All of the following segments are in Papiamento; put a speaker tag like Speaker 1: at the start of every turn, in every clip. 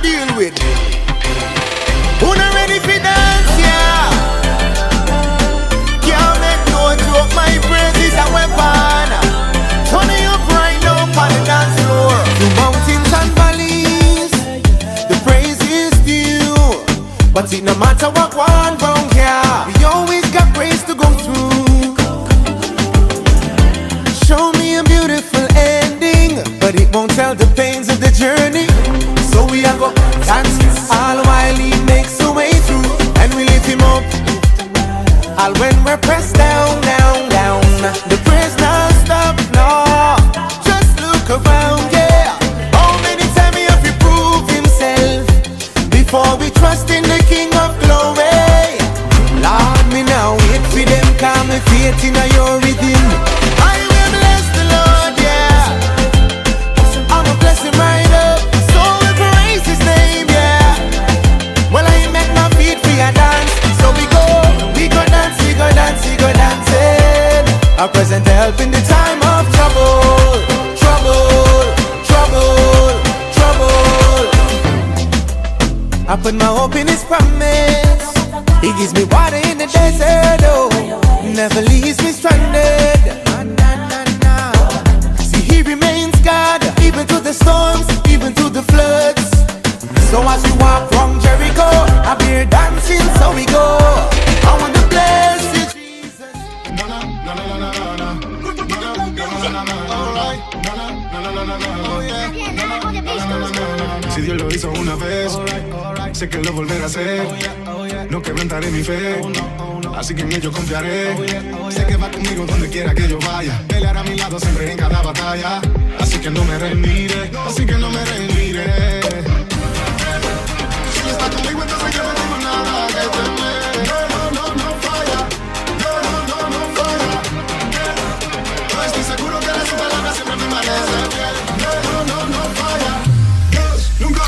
Speaker 1: deal with. Who not ready for dance, yeah? Can't make no joke, my praise is a weapon. Turn it up right now on the dance floor. Through mountains and valleys, the praise is due. But it no matter what one wrong here, we always got grace to go through. Show me a beautiful ending, but it won't tell the pains of the journey. So we are go dance all while he makes a way through, and we lift him up. All when we're pressed down, down, down, the prayers not stop, no. Just look around, yeah. How many times he have to prove himself before we trust in the King of Glory? Lord, me now wait for them, call me faith in your rhythm. I will bless the Lord, yeah. I'ma bless him right up, so we praise his name, yeah. Well, I make my feet for a dance, so we go dance, we go dance, we go dancing. A present help in the time of trouble, trouble, trouble, trouble. I put my hope in his promise. He gives me water in the desert, oh, never leaves me stranded. Na, na, na, na. See, he remains God, even through the storms, even through the floods. So as we walk from Jericho, I be dancing, so we go. I want to bless you, Jesus.
Speaker 2: Si Dios lo hizo una vez, sé que lo volverá a hacer. No quebrantaré mi fe, así que en ello confiaré. Sé que va conmigo donde quiera que yo vaya. Peleará a mi lado siempre en cada batalla. Así que no me rendiré, así que no me rendiré. Si él está conmigo, entonces yo no tengo nada que temer. No, no, no, no falla. No, no, no, no falla. Yo estoy seguro que de su palabra siempre permanece fiel. No, no, no, no falla. Dios nunca.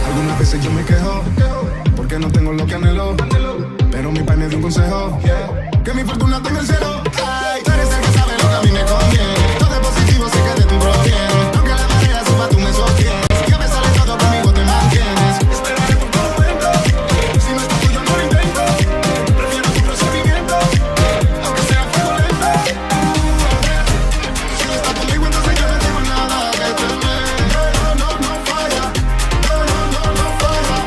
Speaker 2: Algunas veces yo me quejo porque no tengo lo que anhelo. Pero mi pai me dio un consejo: que mi fortuna tenga el cielo. Ay, tú eres el que sabe lo que a mí me conviene. Todo es positivo, sé que de ti proviene. Aunque la marea suba, tú me sostienes. Y a pesar de todo, conmigo te mantienes. Esperaré por tu momento. Si no es tuyo, no lo intento. Prefiero tu procedimiento, aunque sea fuego lento. Si no está conmigo, entonces yo no tengo nada que temer. No, no, no, no falla. No, no, no, no falla.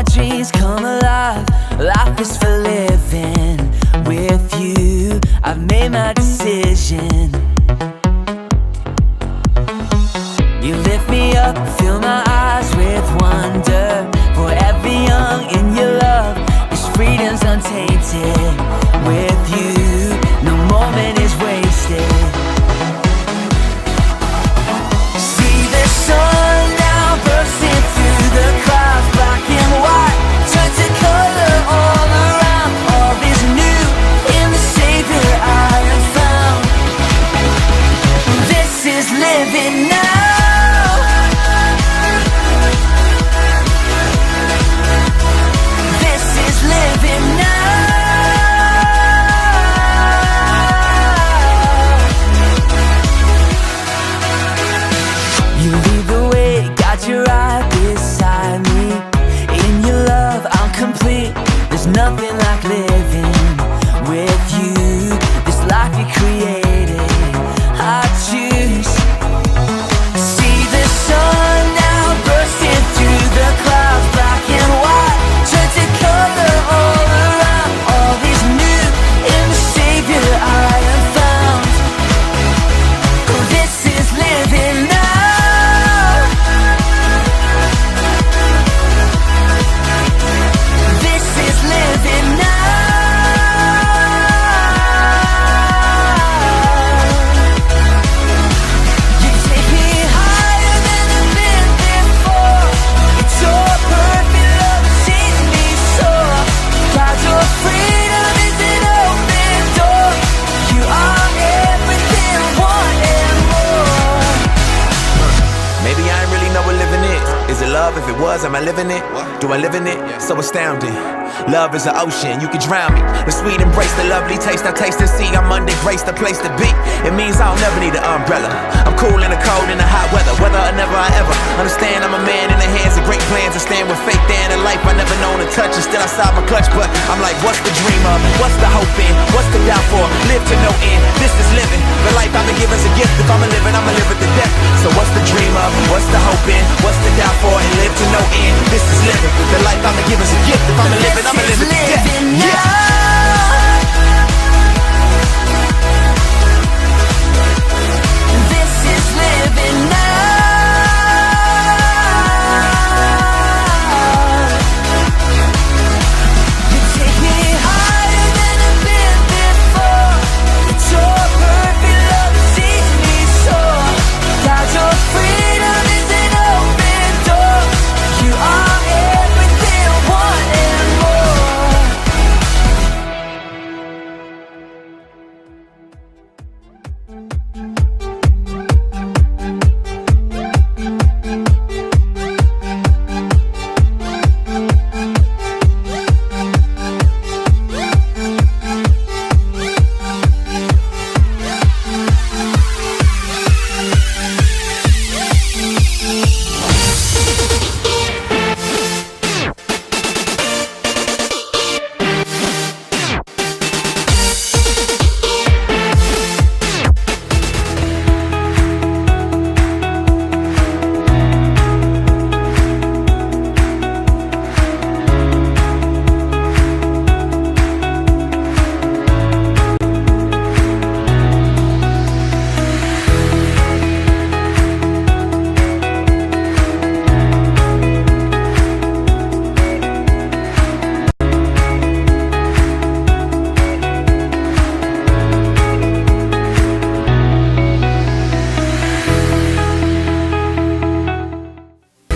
Speaker 3: my dreams come alive. Life is for living. With you, I've made my decision. You lift me up, fill my eyes with wonder. Forever young in your love, this freedom's untainted. With you, no moment is wasted. See the sun now bursting through the clouds, black and white, turn to color all around. All is new in the Savior I have found. This is living now. This is living now. You lead the way, got your right beside me. In your love, I'm complete. There's nothing like living with you. This life you created, I choose. See the sun now bursting through the clouds, black and white, turn to color all around. All is new in the Savior I have found. This is living now. This is living now. You take me higher than I've been before. It's your perfect love that sees me soar. God, your freedom is an open door. You are everything I want and more.
Speaker 1: Maybe I ain't really know what living is. Is it love? If it was, am I living it? Do I live in it? So astounding. Love is an ocean, you can drown me. The sweet embrace, the lovely taste I taste and see. I'm under grace, the place to be. It means I'll never need an umbrella. I'm cool in the cold, in the hot weather. Whether or never I ever understand, I'm a man in the hands of great plans. I stand with faith and a life I never known to touch. And still outside my clutch, but I'm like, what's the dream of? What's the hope in? What's the doubt for? Live to no end. This is living. The life I've been given's a gift. If I'm a living, I'ma live it to death. So what's the dream of? What's the hope in? What's the doubt for? And live to no end. This is living. The life I've been given's a gift. If I'm a living, I'ma live it to death.
Speaker 3: Living
Speaker 1: Yeah.
Speaker 3: now. This is living now. You take me higher than I've been before. It's your perfect love that sees me soar. God, your freedom is an open door. You are everything I want and more.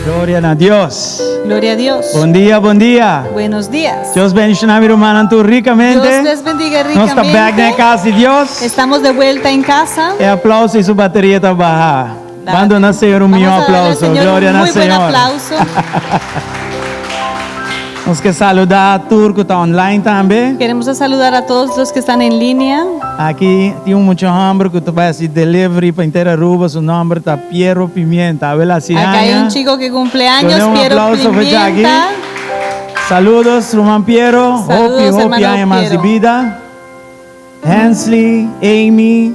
Speaker 4: Gloria na Dios.
Speaker 5: Gloria a Dios.
Speaker 4: Bon dia, bon dia.
Speaker 5: Buenos días.
Speaker 4: Dios bendiciona mi rumannan tur ricamente.
Speaker 5: Dios les bendiga
Speaker 4: Nos ta bek den
Speaker 5: ricamente.
Speaker 4: cas di Dios.
Speaker 5: Estamos de vuelta en casa.
Speaker 4: E aplauso y su bateria ta baha. Ban duna Señor un
Speaker 5: Vamos
Speaker 4: miho
Speaker 5: a darle al
Speaker 4: aplauso.
Speaker 5: Señor
Speaker 4: Gloria
Speaker 5: un
Speaker 4: na
Speaker 5: muy buen
Speaker 4: Señor.
Speaker 5: aplauso.
Speaker 4: Nos ke saluda tur cu ta online tambe.
Speaker 5: Queremos saludar a todos los que están en línea.
Speaker 4: Aki tin un mucha homber cu ta bay haci delivery pa henter Aruba. Su nomber ta Piero Pimienta. Abel haci
Speaker 5: Acá hay
Speaker 4: aña.
Speaker 5: un chico que cumple años,
Speaker 4: Done un
Speaker 5: Piero
Speaker 4: aplauso pa Jackie.
Speaker 5: Pimienta.
Speaker 4: Saludos, ruman Piero.
Speaker 5: Saludos,
Speaker 4: Hopi, hopi
Speaker 5: hermano
Speaker 4: aña mas di
Speaker 5: Piero.
Speaker 4: bida. Hensley, Amy,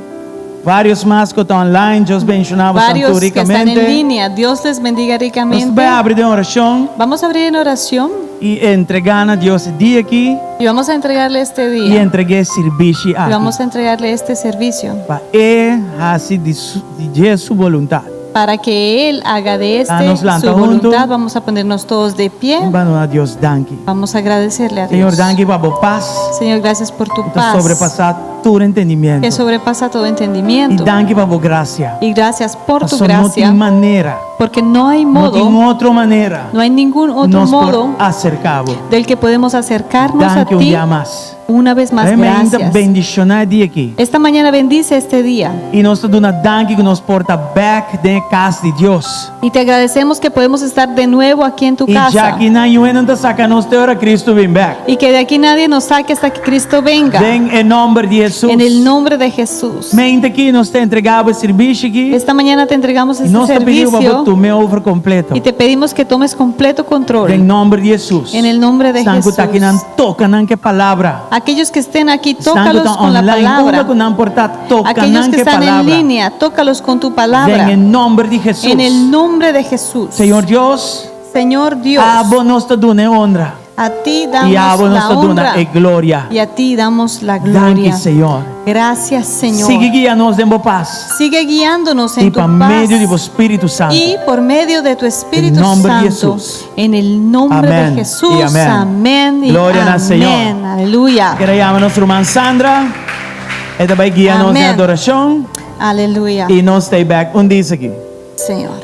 Speaker 4: varios mas cu ta online. Dios bendiciona boso
Speaker 5: Varios
Speaker 4: tanto
Speaker 5: que están en
Speaker 4: ricamente.
Speaker 5: línea. Dios les bendiga
Speaker 4: Nos
Speaker 5: ricamente.
Speaker 4: bay abri den oracion.
Speaker 5: Vamos a abrir en oración.
Speaker 4: I entregá na Dios e dia akí.
Speaker 5: Y vamos a entregarle este
Speaker 4: I
Speaker 5: día.
Speaker 4: entreg'é sirbishi
Speaker 5: Y
Speaker 4: aki.
Speaker 5: vamos a entregarle este servicio.
Speaker 4: Pa E hasi di su, di dje su boluntat.
Speaker 5: Para que Él haga de este
Speaker 4: Danos lanta
Speaker 5: su
Speaker 4: hunto.
Speaker 5: voluntad. Vamos a ponernos todos de pie.
Speaker 4: I ban duna Dios danki.
Speaker 5: Vamos a agradecerle a
Speaker 4: Señor,
Speaker 5: Dios.
Speaker 4: danki pa bo pas.
Speaker 5: Señor, gracias por tu
Speaker 4: Ku ta
Speaker 5: paz.
Speaker 4: sobrepasá tur entendimiento.
Speaker 5: Que sobrepasa todo
Speaker 4: I
Speaker 5: entendimiento.
Speaker 4: danki pa bo grasia.
Speaker 5: Y gracias por tu
Speaker 4: Pasobra no
Speaker 5: gracia.
Speaker 4: tin manera.
Speaker 5: Porque no hay
Speaker 4: No tin
Speaker 5: modo,
Speaker 4: otro manera.
Speaker 5: no hay ningún otro
Speaker 4: Nos por
Speaker 5: modo
Speaker 4: aserká bo.
Speaker 5: del que podemos acercarnos a
Speaker 4: Danki un
Speaker 5: ti
Speaker 4: dia mas.
Speaker 5: una vez más.
Speaker 4: E mainta
Speaker 5: Gracias.
Speaker 4: bendishoná e dia aki.
Speaker 5: Esta mañana bendice este día.
Speaker 4: I nos ta duna danki ku nos por ta bèk den e kas di Dios.
Speaker 5: Y te agradecemos que podemos estar de nuevo aquí en tu
Speaker 4: I
Speaker 5: casa.
Speaker 4: djaki ningun hende no ta saka nos te ora Kristu bin bèk.
Speaker 5: Y que de aquí nadie nos saque hasta que Cristo venga.
Speaker 4: Den e nòmber di Hesus.
Speaker 5: En el nombre de Jesús.
Speaker 4: Mainta aki nos ta entregá bo e sirbishi aki.
Speaker 5: Esta mañana te entregamos
Speaker 4: I
Speaker 5: este
Speaker 4: nos ta pidi pa bo
Speaker 5: servicio
Speaker 4: tuma over kompleto.
Speaker 5: y te pedimos que tomes completo control.
Speaker 4: Den nòmber di Hesus.
Speaker 5: En el nombre de
Speaker 4: Esnan ku ta
Speaker 5: Jesús.
Speaker 4: akinan toka nan ku e palabra.
Speaker 5: Aquellos que estén aquí,
Speaker 4: Esnan ku
Speaker 5: tócalos
Speaker 4: ta
Speaker 5: con la
Speaker 4: online,
Speaker 5: palabra.
Speaker 4: unda ku nan por ta, toka
Speaker 5: Aquellos
Speaker 4: nan
Speaker 5: que
Speaker 4: ku e
Speaker 5: están en
Speaker 4: palabra.
Speaker 5: línea, tócalos con tu palabra.
Speaker 4: Den e nòmber di Hesus.
Speaker 5: En el nombre de Jesús.
Speaker 4: Señor Dios,
Speaker 5: Señor Dios,
Speaker 4: abo nos ta duna e honra.
Speaker 5: a ti
Speaker 4: I abo
Speaker 5: damos
Speaker 4: nos
Speaker 5: la
Speaker 4: ta duna
Speaker 5: honra
Speaker 4: e gloria.
Speaker 5: y a ti damos la
Speaker 4: Danki,
Speaker 5: gloria.
Speaker 4: Señor.
Speaker 5: Gracias, Señor.
Speaker 4: Sigui guia nos den bo pas.
Speaker 5: Sigue guiándonos
Speaker 4: I
Speaker 5: en tu
Speaker 4: pa medio di bo
Speaker 5: paz
Speaker 4: Spiritu Santu.
Speaker 5: y por medio de tu Espíritu
Speaker 4: nombre de
Speaker 5: Santo.
Speaker 4: Jesús.
Speaker 5: En el nombre
Speaker 4: Amén
Speaker 5: de Jesús.
Speaker 4: y amén.
Speaker 5: Amén y
Speaker 4: Gloria na Señor.
Speaker 5: amén. Aleluya.
Speaker 4: Ke yama nos ruman Sandra. E ta bai guia nos den
Speaker 5: Amén.
Speaker 4: adorashon.
Speaker 5: Aleluya.
Speaker 4: I nos ta bèk un dia aki.
Speaker 5: Señor.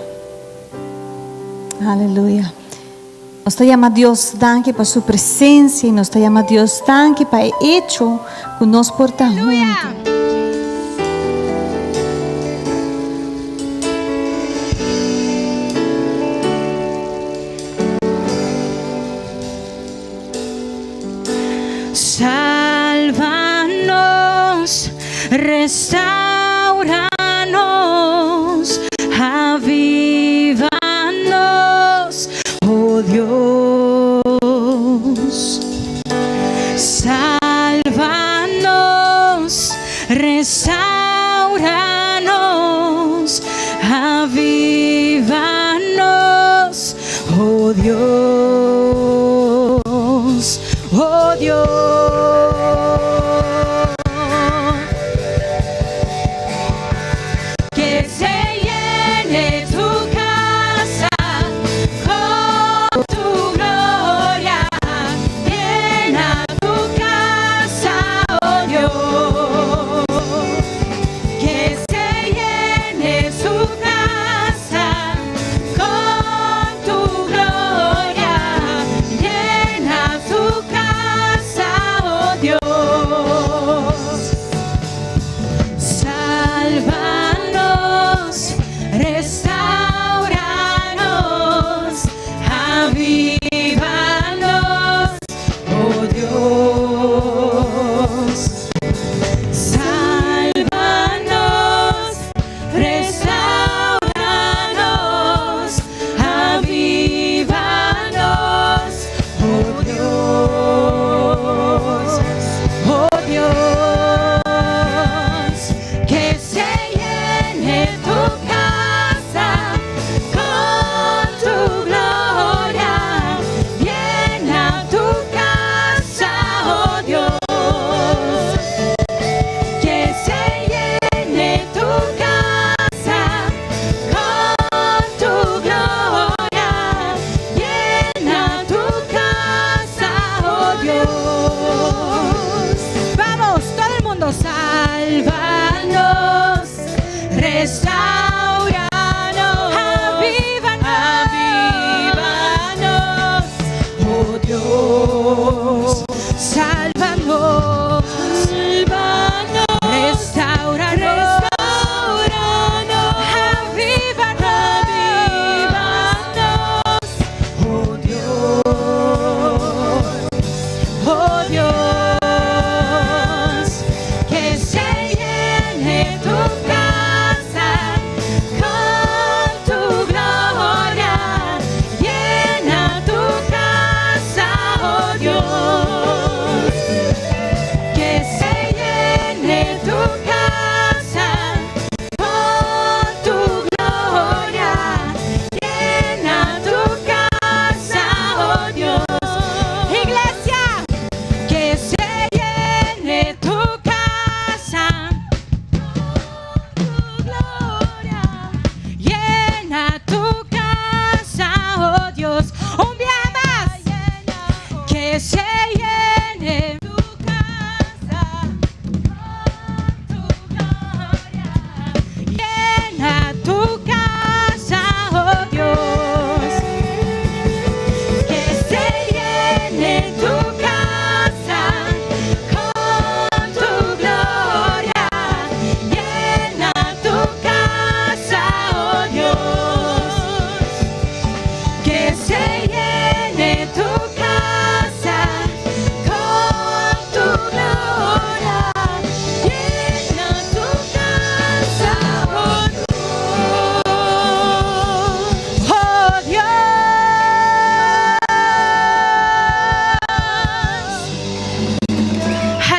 Speaker 5: Aleluya. Nos ta yama Dios danki pa su presensia i nos ta yama Dios danki pa e hecho ku nos por ta huntu.
Speaker 6: Sálvanos, restauranos, avívanos, oh Dios. Sálvanos, restauranos, avívanos, oh Dios, oh Dios. Que se llene tu casa con tu gloria, llena tu casa, oh Dios. Que se llene su casa con tu gloria, llena su casa, tu casa, oh Dios. Que se llene tu casa con tu gloria. Llena tu casa, oh Dios. Que se llene tu casa con tu gloria. Llena tu casa, oh Dios. Oh Dios.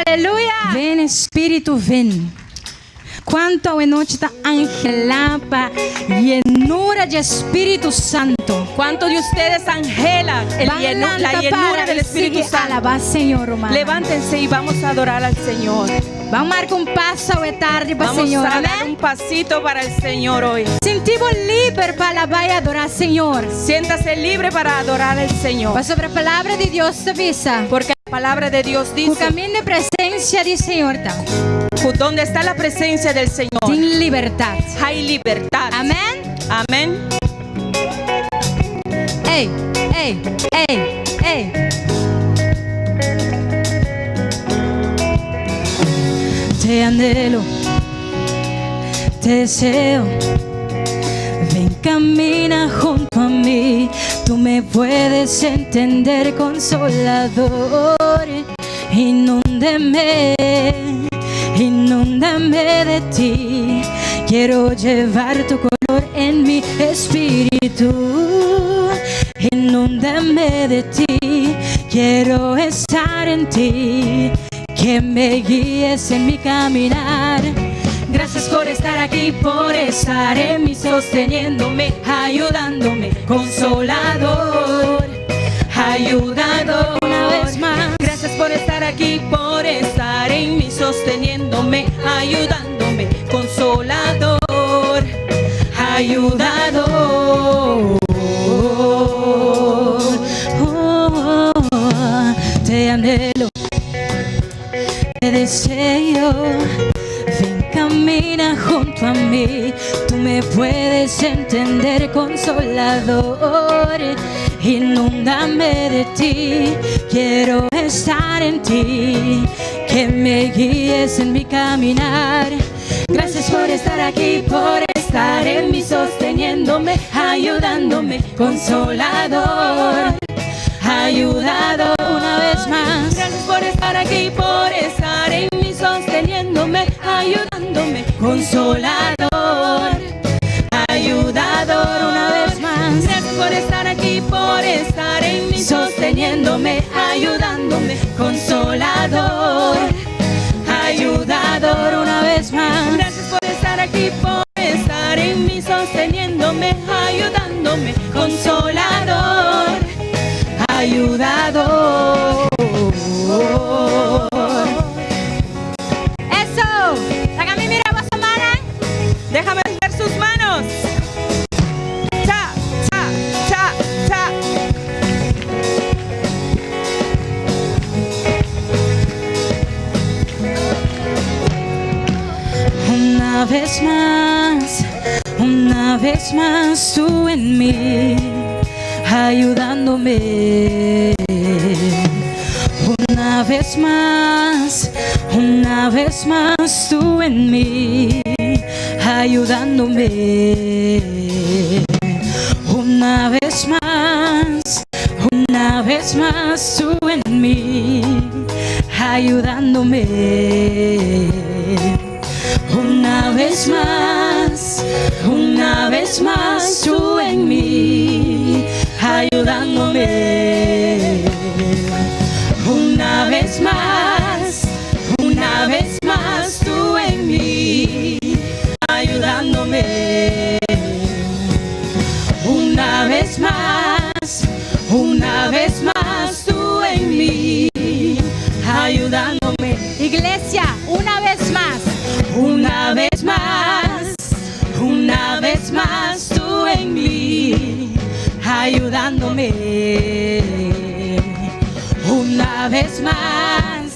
Speaker 7: Aleluya. Ven Espíritu, ven. Kuantu awe nochi ta anhelá pa yenura di Spiritu Santu?
Speaker 6: ¿Cuántos de ustedes anhelan la llenura del Espíritu Santo?
Speaker 7: Alabá Señor, ruman.
Speaker 6: Levántense y vamos a adorar al Señor.
Speaker 7: Ban marka un paso awe tardi pa
Speaker 6: Vamos
Speaker 7: Señor.
Speaker 6: a dar
Speaker 7: Amèn?
Speaker 6: un pasito para el Señor hoy.
Speaker 7: Sinti bo liber pa alabá i adorá Señor.
Speaker 6: Siéntase libre para adorar al Señor.
Speaker 7: Pasobra palabra di Dios ta bisa.
Speaker 6: Porque la palabra de Dios
Speaker 7: Ku
Speaker 6: dice:
Speaker 7: kaminda presensia di Señor ta.
Speaker 6: Donde está la presencia del Señor,
Speaker 7: Tin libertat.
Speaker 6: Hay libertad.
Speaker 7: Amèn?
Speaker 6: Amén.
Speaker 7: Ei, ei, ei, ei. Te anhelo, te deseo. Ven, camina junto a mí. Tú me puedes entender, consolador. Inúndeme, inúndame de ti. Quiero llevar tu color en mi espíritu. Inúndame de ti. Quiero estar en ti. Que me guíes en mi caminar. Gracias por estar aquí, por estar en mí, sosteniéndome, ayudándome, consolador, ayudador. Una vez más.
Speaker 6: Gracias por estar aquí, por estar en mí, sosteniéndome, ayudándome, consolador, ayudador.
Speaker 7: Oh, oh, te anhelo, te deseo. Ven, camina junto a mí. Tú me puedes entender, consolador. Inúndame de ti. Quiero estar en ti. Que me guíes en mi caminar. Gracias por estar aquí, por estar en mí, sosteniéndome, ayudándome, consolador, ayudador. Una vez más.
Speaker 6: Gracias por estar aquí, por estar en mí, sosteniéndome, ayudándome,
Speaker 7: consolador, ayudador. Una vez más.
Speaker 6: Gracias por estar aquí, por estar en mí,
Speaker 7: sosteniéndome, ayudándome, consolador, ayudador. Una vez más.
Speaker 6: Gracias por estar aquí, por estar en mí, sosteniéndome, ayudándome,
Speaker 7: consolador, ayudador. Eso, Hágame mira boso mannan.
Speaker 6: Déjame ver sus manos. Cha, cha, cha, cha.
Speaker 7: Una vez más, una vez más tú en mí, ayudándome. Una vez más, una vez más tú en mí, ayudándome. Una vez más, una vez más tú en mí, ayudándome. Una vez más, una vez más tú en mí, ayudándome. Una vez más, una vez más tú en mí, ayudándome. Una vez más, una vez más tú en mí, ayudándome. Iglesia, una vez más, una vez más, una vez más tú en mí, ayudándome. Una vez más,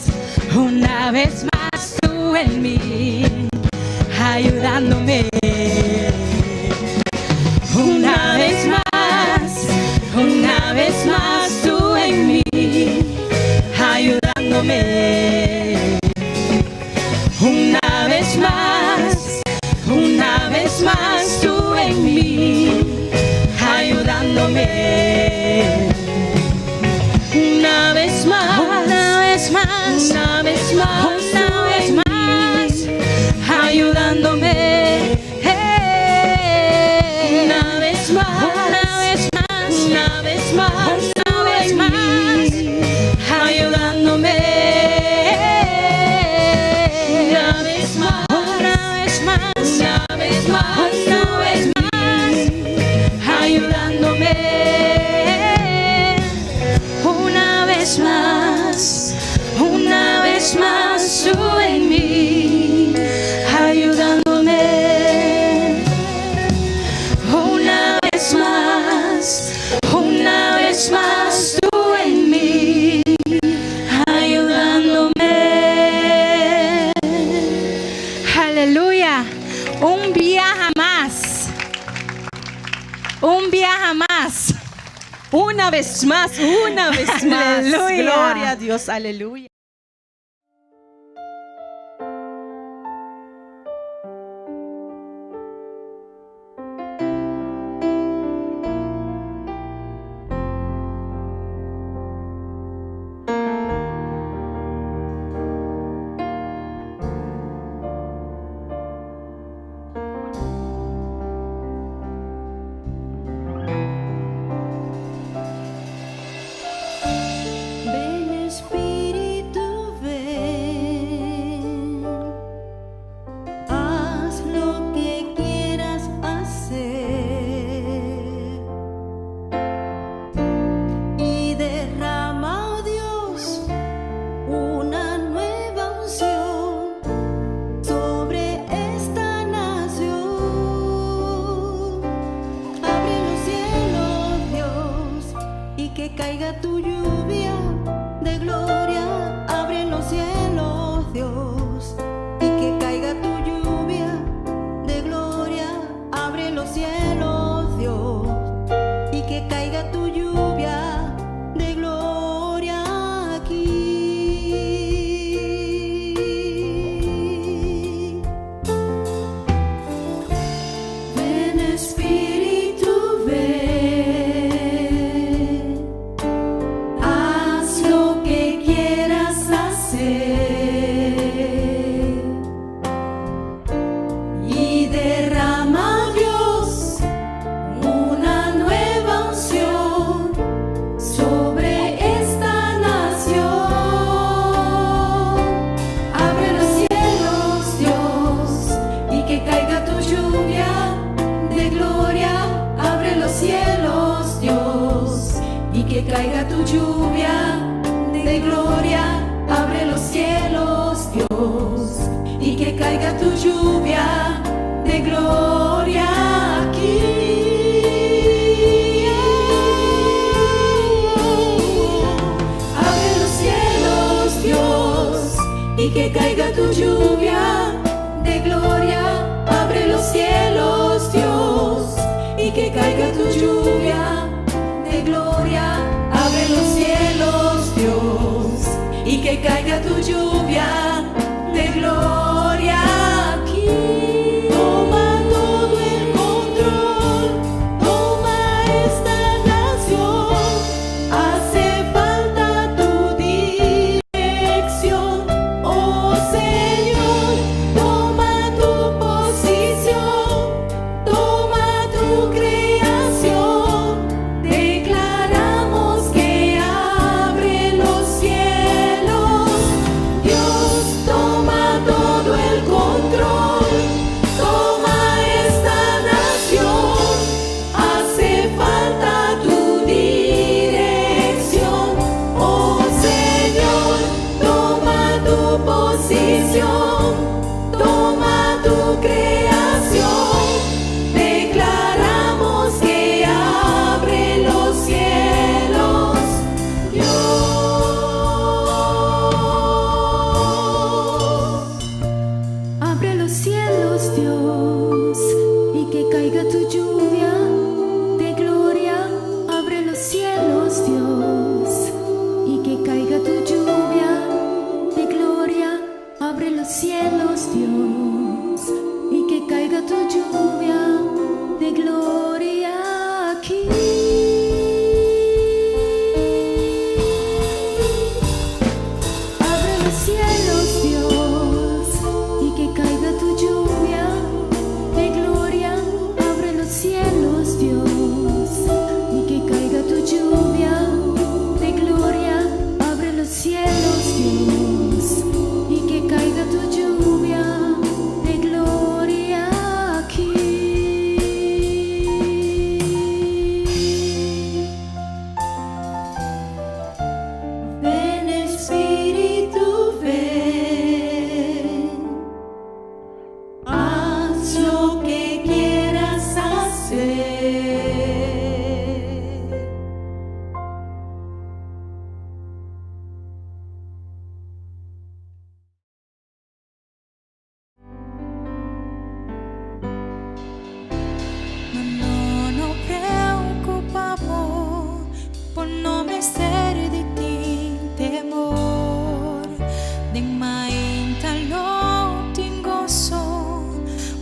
Speaker 7: una vez más tú en mí, ayudándome. Una vez más, una vez más tú en mí, ayudándome. Una vez más,
Speaker 6: Una vez más,
Speaker 7: una vez más,
Speaker 6: una vez más,
Speaker 7: ayudándome.
Speaker 6: Hey.
Speaker 7: Una vez más,
Speaker 6: Una vez más,
Speaker 7: una vez más,
Speaker 6: una vez más,
Speaker 7: ayudándome. Una vez más,
Speaker 6: una vez más,
Speaker 7: una vez más,
Speaker 6: una vez más,
Speaker 7: ayudándome.
Speaker 6: Una vez más, una vez más, tú en mí, ayudándome. Una vez más, una vez más, tú en mí, ayudándome. Aleluya. Un biaha mas. Un biaha mas.
Speaker 7: Una vez más, una vez más.
Speaker 6: Aleluya.
Speaker 7: Gloria a Dios, aleluya.
Speaker 6: Ven Espíritu, ven, haz lo que quieras hacer y derrama, oh Dios, una nueva unción sobre esta nación. Abre los cielos, Dios, y que caiga tu lluvia de gloria. Abre los cielos, Dios, y que caiga tu lluvia de gloria. Abre los cielos, Dios, y que caiga tu lluvia de gloria aquí. Ven Espíritu, ven, haz lo que quieras hacer y derrama, Dios, una nueva unción sobre esta nación. Abre los cielos, Dios, y que caiga tu lluvia de gloria. Abre los cielos, Dios, y que caiga tu lluvia de gloria. Abre los cielos, Dios, y que caiga tu lluvia de gloria aquí. Abre los cielos, Dios, y que caiga tu lluvia de gloria. Abre los cielos, Dios, y que caiga tu lluvia de gloria. Abre los cielos, Dios, y que caiga tu lluvia de gloria aquí. Toma todo el control, toma esta nación. Hace falta tu dirección, oh Señor, toma tu posición, toma tu creación. Declaramos que abre los cielos. Dios toma todo el control, toma esta nación. Hace falta tu dirección, oh Señor, toma tu posición, toma tu creación. Declaramos que abre los cielos, Dios.
Speaker 8: Abre los cielos, Dios, y que caiga tu lluvia de gloria. Abre los cielos, Dios, y que caiga tu lluvia de gloria. Abre los cielos, Dios.
Speaker 6: Haz lo que quieras hacer.
Speaker 7: No, no, no preocupa bo, bo no mester di tin temor. Den mainta lo tin goso,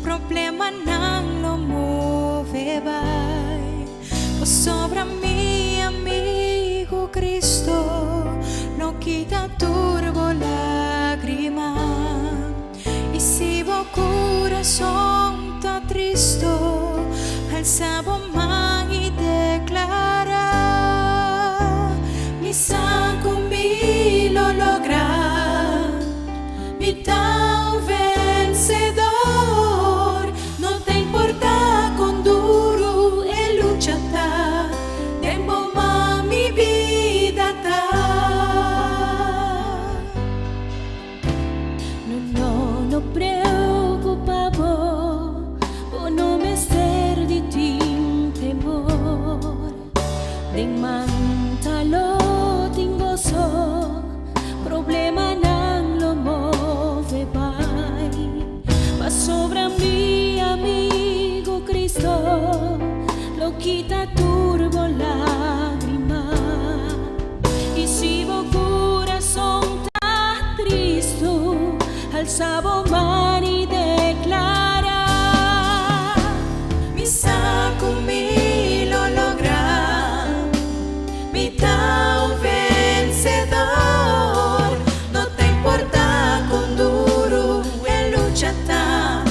Speaker 7: problemanan lo move bai. Pasobra mi amigu Cristo lo kita tur bo lagrima. I si bo kurason ta tristu, alsa bo man i deklará, Mi sa ku mi lo logra, mi ta un vensedor. No ta importá kon duru e lucha ta, den bo man mi bida ta.
Speaker 8: No, no, no preocupa bo, bo no mester di tin temor. Den manta lo tin goso, problemanan lo move bai. Pasobra mi amigu Cristo lo kita tur bo lagrima. I si bo kurason ta tristu, alsa bo man i deklará.
Speaker 6: Mi sa ku mi lo logra, mi ta un vensedor. No ta importá kon duru e lucha ta,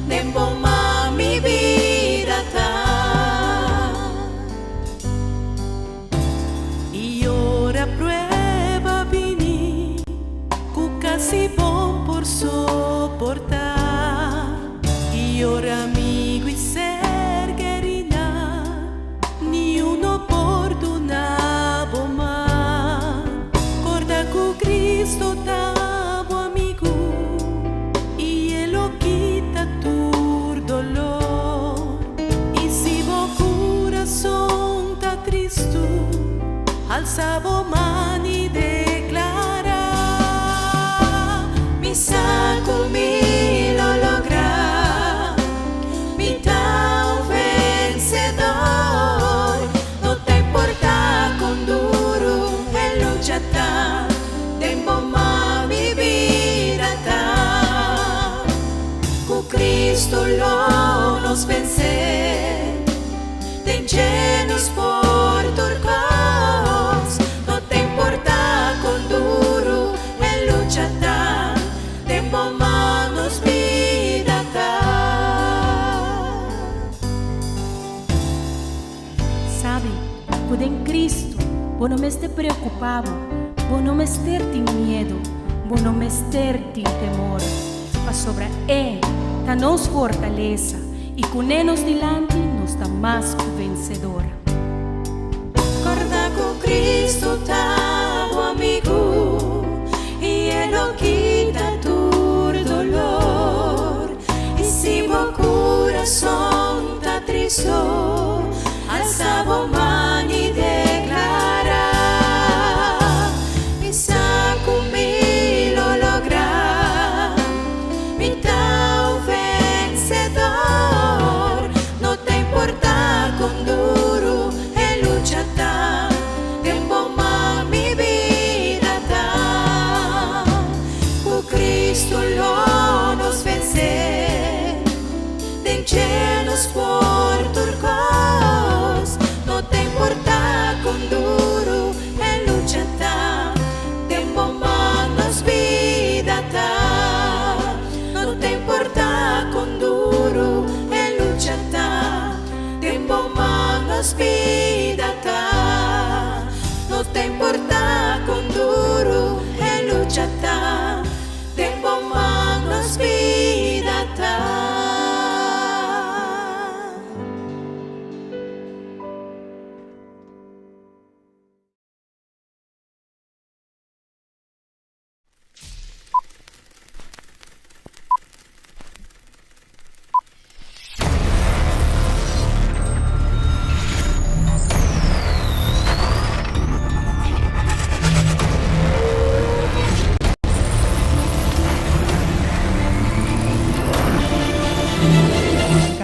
Speaker 6: den bo man mi bida ta.
Speaker 9: I ora prueba bini, ku kasi bo'n por soportá. I ora amigu i ser kerínan, ni un no por duna bo man. Kòrda ku Kristo ta bo amigu, i E lo kita tur doló. I si bo kurason ta tristu, alsa bo man i deklará.
Speaker 6: Mi sa ku mi lo logra, mi ta un vensedor. No ta importá kon duru e lucha ta, den bo man mi bida ta. Ku Kristo lo nos vense, den dje nos por tur kos. No ta importá kon duru e lucha ta, den bo man nos bida ta.
Speaker 8: Sabe, ku den Cristo, bo no mester preokupá, bo no mester tin miedu, bo no mester tin temor. Pasobra E ta nos fortalesa i kuné nos dilanti nos ta mas ku vensedor.
Speaker 6: Kòrda ku Kristo ta bo amigu i E lo kita tur doló. I si bo kurason ta tristu, alsa bo man i deklará. Mi sa ku mi lo logra, mi ta un vensedor. No ta importá kon duru e lucha ta, den bo man mi bida ta. Ku Kristo lo nos vense, den dje nos por tur kos. No ta importá kon duru e lucha ta, den bo man nos bida ta. No ta importá kon duru e lucha ta, den bo man nos bida ta. No ta importá kon duru e lucha ta, den bo man nos bida ta.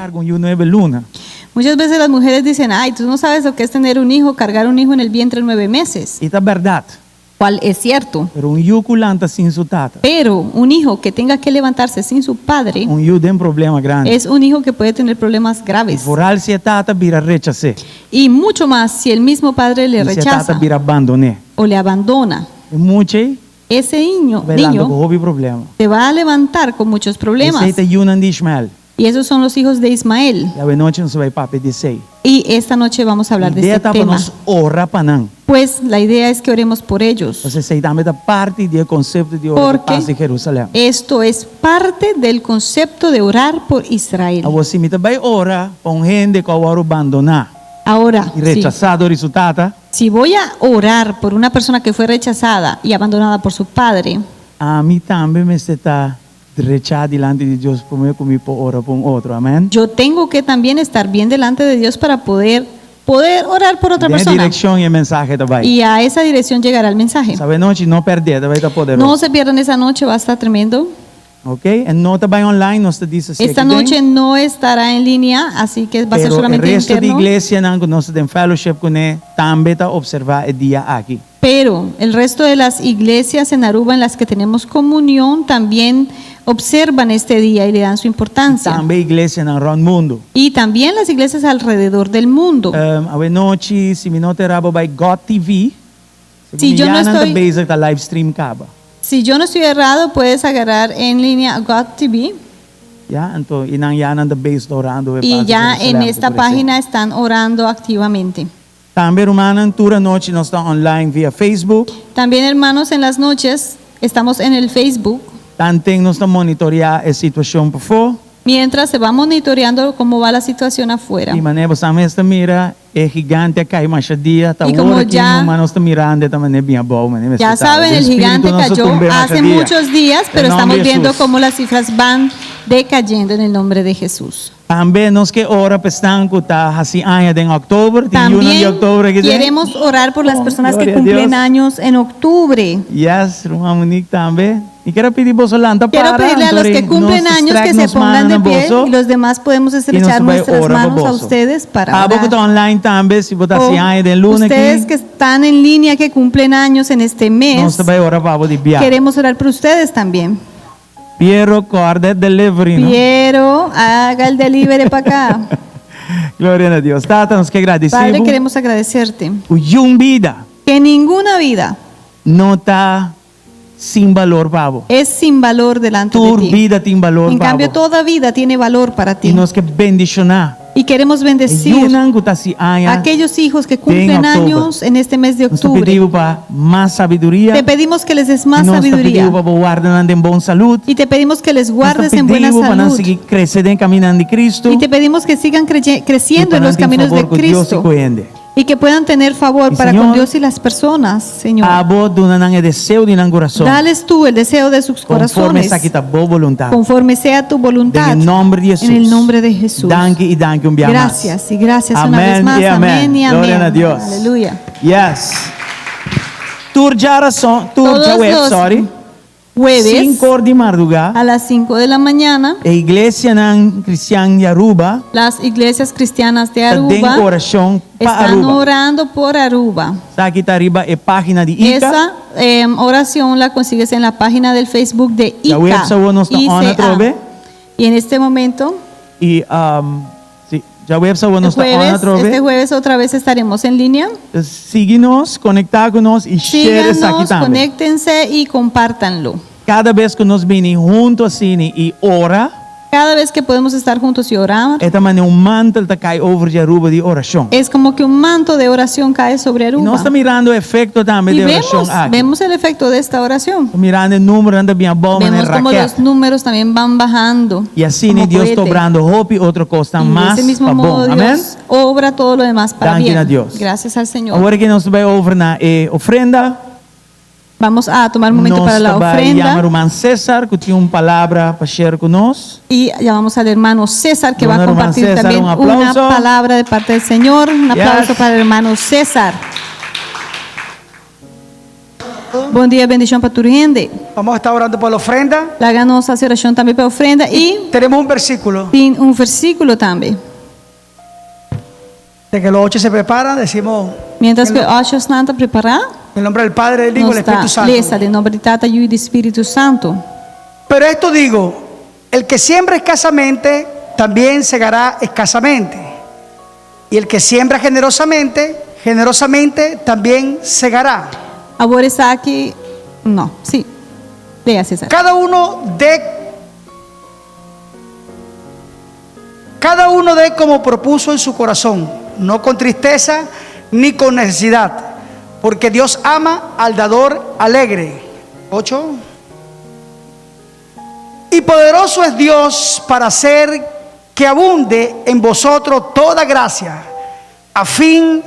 Speaker 4: karga un yu nuebe luna.
Speaker 5: Muchas veces las mujeres dicen, ay, tú no sabes lo que es tener un hijo, cargar un hijo en el vientre nueve meses,
Speaker 4: I ta bèrdat.
Speaker 5: cual es cierto.
Speaker 4: Pero un yu ku lanta sin su tata,
Speaker 5: Pero un hijo que tenga que levantarse sin su padre
Speaker 4: un yu den problema grandi.
Speaker 5: es un hijo que puede tener problemas graves.
Speaker 4: Vooral si e tata bira rechas'é.
Speaker 5: Y mucho más si el mismo padre le
Speaker 4: I si e tata
Speaker 5: rechaza
Speaker 4: bira abandon'é.
Speaker 5: o le abandona.
Speaker 4: E mucha ei
Speaker 5: Ese niño,
Speaker 4: ta bai lanta ku
Speaker 5: niño
Speaker 4: hopi problema.
Speaker 5: se va a levantar con muchos problemas.
Speaker 4: Esei ta yunan di Ishmael.
Speaker 5: Y esos son los hijos de Ismael.
Speaker 4: I awenochi nos ta bai papia di esei.
Speaker 5: Y esta noche vamos a hablar de
Speaker 4: Idea
Speaker 5: este
Speaker 4: ta pa
Speaker 5: tema.
Speaker 4: nos ora pa nan.
Speaker 5: Pues la idea es que oremos por ellos.
Speaker 4: Pasobra esei tambe ta parti di e konsepto di ora pa
Speaker 5: Porque
Speaker 4: pas di Jerusalèm.
Speaker 5: esto es parte del concepto de orar por Israel.
Speaker 4: Awor si mi ta bai ora pa un hende ku a wòrdu bandoná
Speaker 5: Ahora,
Speaker 4: i
Speaker 5: sí,
Speaker 4: rechasá dor di su tata,
Speaker 5: si voy a orar por una persona que fue rechazada y abandonada por su padre,
Speaker 4: ami tambe mester ta drechá dilanti di Dios promé ku mi por ora pa un otro. Amèn.
Speaker 5: yo tengo que también estar bien delante de Dios para poder poder orar por otra
Speaker 4: Den e
Speaker 5: persona.
Speaker 4: direkshon e mensahe ta bai.
Speaker 5: Y a esa dirección llegará el mensaje.
Speaker 4: Sa anochi no pèrdè, ta bai ta poderoso.
Speaker 5: No se pierdan esa noche, va a estar tremendo.
Speaker 4: Ok, e no ta bai online, nos ta bisa si
Speaker 5: Esta
Speaker 4: aki den.
Speaker 5: noche no estará en línea, así que va a ser
Speaker 4: Pero e
Speaker 5: solamente
Speaker 4: resto di
Speaker 5: interno.
Speaker 4: iglesianan ku nos ta den fellowship kuné tambe ta opservá e dia aki.
Speaker 5: Pero el resto de las iglesias en Aruba en las que tenemos comunión también observan este día y le dan su importancia.
Speaker 4: Tambe iglesianan rònt mundu.
Speaker 5: Y también las iglesias alrededor del mundo.
Speaker 4: Um, awenochi, si mi no ta erá, bo bai God TV. Segun
Speaker 5: Si
Speaker 4: mi
Speaker 5: yo no
Speaker 4: ya nan ta
Speaker 5: estoy-
Speaker 4: bezig ta live stream kaba.
Speaker 5: Si yo no estoy errado, puedes agarrar en línea God TV
Speaker 4: Ya, anto i nan ya nan ta bezig ta orando e
Speaker 5: y
Speaker 4: pas di
Speaker 5: ya en
Speaker 4: Jerusalem
Speaker 5: esta
Speaker 4: ku tur esei.
Speaker 5: página están orando activamente.
Speaker 4: Tambe rumannan, tur anochi nos ta online via Facebook.
Speaker 5: También hermanos, en las noches estamos en el Facebook.
Speaker 4: Tanten nos ta monitoreá e situashon pafó.
Speaker 5: Mientras se va monitoreando cómo va la situación afuera.
Speaker 4: I manera boso mes ta mira, e gigante a kai masha dia, ta
Speaker 5: I como
Speaker 4: ora ki
Speaker 5: ya-
Speaker 4: numa nos ta mirando e ta manera bin abou, manera mester
Speaker 5: Ya
Speaker 4: ta.
Speaker 5: saben,
Speaker 4: Den
Speaker 5: el
Speaker 4: spiritu
Speaker 5: gigante
Speaker 4: nos a
Speaker 5: cayó
Speaker 4: tumbe masha
Speaker 5: hace
Speaker 4: dia.
Speaker 5: muchos días, pero
Speaker 4: Den nomber
Speaker 5: estamos
Speaker 4: di
Speaker 5: viendo
Speaker 4: Jesús.
Speaker 5: cómo las cifras van decayendo en el nombre de Jesús.
Speaker 4: Tambe nos ke ora pa esnan ku ta hasi aña den òktober, tin yunan di
Speaker 5: También
Speaker 4: òktober aki den.
Speaker 5: queremos orar por las
Speaker 4: Oh,
Speaker 5: personas que
Speaker 4: gloria a
Speaker 5: cumplen
Speaker 4: Dios.
Speaker 5: años en octubre.
Speaker 4: Yes, ruman Monique tambe. Mi kier a pidi boso lanta
Speaker 5: Quiero
Speaker 4: para,
Speaker 5: pedirle a los
Speaker 4: anto
Speaker 5: que cumplen
Speaker 4: nos
Speaker 5: años
Speaker 4: strek
Speaker 5: que se
Speaker 4: nos
Speaker 5: pongan
Speaker 4: manan
Speaker 5: de
Speaker 4: na
Speaker 5: pie
Speaker 4: boso
Speaker 5: y los demás podemos
Speaker 4: i nos
Speaker 5: estrechar
Speaker 4: ta bai
Speaker 5: nuestras
Speaker 4: ora pa
Speaker 5: manos a
Speaker 4: boso.
Speaker 5: ustedes para
Speaker 4: Abo ku ta
Speaker 5: orar.
Speaker 4: online tambe, si bo ta hasi
Speaker 5: O
Speaker 4: aña den luna
Speaker 5: ustedes
Speaker 4: aki,
Speaker 5: que están en línea, que cumplen años en este mes,
Speaker 4: nos ta bai ora pa bo di bia.
Speaker 5: queremos orar por ustedes también.
Speaker 4: Piero kòrda e delivery, no?
Speaker 5: Piero, haga el delivery para acá.
Speaker 4: Gloria na Dios. Tata, nos ke gradisí
Speaker 5: Padre,
Speaker 4: bo
Speaker 5: queremos agradecerte
Speaker 4: ku yun bida
Speaker 5: que ninguna vida
Speaker 4: no ta sin balor pa bo.
Speaker 5: es sin valor delante de
Speaker 4: Tur
Speaker 5: ti.
Speaker 4: bida tin balor
Speaker 5: En
Speaker 4: pa
Speaker 5: cambio,
Speaker 4: bo.
Speaker 5: toda vida tiene valor para
Speaker 4: I
Speaker 5: ti.
Speaker 4: nos ke bendishoná
Speaker 5: Y queremos
Speaker 4: e
Speaker 5: bendecir
Speaker 4: yunan ku ta hasi aña
Speaker 5: a aquellos hijos que cumplen
Speaker 4: oktober.
Speaker 5: años en este mes de
Speaker 4: Nos ta
Speaker 5: octubre.
Speaker 4: pidi bo pa mas sabiduria.
Speaker 5: Te pedimos que les des más
Speaker 4: Nos ta pidi
Speaker 5: sabiduría.
Speaker 4: bo pa bo warda nan den bon salud.
Speaker 5: Y te pedimos que les
Speaker 4: Nos ta
Speaker 5: guardes en
Speaker 4: pidi
Speaker 5: buena
Speaker 4: bo pa nan
Speaker 5: salud.
Speaker 4: sigui krese den kaminnan di Cristo.
Speaker 5: Y te pedimos que sigan
Speaker 4: I
Speaker 5: creciendo
Speaker 4: pa
Speaker 5: en
Speaker 4: nan
Speaker 5: los
Speaker 4: tin
Speaker 5: caminos de
Speaker 4: favor ku Dios i
Speaker 5: Cristo.
Speaker 4: ku hende.
Speaker 5: Y que puedan tener favor
Speaker 4: Y
Speaker 5: para con
Speaker 4: Señor,
Speaker 5: Dios y las personas, Señor.
Speaker 4: Abo duna nan e deseo di nan kurason.
Speaker 5: Dales tú el deseo de sus
Speaker 4: Konforme
Speaker 5: corazones,
Speaker 4: esaki ta bo boluntat.
Speaker 5: conforme sea tu voluntad.
Speaker 4: Den e nòmber di Hesus.
Speaker 5: En el nombre de Jesús.
Speaker 4: Danki i danki un bia mas.
Speaker 5: Gracias y gracias una
Speaker 4: Amén
Speaker 5: vez más.
Speaker 4: y amén.
Speaker 5: Amén y amén.
Speaker 4: Gloria na Dios.
Speaker 5: Aleluya.
Speaker 4: Yes. Tur djarason, tur
Speaker 5: Todos
Speaker 4: djaweps,
Speaker 5: los
Speaker 4: sorry.
Speaker 5: Jueves
Speaker 4: Sinkor di mardugá.
Speaker 5: a las 5 de la mañana,
Speaker 4: E iglesianan kristian di Aruba
Speaker 5: las iglesias cristianas de
Speaker 4: ta den
Speaker 5: Aruba
Speaker 4: orashon pa
Speaker 5: están
Speaker 4: Aruba.
Speaker 5: orando por Aruba.
Speaker 4: Esaki ta riba e página di ICA.
Speaker 5: Esa oración la consigues en la página del Facebook de ICA.
Speaker 4: Djaweps awor nos ta on
Speaker 5: ICA.
Speaker 4: atrobe.
Speaker 5: Y en este momento,
Speaker 4: I si, djaweps awor
Speaker 5: el
Speaker 4: nos ta on
Speaker 5: jueves,
Speaker 4: atrobe.
Speaker 5: este jueves otra vez estaremos en línea.
Speaker 4: Sigui nos, konektá ku nos i share esaki
Speaker 5: Síganos,
Speaker 4: tambe.
Speaker 5: conéctense y compártanlo.
Speaker 4: Kada bes ku nos bini huntu asina i ora,
Speaker 5: Cada vez que podemos estar juntos y orar,
Speaker 4: e ta manera un mantel ta kai over di Aruba di orashon.
Speaker 5: es como que un manto de oración cae sobre
Speaker 4: I
Speaker 5: Aruba.
Speaker 4: nos ta mirando e efekto tambe
Speaker 5: Y
Speaker 4: di orashon
Speaker 5: vemos,
Speaker 4: aki.
Speaker 5: vemos el efecto de esta oración.
Speaker 4: Mirando e númeronan ta bin abou
Speaker 5: Vemos
Speaker 4: manera
Speaker 5: cómo
Speaker 4: raket.
Speaker 5: los números también van bajando.
Speaker 4: I asina
Speaker 5: como
Speaker 4: Dios ta
Speaker 5: cohete.
Speaker 4: obrando hopi otro kosnan
Speaker 5: Y de
Speaker 4: mas
Speaker 5: ese mismo
Speaker 4: pa
Speaker 5: modo
Speaker 4: bon. Amén?
Speaker 5: Dios obra todo lo demás para
Speaker 4: Danki
Speaker 5: bien.
Speaker 4: na Dios.
Speaker 5: Gracias al Señor.
Speaker 4: Awor ku nos ta bai over na e ofrenda.
Speaker 5: Vamos a tomar un momento
Speaker 4: Nos
Speaker 5: para la
Speaker 4: ta bai
Speaker 5: ofrenda.
Speaker 4: yama ruman César, ku tin un palabra pa share ku nos.
Speaker 5: Y llamamos al hermano César que va
Speaker 4: Duna
Speaker 5: a
Speaker 4: ruman
Speaker 5: compartir
Speaker 4: César
Speaker 5: también
Speaker 4: un
Speaker 5: una
Speaker 4: aplauso.
Speaker 5: palabra de parte del Señor. Un aplauso
Speaker 4: Yes.
Speaker 5: para el hermano César. Bon dia, bendishon pa tur hende.
Speaker 10: Vamos a estar orando por la ofrenda.
Speaker 5: Laga nos hasi orashon tambe pa e ofrenda i.
Speaker 10: Tenemos un versículo.
Speaker 5: Tin un versíkulo tambe.
Speaker 10: De que los ocho se preparan, decimos.
Speaker 5: Mientras ku e ochonan ta prepará.
Speaker 10: En el nombre del Padre, del Hijo y del
Speaker 5: Nos ta
Speaker 10: Espíritu Santo.
Speaker 5: lesa den nomber di Tata, Yu i di Spiritu Santu.
Speaker 10: Pero esto digo, el que siembra escasamente, también segará escasamente. Y el que siembra generosamente, generosamente también segará.
Speaker 5: Awor esaki, no, sí. Lea, Cesar.
Speaker 10: Cada uno dé Cada uno dé como propuso en su corazón, no con tristeza ni con necesidad, porque Dios ama al dador alegre. 8. Y poderoso es Dios para hacer que abunde en vosotros toda gracia, a fin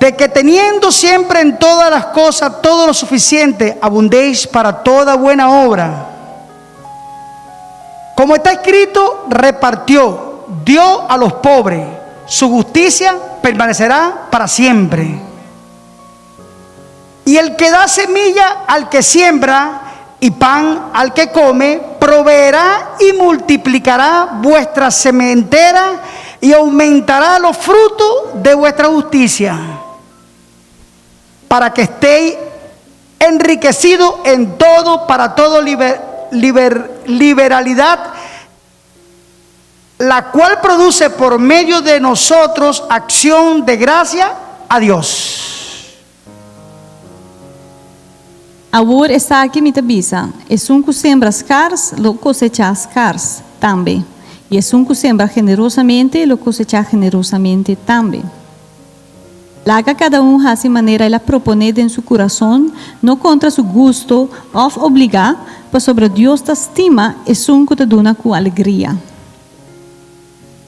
Speaker 10: de que teniendo siempre en todas las cosas todo lo suficiente, abundéis para toda buena obra. Como está escrito, repartió, dio a los pobres, su justicia permanecerá para siempre. Y el que da semilla al que siembra y pan al que come, proveerá y multiplicará vuestra sementera y aumentará los frutos de vuestra justicia, para que estéis enriquecidos en todo, para todo liberalidad, la cual produce por medio de nosotros acción de gracia a Dios.
Speaker 5: Awor esaki mi ta bisa, esun ku sembra skars lo kosechá skars tambe, i esun ku sembra generosamente lo kosechá generosamente tambe. Laga kada un hasi manera el a proponé den su kurason, no kontra su gusto òf obligá, pasobra Dios ta stima esun ku ta duna ku alegria.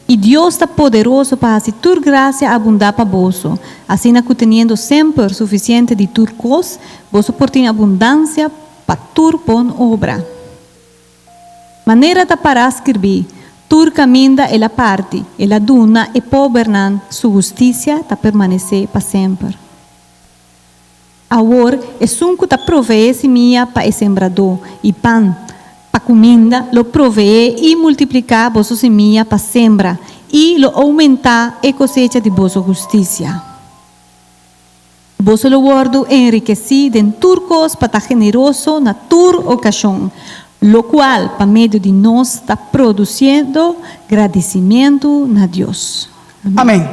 Speaker 5: I Dios ta poderoso pa hasi tur grasia abundá pa boso, asina ku teniendo semper sufisiente di tur kos, boso por tin abundansia pa tur bon obra. Manera ta pará skirbí, Tur kaminda el a parti, el a duna e pobernan, su hustisia ta permanesé pa semper. Awor, esun ku ta proveé simia pa e sembradó i pan pa kuminda, lo proveé i multipliká boso simia pa sembra i lo oumentá e kosecha di boso hustisia. Boso lo wòrdu enrikesí den tur kos pa ta generoso na tur okashon, lokual pa medio di nos ta produsiendo gradisimentu na Dios.
Speaker 10: Amén.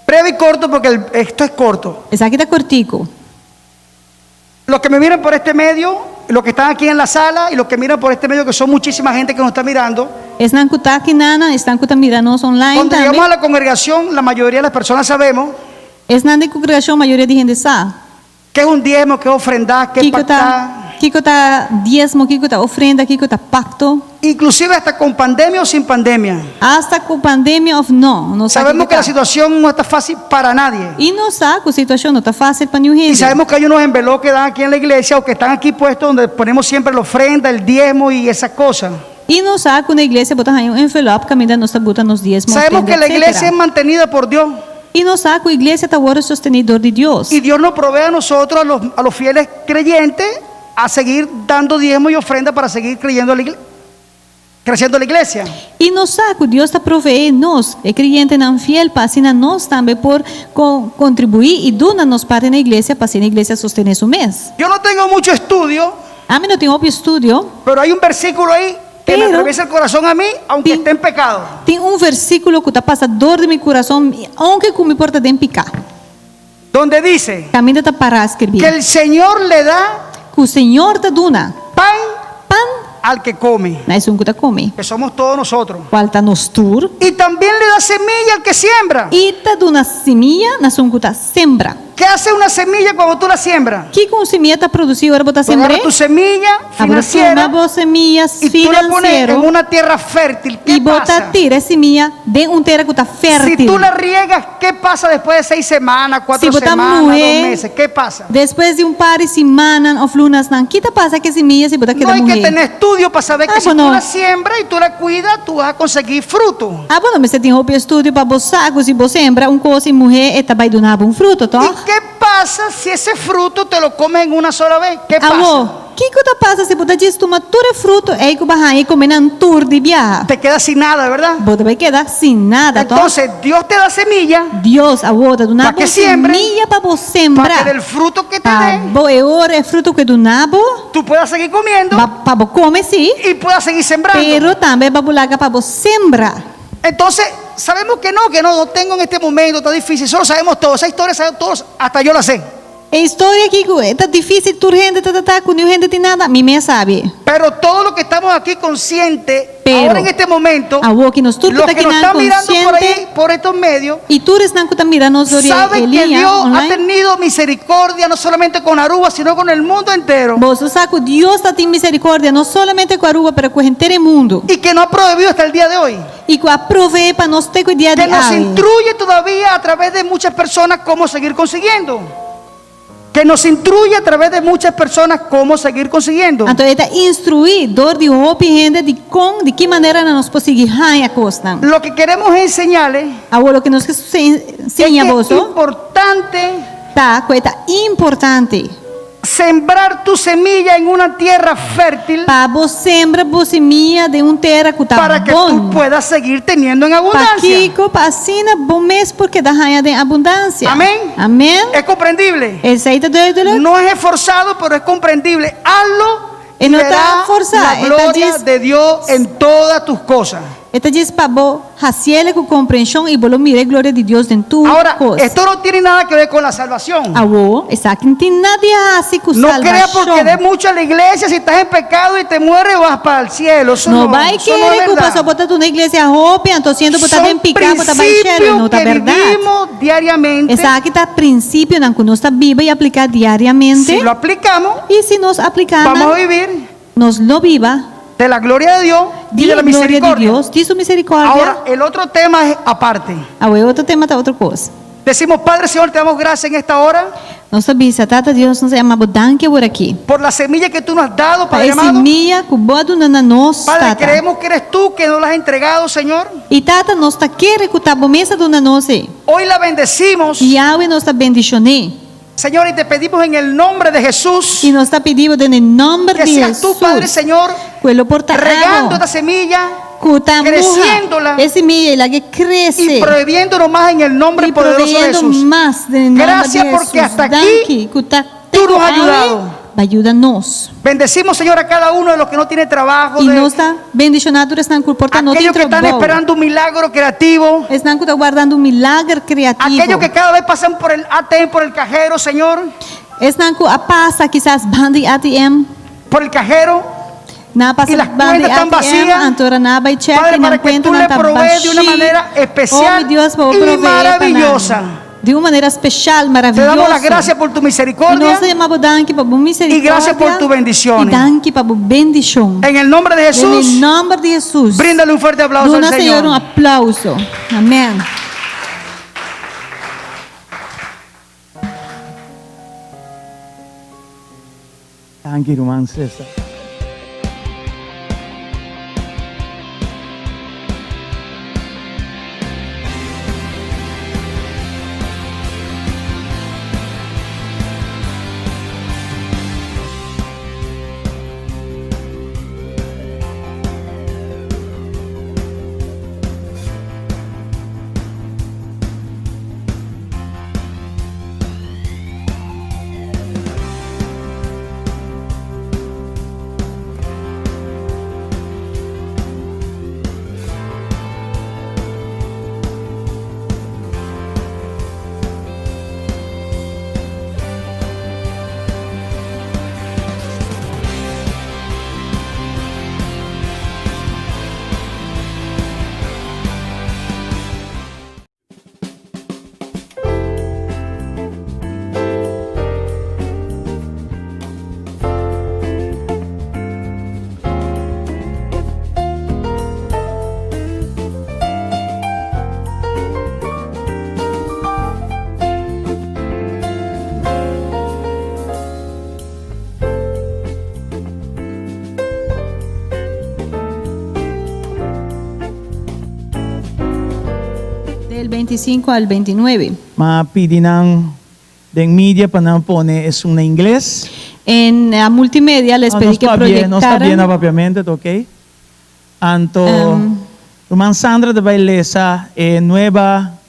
Speaker 10: Breve y corto porque el, esto es corto.
Speaker 5: Esaki ta kortiku.
Speaker 10: Los que me miran por este medio, los que están aquí en la sala y los que miran por este medio, que son muchísima gente que nos está mirando.
Speaker 5: Esnan ku ta aki nana, esnan ku ta mira nos online
Speaker 10: Cuando
Speaker 5: tambe.
Speaker 10: llegamos a la congregación, la mayoría de las personas sabemos
Speaker 5: Esnan den kongregashon mayoria di hende sa.
Speaker 10: qué es un diezmo, qué es ofrendar, qué es
Speaker 5: Kiko ta
Speaker 10: pactar.
Speaker 5: kiko ta diesmo, kiko ta ofrenda, kiko ta pakto.
Speaker 10: Inclusive hasta con pandemia o sin pandemia.
Speaker 5: Asta ku pandemia òf no, nos sa
Speaker 10: Sabemos
Speaker 5: kiko
Speaker 10: que la
Speaker 5: ta.
Speaker 10: situación no está fácil para nadie.
Speaker 5: I nos sa ku situashon no ta fásil pa niun
Speaker 10: Y
Speaker 5: hende.
Speaker 10: sabemos que hay unos envelopes que dan aquí en la iglesia o que están aquí puestos donde ponemos siempre la ofrenda, el diezmo y esas cosas.
Speaker 5: I nos sa ku na iglesia bo ta haña un envelop kaminda nos ta buta nos diesmo,
Speaker 10: Sabemos
Speaker 5: ofrenda,
Speaker 10: que la iglesia
Speaker 5: etcétera.
Speaker 10: es mantenida por Dios.
Speaker 5: I nos sa ku iglesia ta wòrdu sostení dor di Dios.
Speaker 10: Y Dios nos provee a nosotros, a los, a los fieles creyentes, a seguir dando diezmo y ofrenda para seguir creyendo en la igle- creciendo la iglesia.
Speaker 5: I nos sa ku Dios ta proveé nos, e kreyentenan fiel, pa asina nos tambe por kontribuí i duna nos parti na iglesia pa asina iglesia sostené su mes.
Speaker 10: Yo no tengo mucho estudio.
Speaker 5: Ami no tin hopi estudio.
Speaker 10: Pero hay un versículo ahí que me
Speaker 5: Pero
Speaker 10: atraviesa el corazón a mí, aunque
Speaker 5: tin
Speaker 10: esté en pecado.
Speaker 5: tin un versíkulo ku ta pasa dor di mi kurason, ounke ku mi por ta den piká.
Speaker 10: Donde dice
Speaker 5: Kaminda ta pará skirbí.
Speaker 10: que el Señor le da
Speaker 5: Ku Señor ta duna.
Speaker 10: pan
Speaker 5: Pan.
Speaker 10: al que come.
Speaker 5: Na esun ku ta come.
Speaker 10: Que somos todos nosotros.
Speaker 5: Kual ta nos tur.
Speaker 10: Y también le da semilla al que siembra.
Speaker 5: I ta duna simia na esun ku ta sembra.
Speaker 10: ¿Qué hace una semilla cuando tú la siembras?
Speaker 5: Kiko un simia ta produsí ora bo ta
Speaker 10: Tú agarras
Speaker 5: sembr'é?
Speaker 10: tu semilla
Speaker 5: Abo ta
Speaker 10: financiera
Speaker 5: tuma bo semia
Speaker 10: y tú la pones en
Speaker 5: finansiero
Speaker 10: una tierra fértil. ¿Qué
Speaker 5: i bo ta
Speaker 10: pasa?
Speaker 5: tira e simia den un tera ku ta
Speaker 10: Si
Speaker 5: fértil.
Speaker 10: tú la riegas, ¿qué pasa después de seis semanas, cuatro
Speaker 5: Si bo ta
Speaker 10: semanas, dos
Speaker 5: muhé
Speaker 10: meses? ¿Qué pasa?
Speaker 5: despues di un par di simannan òf lunasnan, ki ta pasa ku e simia si bo ta
Speaker 10: No
Speaker 5: keda
Speaker 10: hay que
Speaker 5: muhé?
Speaker 10: tener estudio para saber
Speaker 5: Ah,
Speaker 10: que si
Speaker 5: bo
Speaker 10: tú
Speaker 5: no.
Speaker 10: la siembras y tú la cuidas, tú vas a conseguir fruto.
Speaker 5: Ah, bo no mester tin hopi estudio pa bo sa ku si bo sembra un kos i muhé e ta bai duna bo un fruto, tòg?
Speaker 10: ¿Qué pasa si ese fruto te lo comes en una sola vez? ¿Qué pasa?
Speaker 5: Awor, kiko ta pasa si bo ta djis tuma tur e fruto ei ku bo a haña i kome nan tur di biaha?
Speaker 10: Te quedas sin nada, ¿verdad?
Speaker 5: Bo ta bai keda sin nada, tòg?
Speaker 10: Entonces, Dios te da semilla
Speaker 5: Dios awor ta duna
Speaker 10: Pa
Speaker 5: bo
Speaker 10: ke siembre,
Speaker 5: semilla pa bo
Speaker 10: para
Speaker 5: sembra.
Speaker 10: que del fruto que te
Speaker 5: Pa
Speaker 10: dé,
Speaker 5: bo e ora e fruto ku e duna bo,
Speaker 10: tú puedas seguir comiendo
Speaker 5: ba pa bo kome sí,
Speaker 10: y puedas seguir sembrando.
Speaker 5: pero tambe pa bo laga pa bo sembra.
Speaker 10: Entonces, sabemos que no, que no, no tengo en este momento, está difícil, eso lo sabemos todos, esa historia sabemos todos, hasta yo la sé.
Speaker 5: E historia aki ku e ta difícil tur hende ta ta ta ku niun hende tin nada, mi mes sabi.
Speaker 10: Pero todos los que estamos aquí conscientes,
Speaker 5: Pero,
Speaker 10: ahora en este momento,
Speaker 5: awor ki nos tur ku
Speaker 10: los
Speaker 5: ta
Speaker 10: que nos
Speaker 5: kinan
Speaker 10: están mirando por
Speaker 5: konsiente
Speaker 10: ahí, por estos medios,
Speaker 5: i tur esnan ku ta mira nos dor e
Speaker 10: saben que
Speaker 5: liña
Speaker 10: Dios ha
Speaker 5: online,
Speaker 10: tenido misericordia no solamente con Aruba, sino con el mundo entero.
Speaker 5: boso sa ku Dios ta tin misericordia no solamente ku Aruba pero ku henter e mundu
Speaker 10: Y que no ha prohibido hasta el día de hoy.
Speaker 5: i ku a proveé pa nos te ku e dia
Speaker 10: Que
Speaker 5: di
Speaker 10: nos
Speaker 5: awe.
Speaker 10: instruye todavía a través de muchas personas cómo seguir consiguiendo. Que nos instruye a través de muchas personas cómo seguir consiguiendo.
Speaker 5: Anto e ta instruí dor di hopi hende di kon, di ki maneranan nos por sigui haña kosnan.
Speaker 10: Lo que queremos enseñarles
Speaker 5: Awor loke nos ke
Speaker 10: es
Speaker 5: siña
Speaker 10: que es
Speaker 5: boso
Speaker 10: importante
Speaker 5: ta ku e ta importante.
Speaker 10: Sembrar tu semilla en una tierra fértil.
Speaker 5: Pa bo sembra bo simia den un tera ku ta
Speaker 10: Para que tú
Speaker 5: bon.
Speaker 10: puedas seguir teniendo en abundancia.
Speaker 5: Pakiko? Pa asina bo mes por keda haña den abundansia.
Speaker 10: Amén.
Speaker 5: Amén.
Speaker 10: Es comprendible.
Speaker 5: Esei ta duidelijk?
Speaker 10: No es esforzado, pero es comprendible. Hazlo
Speaker 5: E
Speaker 10: y
Speaker 5: no ta
Speaker 10: verás
Speaker 5: forzá,
Speaker 10: la
Speaker 5: e ta
Speaker 10: gloria
Speaker 5: djis-
Speaker 10: de Dios en todas tus cosas.
Speaker 5: E ta djis pa bo hasiel ku komprenshon i bo lo mira e gloria di Dios den tur
Speaker 10: Ahora,
Speaker 5: kos.
Speaker 10: esto no tiene nada que ver con la salvación.
Speaker 5: Awor, esaki no tin nada di hasi ku
Speaker 10: No creas porque des
Speaker 5: salbashon.
Speaker 10: mucho a la iglesia, si estás en pecado y te mueres vas para el cielo. Eso
Speaker 5: No
Speaker 10: no,
Speaker 5: bai
Speaker 10: eso no es
Speaker 5: kere ku
Speaker 10: verdad.
Speaker 5: pasobra bo ta duna iglesia hopi, anto siendo bo ta
Speaker 10: Son
Speaker 5: den piká bo ta bai shelu.
Speaker 10: principios
Speaker 5: No ta
Speaker 10: que
Speaker 5: bèrdat.
Speaker 10: vivimos diariamente.
Speaker 5: Esaki ta prinsipionan ku nos ta biba i apliká diariamente.
Speaker 10: Si lo aplicamos,
Speaker 5: I si nos apliká
Speaker 10: vamos a
Speaker 5: nan,
Speaker 10: vivir
Speaker 5: nos lo biba
Speaker 10: de la gloria de Dios y
Speaker 5: di
Speaker 10: de la
Speaker 5: e gloria di
Speaker 10: misericordia.
Speaker 5: Dios, di su misericordia.
Speaker 10: Ahora, el otro tema es aparte.
Speaker 5: Awe e otro tema ta otro kos.
Speaker 10: Decimos, Padre Señor, te damos gracias en esta hora.
Speaker 5: Nos ta bisa, Tata Dios, nos a yama bo danki awor aki.
Speaker 10: Por la semilla que tú nos has dado,
Speaker 5: Pa
Speaker 10: Padre
Speaker 5: e
Speaker 10: amado.
Speaker 5: simia ku bo a duna na nos,
Speaker 10: Padre,
Speaker 5: Tata.
Speaker 10: creemos que eres tú que nos la has entregado, Señor.
Speaker 5: I Tata, nos ta kere ku ta bo mes a duna nos e.
Speaker 10: Hoy la bendecimos.
Speaker 5: I awe nos ta bendishon'é.
Speaker 10: Señor, y te pedimos en el nombre de Jesús.
Speaker 5: I nos ta pidi bo den e nomber
Speaker 10: Que
Speaker 5: di
Speaker 10: seas tú, Padre
Speaker 5: Hesus,
Speaker 10: Señor,
Speaker 5: ku e lo por ta
Speaker 10: regando
Speaker 5: abo,
Speaker 10: esta semilla,
Speaker 5: ku ta muha
Speaker 10: creciéndola
Speaker 5: e simia i laga e krese.
Speaker 10: y prohibiéndonos más en el nombre
Speaker 5: I
Speaker 10: poderoso de
Speaker 5: proveyendo
Speaker 10: Jesús.
Speaker 5: mas den e nomber di
Speaker 10: Gracias porque
Speaker 5: Hesus.
Speaker 10: hasta aquí
Speaker 5: Danki ku ta
Speaker 10: tú
Speaker 5: te
Speaker 10: nos has
Speaker 5: awe
Speaker 10: ayudado.
Speaker 5: Ba yuda nos.
Speaker 10: Bendecimos, Señor, a cada uno de los que no tiene trabajo,
Speaker 5: I
Speaker 10: de
Speaker 5: nos ta bendishoná tur esnan ku por ta no tin
Speaker 10: aquellos que están
Speaker 5: trabou.
Speaker 10: esperando un milagro creativo,
Speaker 5: Esnan ku ta wardando un milager kreativo.
Speaker 10: aquellos que cada vez pasan por el ATM, por el cajero, Señor,
Speaker 5: Esnan ku a pasa kisas banda di ATM.
Speaker 10: por el cajero.
Speaker 5: Nan a pasa
Speaker 10: Y las
Speaker 5: banda di
Speaker 10: cuentas están
Speaker 5: ATM,
Speaker 10: vacías.
Speaker 5: anto ora nan a bai check
Speaker 10: Padre,
Speaker 5: i nan
Speaker 10: para que tú
Speaker 5: kuentanan
Speaker 10: le
Speaker 5: ta
Speaker 10: provees de una
Speaker 5: bashí.
Speaker 10: manera especial
Speaker 5: Oh, mi Dios, pa bo
Speaker 10: y
Speaker 5: proveé pa nan.
Speaker 10: maravillosa.
Speaker 5: Di un manera special,
Speaker 10: Te damos las
Speaker 5: maravilloso.
Speaker 10: gracias por tu
Speaker 5: I
Speaker 10: misericordia.
Speaker 5: nos ta yama bo danki pa bo misericordia.
Speaker 10: Y gracias por tu bendiciones.
Speaker 5: I danki pa bo bendicion.
Speaker 10: En el nombre de
Speaker 5: Den
Speaker 10: Jesús.
Speaker 5: e nomber di Hesus.
Speaker 10: Bríndale un fuerte aplauso
Speaker 5: Duna
Speaker 10: al
Speaker 5: Señor
Speaker 10: Señor.
Speaker 5: un aplauso. Amen.
Speaker 4: Danki ruman Cesar.
Speaker 5: Del 25 al 29.
Speaker 4: Ma pidi nan. Den media pa nan pone esun na ingles.
Speaker 5: En la multimedia les pedí que
Speaker 4: proyectaran. Nos ta bien na papiamento, ta ok. Anto ruman Sandra ta bai lesa e Nueva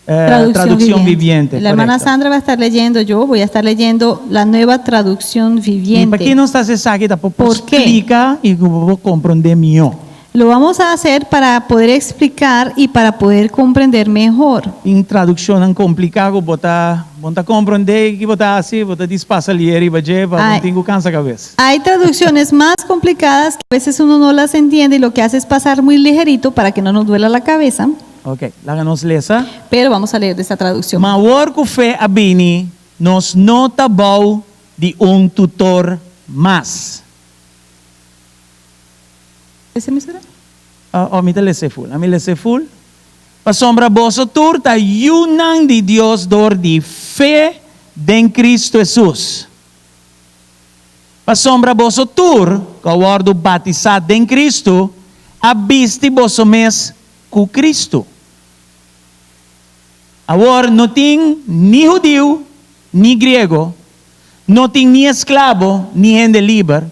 Speaker 4: Traducción Viviente.
Speaker 5: La hermana Sandra va a estar leyendo, yo voy a estar leyendo la Nueva Traducción Viviente.
Speaker 4: I pakí nos ta hasi esaki ta pa por splika i ku bo por komprondé mihó.
Speaker 5: Lo vamos a hacer para poder explicar y para poder comprender mejor.
Speaker 4: Tin traduccionnan complica cu bo ta bo no ta comprende ki bo ta haci, bo ta dispasa lier riba dje pa bo no tin cu cansa cabes.
Speaker 5: Hay traducciones más complicadas que a veces uno no las entiende y lo que hace es pasar muy ligerito para que no nos duela la cabeza.
Speaker 4: Ok, laga nos lesa.
Speaker 5: Pero vamos a leer de esta traducción.
Speaker 4: Ma awor cu fe a bini, nos no ta bou di un tutor mas.
Speaker 5: Ese mi sera?
Speaker 4: Oh, mi ta lese ful. Ami lese ful. Pasobra boso tur ta yunan di Dios dor di fe den Cristo Hesus. Pasobra boso tur ku a wòrdu batisá den Cristo a bisti boso mes ku Cristo. Awor no tin ni hudiu ni griego, no tin ni esklabo ni hende liber,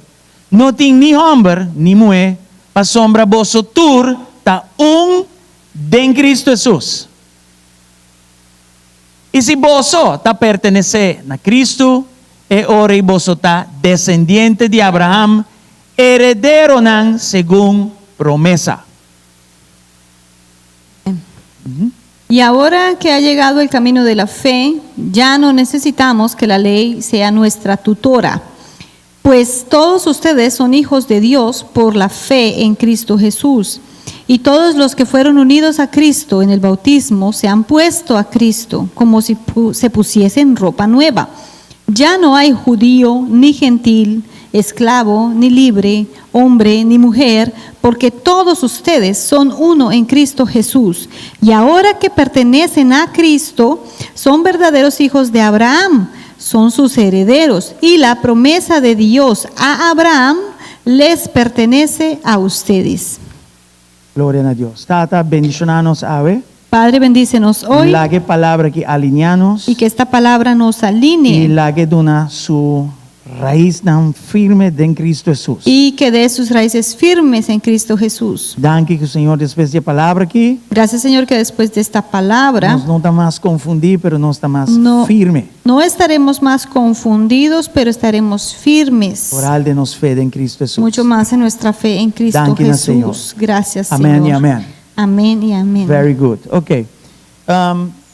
Speaker 4: No tin ni hòmber ni muhé, pasobra boso tur ta un den Kristu Hesus. I si boso ta pertenesé na Kristu, e ora ei boso ta desendiente di Abraham, herederonan segun promesa.
Speaker 5: Y ahora que ha llegado el camino de la fe, ya no necesitamos que la ley sea nuestra tutora. Pues todos ustedes son hijos de Dios por la fe en Cristo Jesús. Y todos los que fueron unidos a Cristo en el bautismo se han puesto a Cristo como si se pusiesen ropa nueva. Ya no hay judío ni gentil, esclavo ni libre, hombre ni mujer, porque todos ustedes son uno en Cristo Jesús. Y ahora que pertenecen a Cristo, son verdaderos hijos de Abraham son sus herederos y la promesa de Dios a Abraham les pertenece a ustedes.
Speaker 4: Gloria na Dios. Tata, bendiciona nos awe.
Speaker 5: Padre, bendícenos hoy.
Speaker 4: Laga e palabra aki alinea nos.
Speaker 5: Y que esta palabra nos alinee.
Speaker 4: Y laga e duna su raisnan firme den Cristo Hesus.
Speaker 5: Y que dé sus raíces firmes en Cristo Jesús.
Speaker 4: Danki ku Señor despues di e palabra aki.
Speaker 5: Gracias Señor que después de esta palabra.
Speaker 4: Nos no ta mas confundí pero nos ta mas firme.
Speaker 5: No estaremos mas confundidos pero estaremos firmes.
Speaker 4: Oral den nos fe den Cristo Hesus.
Speaker 5: Mucho mas en nuestra fe en Cristo
Speaker 4: Danki na Señor.
Speaker 5: Jesús. Gracias Señor.
Speaker 4: Amen y amen.
Speaker 5: Amen y amen.
Speaker 4: Very good. Ok.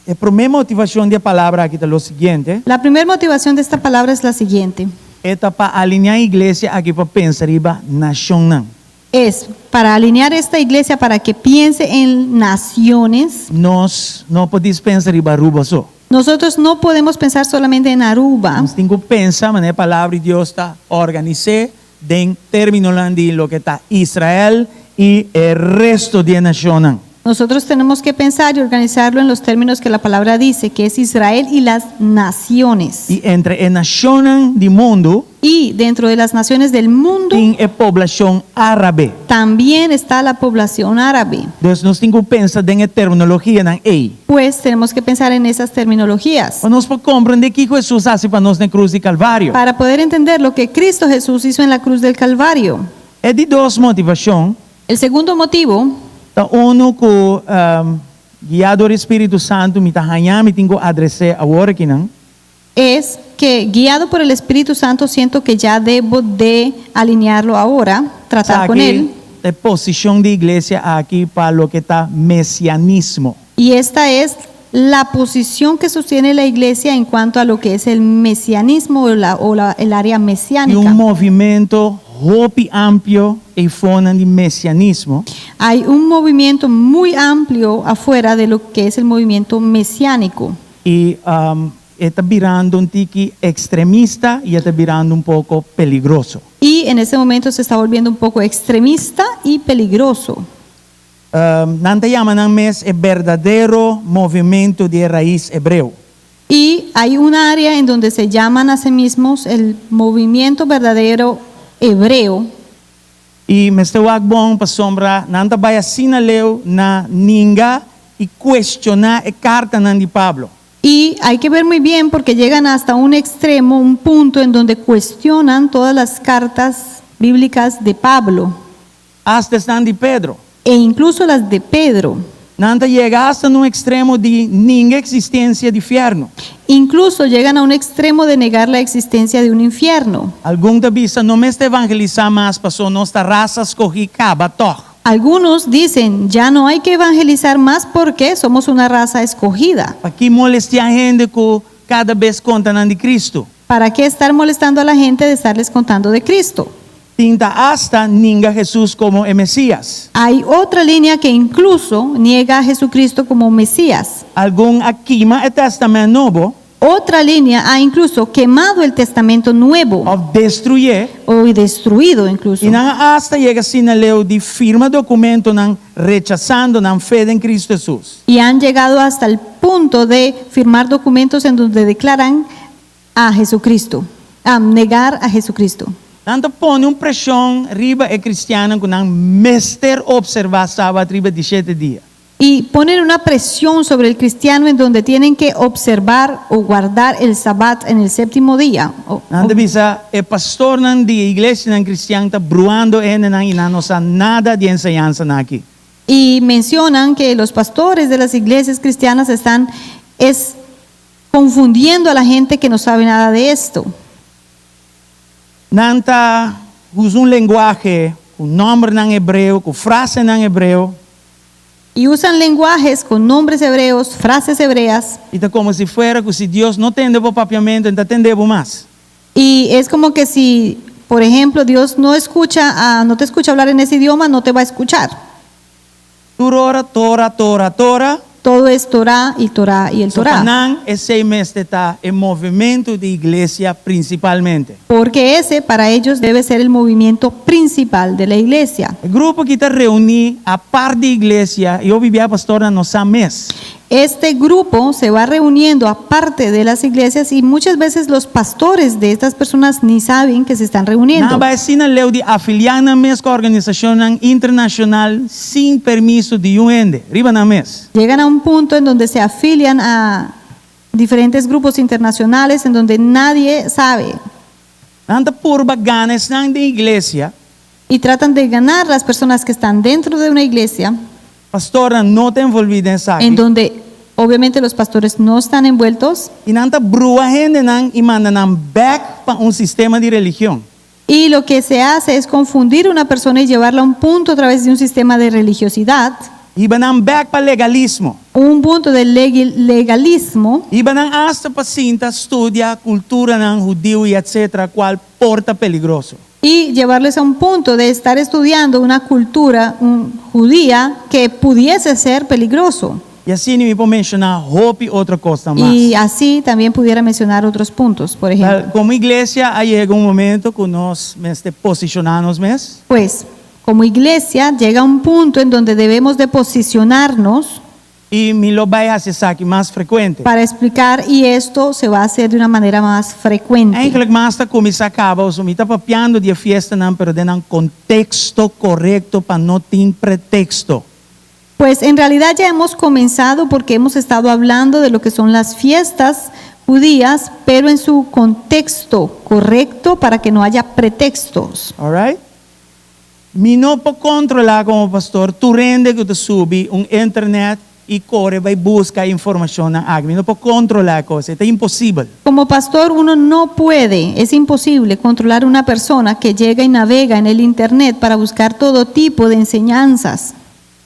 Speaker 4: E prome motivacion di e palabra aki ta lo siguiente.
Speaker 5: La primer motivacion de esta palabra es la siguiente.
Speaker 4: E ta pa alinea iglesia aki pa pensa riba nacionnan.
Speaker 5: Es para alinear esta iglesia para que piense en naciones.
Speaker 4: Nos no por dispensa riba Aruba so.
Speaker 5: Nosotros no podemos pensar solamente en Aruba.
Speaker 4: Nos tin cu pensa manera e Palabra di Dios ta organis'é den terminonan di loke ta Israel y e resto di e nacionnan.
Speaker 5: Nosotros tenemos que pensar y organizarlo en los términos que la Palabra dice, que es Israel y las naciones.
Speaker 4: Y entre e nacionnan di mundo.
Speaker 5: Y dentro de las naciones del mundo.
Speaker 4: Tin e poblacion árabe.
Speaker 5: También está la población árabe.
Speaker 4: Dus nos tin cu pensa den e terminologianan ey.
Speaker 5: Pues tenemos que pensar en esas terminologías.
Speaker 4: Pa nos por comprende kico Hesus haci pa nos na e cruz di Calvario.
Speaker 5: Para poder entender lo que Cristo Jesús hizo en la cruz del Calvario.
Speaker 4: E di dos motivacion.
Speaker 5: El segundo motivo.
Speaker 4: Ta uno cu guia dor e Spiritu Santo mi ta haña mi tin cu adres'é awor akinan.
Speaker 5: Es que guiado por el Espíritu Santo siento que ya debo de alinearlo ahora, tratar con
Speaker 4: Esaki
Speaker 5: él.
Speaker 4: ta e posicion di iglesia aki pa loke ta mesianismo.
Speaker 5: Y esta es la posición que sostiene la iglesia en cuanto a lo que es el mesianismo o la, o la, el área
Speaker 4: Tin
Speaker 5: mesiánica.
Speaker 4: un movimento hopi amplio eifonan di mesianismo.
Speaker 5: Hay un movimiento muy amplio afuera de lo que es el movimiento mesiánico.
Speaker 4: Y e ta birando un tiki extremista y e ta birando un poco peligroso.
Speaker 5: Y en este momento se está volviendo un poco extremista y peligroso.
Speaker 4: Nan ta yama nan mes e berdadero movimento di e rais hebreo.
Speaker 5: Y hay un área en donde se llaman a sí mismos el movimiento verdadero hebreo.
Speaker 4: Y mester wak bon pasobra nan ta bai asina leu na ninga y cuestiona e cartanan di Pablo.
Speaker 5: Y hay que ver muy bien porque llegan hasta un extremo, un punto en donde cuestionan todas las cartas bíblicas de Pablo
Speaker 4: Hasta esnan di Pedro.
Speaker 5: e incluso las de Pedro.
Speaker 4: Nan ta yega hasta na un ekstremo di nenga eksistensia di fièrnu.
Speaker 5: Incluso llegan a un extremo de negar la existencia de un infierno.
Speaker 4: Algun ta bisa no mester evangelisá mas paso nos ta rasa skohí kaba tòg.
Speaker 5: Algunos dicen, ya no hay que evangelizar más porque somos una raza escogida.
Speaker 4: Pakiko molestiá hende ku kada bes konta nan di Kristu?
Speaker 5: ¿Para qué estar molestando a la gente de estarles contando de Cristo?
Speaker 4: Tin ta hasta ninga Hesus komo e Mesias.
Speaker 5: Hay otra línea que incluso niega a Jesucristo como Mesías.
Speaker 4: Algun a kima e Tèstamènt Nobo.
Speaker 5: Otra línea ha incluso quemado el Testamento Nuevo.
Speaker 4: Òf destruyé.
Speaker 5: O destruido incluso.
Speaker 4: I nan a hasta yega asina leu di firma dokumentonan rechasando nan fe den Kristu Hesus.
Speaker 5: Y han llegado hasta el punto de firmar documentos en donde declaran a Jesucristo, a negar a Jesucristo.
Speaker 4: Nan ta pone un preshon riba e kristiannan ku nan mester opservá Sabat riba di shete dia.
Speaker 5: Y ponen una presión sobre el cristiano en donde tienen que observar o guardar el Sabat en el séptimo día. O,
Speaker 4: Nan ta bisa e pastornan di e iglesianan kristian ta bruando hendenan i nan no sa nada di e enseñansanan aki.
Speaker 5: Y mencionan que los pastores de las iglesias cristianas están es confundiendo a la gente que no sabe nada de esto.
Speaker 4: Nan ta usa un lenguahe ku nòmbernan hebreo, ku frasenan hebreo.
Speaker 5: Y usan lenguajes con nombres hebreos, frases hebreas.
Speaker 4: I ta komo si fuera ku si Dios no tende bo papiamentu, e no ta tende bo mas.
Speaker 5: Y es como que si, por ejemplo, Dios no escucha, a, no te escucha hablar en ese idioma, no te va a escuchar.
Speaker 4: Tur ora, Tora, Tora, Tora.
Speaker 5: Todo es Torá y Torá y el
Speaker 4: So
Speaker 5: Torá.
Speaker 4: pa nan esei mester ta e movementu di iglesia prinsipalmente.
Speaker 5: Porque ese para ellos debe ser el movimiento principal de la iglesia.
Speaker 4: E grupo aki ta reuní apart di iglesia i hopi bia pastornan no sa mes.
Speaker 5: Este grupo se va reuniendo aparte de las iglesias y muchas veces los pastores de estas personas ni saben que se están reuniendo.
Speaker 4: Nan a bai asina leu di afiliá nan mes ku organisashonnan internashonal sin permiso di un hende riba nan mes.
Speaker 5: Llegan a un punto en donde se afilian a diferentes grupos internacionales en donde nadie sabe.
Speaker 4: Nan ta purba gana esnan den iglesia.
Speaker 5: Y tratan de ganar las personas que están dentro de una iglesia.
Speaker 4: Pastornan no ta envolví den esaki.
Speaker 5: En donde obviamente los pastores no están envueltos.
Speaker 4: I nan ta brua hendenan i manda nan bèk pa un sistema di religion.
Speaker 5: Y lo que se hace es confundir una persona y llevarla a un punto a través de un sistema de religiosidad.
Speaker 4: Hiba nan bèk pa legalismo.
Speaker 5: Un punto de legalismo.
Speaker 4: Hiba nan asta pa sinta studia kulturanan hudiu i etcetera kual por ta peligroso.
Speaker 5: Y llevarles a un punto de estar estudiando una cultura judía que pudiese ser peligroso.
Speaker 4: I asina mi por menshoná hopi otro kosnan mas.
Speaker 5: Y así también pudiera mencionar otros puntos, por ejemplo.
Speaker 4: Komo iglesia a yega un momento ku nos mester posishoná nos mes.
Speaker 5: Pues, como iglesia llega un punto en donde debemos de posicionarnos.
Speaker 4: I mi lo bai hasi esaki mas frekuente.
Speaker 5: Para explicar y esto se va a hacer de una manera más frecuente.
Speaker 4: Eigenlijk mas ta kuminsá kaba oso mi ta papiando di e fiestanan pero den nan konteksto korekto pa no tin preteksto.
Speaker 5: Pues en realidad ya hemos comenzado porque hemos estado hablando de lo que son las fiestas judías, pero en su contexto correcto para que no haya pretextos.
Speaker 4: Alright? Mi no por kontrolá komo pastor tur hende ku ta subi un internet i kore bai buska e informashonnan aki. Mi no por kontrolá e kos, e ta imposibel.
Speaker 5: Como pastor uno no puede, es imposible controlar una persona que llega y navega en el internet para buscar todo tipo de enseñanzas.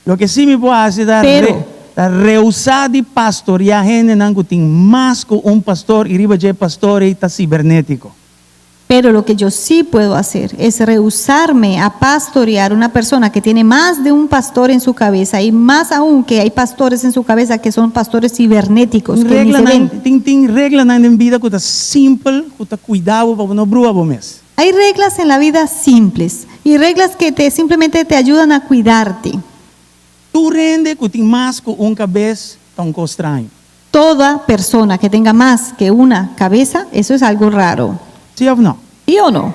Speaker 4: Loke sí mi por hasi ta
Speaker 5: Pero.
Speaker 4: ta rehusá di pastoriá hendenan ku tin mas ku un pastor i riba dje pastor ei ta sibernétiko.
Speaker 5: Pero lo que yo sí puedo hacer es rehusarme a pastorear una persona que tiene más de un pastor en su cabeza y más aún que hay pastores en su cabeza que son pastores cibernéticos
Speaker 4: Tin
Speaker 5: que ni se
Speaker 4: reglanan,
Speaker 5: ven.
Speaker 4: tin tin reglanan den bida ku ta simpel, ku ta kuida bo pa bo no brua bo mes.
Speaker 5: Hay reglas en la vida simples y reglas que te simplemente te ayudan a cuidarte.
Speaker 4: Tur hende ku tin mas ku un kabes ta un kos straño.
Speaker 5: Toda persona que tenga más que una cabeza, eso es algo raro.
Speaker 4: Sí òf no?
Speaker 5: ¿Sí o no?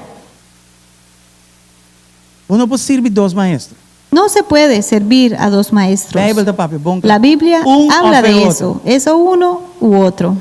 Speaker 4: Bo no por sirbi dos maestro.
Speaker 5: No se puede servir a dos maestros.
Speaker 4: Beibel ta papia bon kla.
Speaker 5: La Biblia
Speaker 4: Un
Speaker 5: habla
Speaker 4: òf e
Speaker 5: de
Speaker 4: otro.
Speaker 5: eso, es o uno u otro.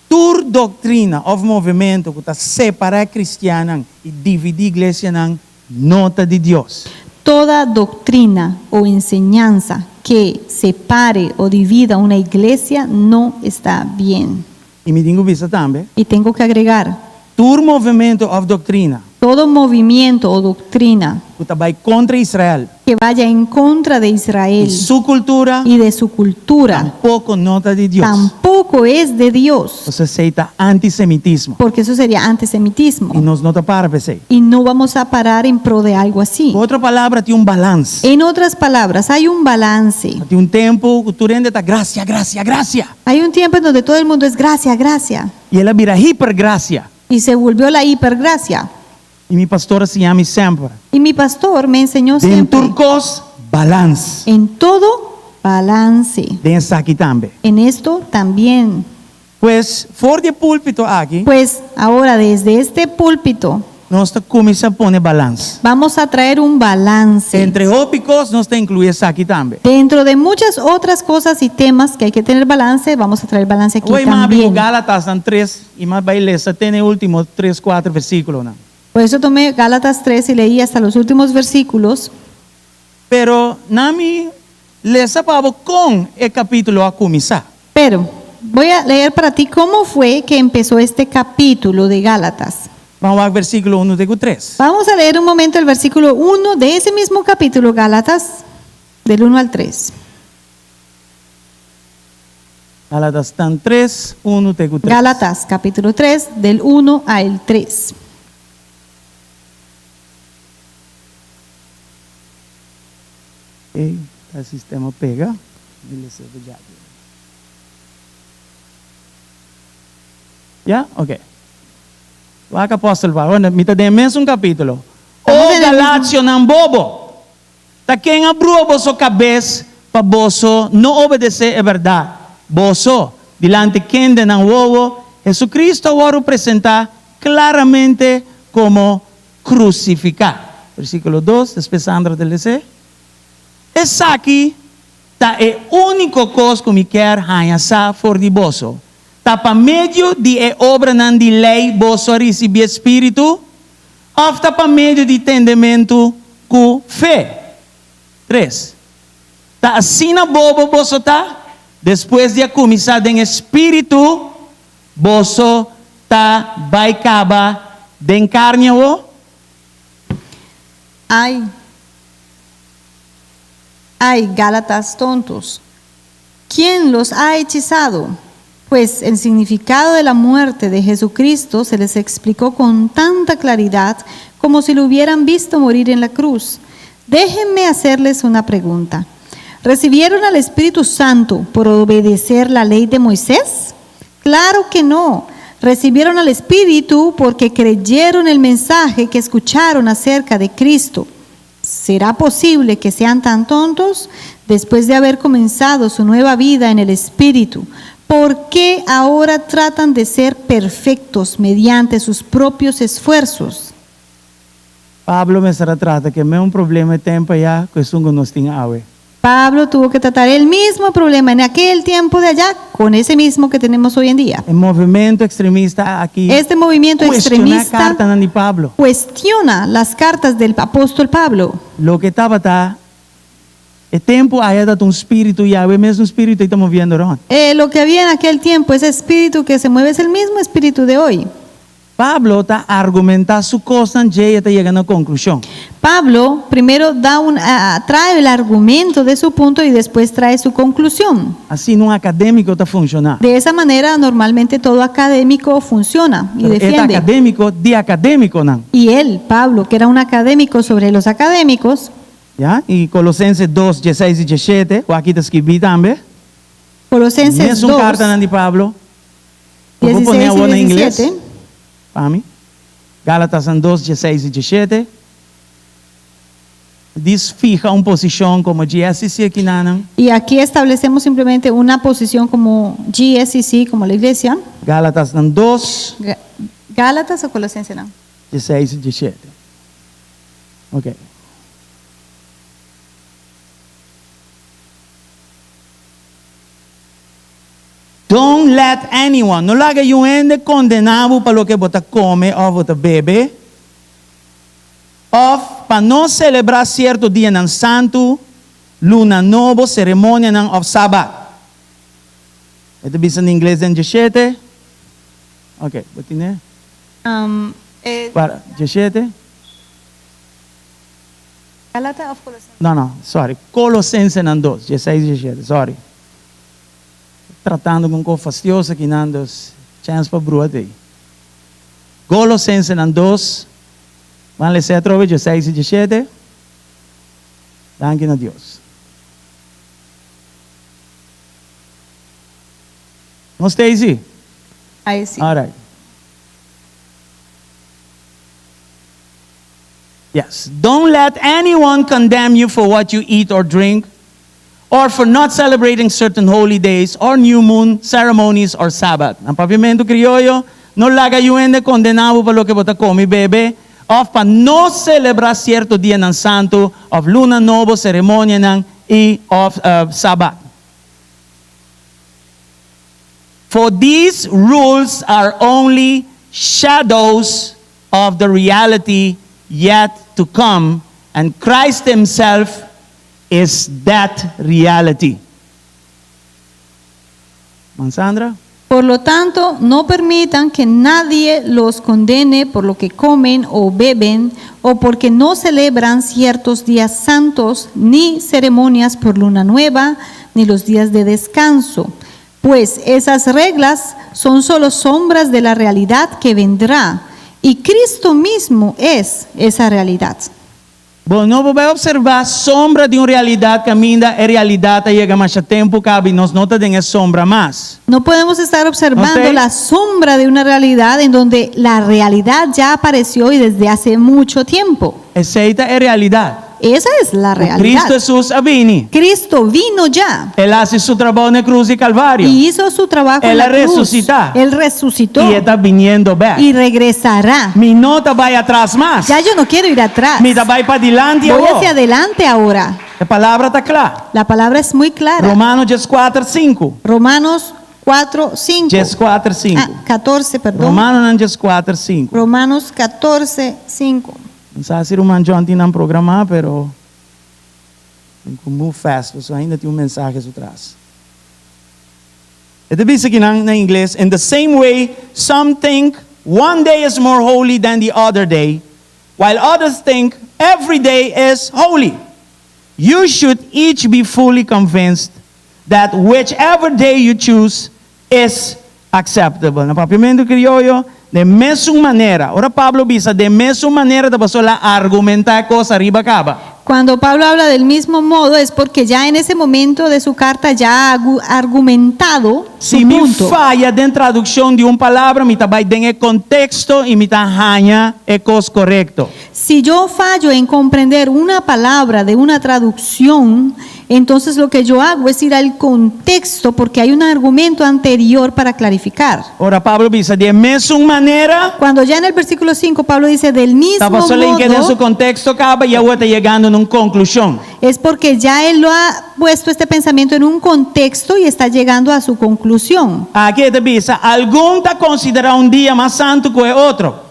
Speaker 4: Tur doktrina òf movementu ku ta separá kristiannan i dividí iglesianan no ta di Dios.
Speaker 5: Toda doctrina o enseñanza que separe o divida una iglesia no está bien.
Speaker 4: I mi tin ku bisa tambe.
Speaker 5: Y tengo que agregar.
Speaker 4: Tur movementu òf doktrina.
Speaker 5: Todo movimiento o doctrina.
Speaker 4: Ku ta bai kontra Israel.
Speaker 5: Que vaya en contra de Israel.
Speaker 4: I su kultura.
Speaker 5: Y de su cultura.
Speaker 4: Tampoko no ta di Dios.
Speaker 5: Tampoco es de Dios.
Speaker 4: Pasobra esei ta antisemitismo.
Speaker 5: Porque eso sería antisemitismo.
Speaker 4: I nos no ta para pa esei.
Speaker 5: Y no vamos a parar en pro de algo así.
Speaker 4: Ku otro palabra tin un balans.
Speaker 5: En otras palabras, hay un balance.
Speaker 4: Tin un tempu ku tur hende ta grasia, grasia, grasia.
Speaker 5: Hay un tiempo en donde todo el mundo es gracia, gracia.
Speaker 4: I el a bira hipergrasia.
Speaker 5: Y se volvió la hipergracia.
Speaker 4: I mi pastor a siña mi semper.
Speaker 5: Y mi pastor me enseñó
Speaker 4: Den
Speaker 5: siempre.
Speaker 4: tur kos, balans.
Speaker 5: En todo, balance.
Speaker 4: Den esaki tambe.
Speaker 5: En esto también.
Speaker 4: Pues, for di e púlpito aki.
Speaker 5: Pues, ahora desde este púlpito.
Speaker 4: Nos ta kuminsá pone balans.
Speaker 5: Vamos a traer un balance.
Speaker 4: Entre hopi kos nos ta inkluí esaki tambe.
Speaker 5: Dentro de muchas otras cosas y temas que hay que tener balance, vamos a traer balance aquí
Speaker 4: Awor mi a habri ku
Speaker 5: también.
Speaker 4: Gálatasnan tres i mi a bai lesa te na e último tres, kuater versíkulonan.
Speaker 5: Por eso tomé Gálatas 3 y leí hasta los últimos versículos.
Speaker 4: Pero na mi lesa pa bo kon e kapítulo a kuminsá.
Speaker 5: Pero voy a leer para ti cómo fue que empezó este capítulo de Gálatas.
Speaker 4: Ban wak versíkulo unu te ku tres.
Speaker 5: Vamos a leer un momento el versículo 1 de ese mismo capítulo, Gálatas, del 1 al 3.
Speaker 4: Gálatasnan tres, unu te ku tres.
Speaker 5: Gálatas, capítulo 3, del 1 al 3.
Speaker 4: Ey, ta sistema pega. Mi lesa e ya. Ya? Ok. Wak apòstel Pablo. Bueno, mi ta den e mesun kapítulo. O galationan bobo! Ta ken a brua boso kabes pa boso no obedesé e bèrdat? Boso, dilanti kende nan wowo, Jesucristo a wòrdu presentá klaramente komo krusifiká. Versíkulo dos, despues Sandra ta les'é. Esaki ta e úniko kos ku mi kier haña sa for di boso, Ta pa medio di e obranan di lei boso a risibí e spiritu, òf ta pa medio di tendementu ku fe? Tres. Ta asina bobo boso ta? Despues di a kuminsá den e spiritu, boso ta bai kaba den karni awó?
Speaker 5: Ai, ai, gálatas tontos! Quién los ha hechizado? Pues el significado de la muerte de Jesucristo se les explicó con tanta claridad como si lo hubieran visto morir en la cruz. Déjenme hacerles una pregunta. ¿Recibieron al Espíritu Santo por obedecer la ley de Moisés? Claro que no. Recibieron al Espíritu porque creyeron el mensaje que escucharon acerca de Cristo. ¿Será posible que sean tan tontos después de haber comenzado su nueva vida en el Espíritu? ¿Por qué ahora tratan de ser perfectos mediante sus propios esfuerzos?
Speaker 4: Pablo mester a trata ku e mesun problema e tempu ayá ku esun ku nos tin awe.
Speaker 5: Pablo tuvo que tratar el mismo problema en aquel tiempo de allá con ese mismo que tenemos hoy en día.
Speaker 4: E movementu ekstremista aki
Speaker 5: Este movimiento
Speaker 4: kuestioná
Speaker 5: extremista
Speaker 4: kartanan di Pablo.
Speaker 5: cuestiona las cartas del apóstol Pablo.
Speaker 4: Loke tabata e tempu aya ta un spiritu i awe mesun spiritu ei ta moviendo rònt.
Speaker 5: Eh, lo que había en aquel tiempo, ese espíritu que se mueve es el mismo espíritu de hoy.
Speaker 4: Pablo ta argumentá su kosnan djei e ta yega na konklushon.
Speaker 5: Pablo primero da un, trae el argumento de su punto y después trae su conclusión.
Speaker 4: Asina un akadémiko ta funshoná.
Speaker 5: De esa manera normalmente todo académico funciona y
Speaker 4: Pero e ta
Speaker 5: defiende.
Speaker 4: akadémiko di akadémikonan.
Speaker 5: Y él, Pablo, que era un académico sobre los académicos,
Speaker 4: Ya, i Kolosenses dos, dieseis i diesshete, ku aki ta skibí tambe.
Speaker 5: Colosenses
Speaker 4: Mesun
Speaker 5: 2,
Speaker 4: kartanan di Pablo. Bo por pone
Speaker 5: 16
Speaker 4: awor
Speaker 5: y
Speaker 4: na ingles
Speaker 5: 17.
Speaker 4: pa mi. Gálatasnan dos, dieseis i diesshete. Dis fiha un posishon komo GSCC akinanan.
Speaker 5: Y aquí establecemos simplemente una posición como GSCC, como la iglesia.
Speaker 4: Gálatasnan dos.
Speaker 5: Gálatas o Colosenses, no?
Speaker 4: Dieseis i diesshete. Ok. Don't let anyone, no laga yun hende kondená bo pa loke bo ta kome òf bo ta bebe, òf pa no selebrá sierto dianan santu, luna nobo, seremonianan òf sabat. E ta bisa na ingles den djeshete. Ok, bo tine? Para, djeshete.
Speaker 5: Galata òf Kolosense?
Speaker 4: No, no, sorry. Kolosensenan dos, djeseis, djeshete, sorry. Tratando ku un kos fastioso akinan, dus chèns pa brua t'ei. Kolosensenan dos, ban lesa atrobe djeseis i djeshete. Danki na Dios. Nos ta ei si?
Speaker 5: Ai si.
Speaker 4: Alright. Yes. Don't let anyone condemn you for what you eat or drink, or for not celebrating certain holy days, or new moon ceremonies, or Sabbath. Na papiamentu krioyo, no laga yu hende kondená bo pa loke bo ta kome i bebe, òf pa no selebrá sierto dianan santu, òf luna nobo, seremonianan, i òf Sabat. For these rules are only shadows of the reality yet to come, and Christ himself is that reality. Man Sandra?
Speaker 5: Por lo tanto, no permitan que nadie los condene por lo que comen o beben, o porque no celebran ciertos días santos, ni ceremonias por luna nueva, ni los días de descanso. Pues esas reglas son solo sombras de la realidad que vendrá, y Cristo mismo es esa realidad.
Speaker 4: Bo no por bai observá sombra di un realidat kaminda e realidat a yega masha tempu kaba i nos no ta den e sombra mas.
Speaker 5: No podemos estar observando
Speaker 4: No sé.
Speaker 5: la sombra de una realidad en donde la realidad ya apareció y desde hace mucho tiempo.
Speaker 4: Esei ta e realidat.
Speaker 5: Esa es la
Speaker 4: Ku
Speaker 5: realidad.
Speaker 4: Cristo Hesus a bini.
Speaker 5: Cristo vino ya.
Speaker 4: El a hasi su trabou na e krus di Kalvario.
Speaker 5: Y hizo su trabajo en
Speaker 4: El
Speaker 5: la
Speaker 4: a
Speaker 5: cruz.
Speaker 4: resusitá.
Speaker 5: Él resucitó.
Speaker 4: I e ta biniendo bèk.
Speaker 5: Y regresará.
Speaker 4: Mi no ta bai atras mas.
Speaker 5: Ya yo no quiero ir atrás.
Speaker 4: Mi ta bai padilanti
Speaker 5: Voy
Speaker 4: awor.
Speaker 5: hacia adelante ahora.
Speaker 4: E palabra ta kla.
Speaker 5: La palabra es muy clara.
Speaker 4: Romano dieskuater, sinku.
Speaker 5: Romanos 4, 5.
Speaker 4: Dieskuater, sinku.
Speaker 5: Ah, 14, perdón.
Speaker 4: Romanonan dieskuater, sinku.
Speaker 5: Romanos 14, 5.
Speaker 4: No sa si ruman John tin nan programá, pero tin ku move fast pasobra ainda tin un mensahe su tras. E ta bisa kinan na ingles, In the same way, some think one day is more holy than the other day, while others think every day is holy. You should each be fully convinced that whichever day you choose is acceptable. Na papiamentu krioyo, den mesun manera. Ora Pablo bisa den mesun manera ta pasobra el a argumentá e kos ariba kaba.
Speaker 5: Cuando Pablo habla del mismo modo es porque ya en ese momento de su carta ya ha argumentado su
Speaker 4: Si mi
Speaker 5: punto.
Speaker 4: faya den tradukshon di un palabra, mi ta bai den e konteksto i mi ta haña e kos korekto.
Speaker 5: Si yo fallo en comprender una palabra de una traducción, entonces lo que yo hago es ir al contexto porque hay un argumento anterior para clarificar.
Speaker 4: Ora Pablo bisa di e mesun manera,
Speaker 5: Cuando ya en el versículo 5 Pablo dice del
Speaker 4: ta
Speaker 5: mismo
Speaker 4: pasobra el keda den su
Speaker 5: modo,
Speaker 4: contexto caba y awor ta yegando na un conclusion.
Speaker 5: es porque ya él lo ha puesto este pensamiento en un contexto y está llegando a su conclusión.
Speaker 4: Aki e ta bisa, Algun ta considera un dia mas santo cu e otro.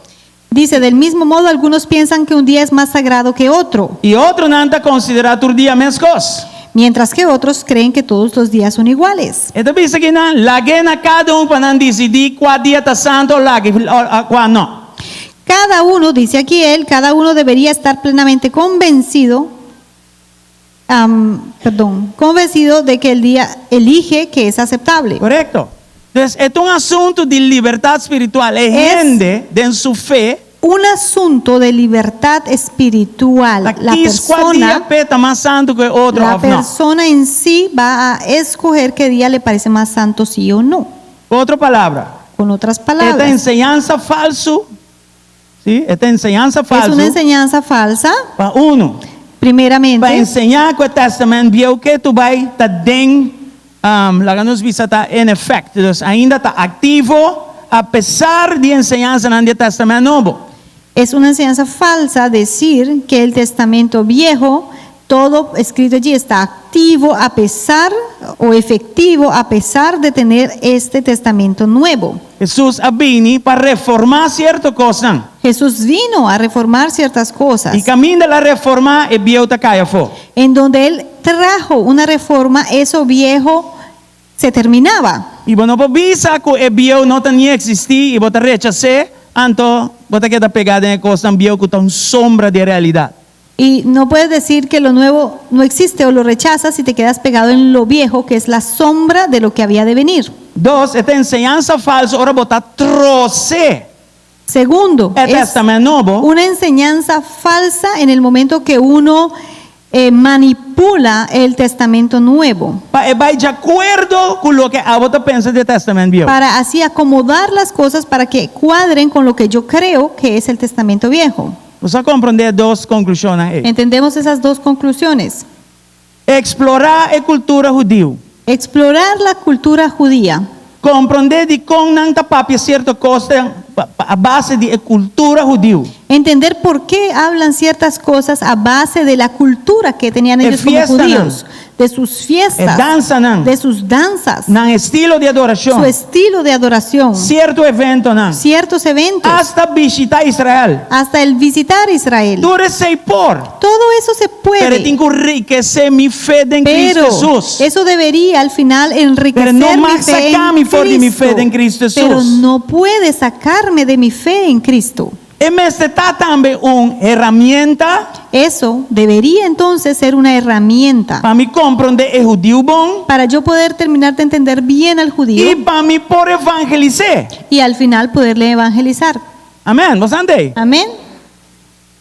Speaker 5: Dice, del mismo modo algunos piensan que un día es más sagrado que otro,
Speaker 4: I otronan ta konsiderá tur dia meskos.
Speaker 5: mientras que otros creen que todos los días son iguales.
Speaker 4: E ta bisa ki nan, Lag'é na kada un pa nan disidí kua dia ta santu o lag'é o kua no.
Speaker 5: Cada uno, dice aquí él, cada uno debería estar plenamente convencido, perdón, convencido de que el día elige que es aceptable.
Speaker 4: Korekto. Dus e ta un asuntu di libertat spiritual. E hende den su fe.
Speaker 5: Un asunto de libertad espiritual.
Speaker 4: Ta
Speaker 5: La
Speaker 4: kis kua
Speaker 5: persona
Speaker 4: dia p'e ta mas santu ku e otro
Speaker 5: La
Speaker 4: òf no.
Speaker 5: persona en sí va a escoger qué día le parece más santo sí o no.
Speaker 4: Ku otro palabra,
Speaker 5: Con otras
Speaker 4: e ta
Speaker 5: palabras.
Speaker 4: enseñansa falsu. Sí, e ta enseñansa
Speaker 5: Es
Speaker 4: falsu.
Speaker 5: una enseñanza falsa.
Speaker 4: Pa uno.
Speaker 5: Primeramente.
Speaker 4: Pa enseñá ku e Tèstamènt Bieu ke tu bai ta den, laga nos bisa ta in effect, dus ainda ta aktivo apesar di enseñansanan di e Tèstamènt Nobo.
Speaker 5: Es una enseñanza falsa decir que el Testamento Viejo. Todo escrito allí está activo a pesar o efectivo a pesar de tener este Testamento Nuevo.
Speaker 4: Hesus a bini pa reformá sierto kosnan.
Speaker 5: Jesús vino a reformar ciertas cosas.
Speaker 4: I kaminda el a reformá, e bieu ta kai afó.
Speaker 5: En donde él trajo una reforma, eso viejo se terminaba.
Speaker 4: I bo no por bisa ku e bieu no ta ni eksistí i bo ta rechas'é, anto bo ta keda pegá den e kosnan bieu ku ta un sombra di e realidat.
Speaker 5: Y no puedes decir que lo nuevo no existe o lo rechazas si te quedas pegado en lo viejo, que es la sombra de lo que había de venir.
Speaker 4: Dos, e ta enseñansa falso ora bo ta trose
Speaker 5: Segundo,
Speaker 4: e
Speaker 5: es
Speaker 4: Tèstamènt Nobo.
Speaker 5: una enseñanza falsa en el momento que uno eh, manipula el Testamento Nuevo
Speaker 4: Pa e bai djakuerdo ku loke abo ta pensa di e Tèstamènt Bieu.
Speaker 5: para así acomodar las cosas para que cuadren con lo que yo creo que es el Testamento Viejo.
Speaker 4: Nos a komprondé e dos konklushonnan ei.
Speaker 5: Entendemos esas dos conclusiones.
Speaker 4: Eksplorá e kultura hudiu.
Speaker 5: Explorar la cultura judía.
Speaker 4: Komprondé dikon nan ta papia sierto kosnan a base di e kultura hudiu.
Speaker 5: Entender por qué hablan ciertas cosas a base de la cultura que tenían
Speaker 4: E
Speaker 5: ellos como
Speaker 4: fiestanan.
Speaker 5: judíos, de sus fiestas,
Speaker 4: E dansanan.
Speaker 5: de sus danzas,
Speaker 4: Nan estilo di adorashon.
Speaker 5: su estilo de adoración,
Speaker 4: Sierto eventonan.
Speaker 5: ciertos eventos,
Speaker 4: Asta bishitá Israel.
Speaker 5: hasta el visitar Israel.
Speaker 4: Tur esei por.
Speaker 5: Todo eso se
Speaker 4: Pero
Speaker 5: puede.
Speaker 4: tin ku rikesé mi fe den Cristo
Speaker 5: Pero
Speaker 4: Hesus.
Speaker 5: eso debería al final enriquecer
Speaker 4: Pero no
Speaker 5: mi
Speaker 4: mag
Speaker 5: fe
Speaker 4: saca mi
Speaker 5: en
Speaker 4: for di mi
Speaker 5: Cristo.
Speaker 4: fe den Cristo Jesús.
Speaker 5: Pero no puede sacarme de mi fe en Cristo.
Speaker 4: E mester ta tambe un herramienta.
Speaker 5: Eso debería entonces ser una herramienta
Speaker 4: Pa mi komprondé e hudiu bon.
Speaker 5: para yo poder terminar de entender bien al judío.
Speaker 4: I pa mi por evangelis'é.
Speaker 5: Y al final poderle evangelizar.
Speaker 4: Amèn. Bo sa ante?
Speaker 5: Amén.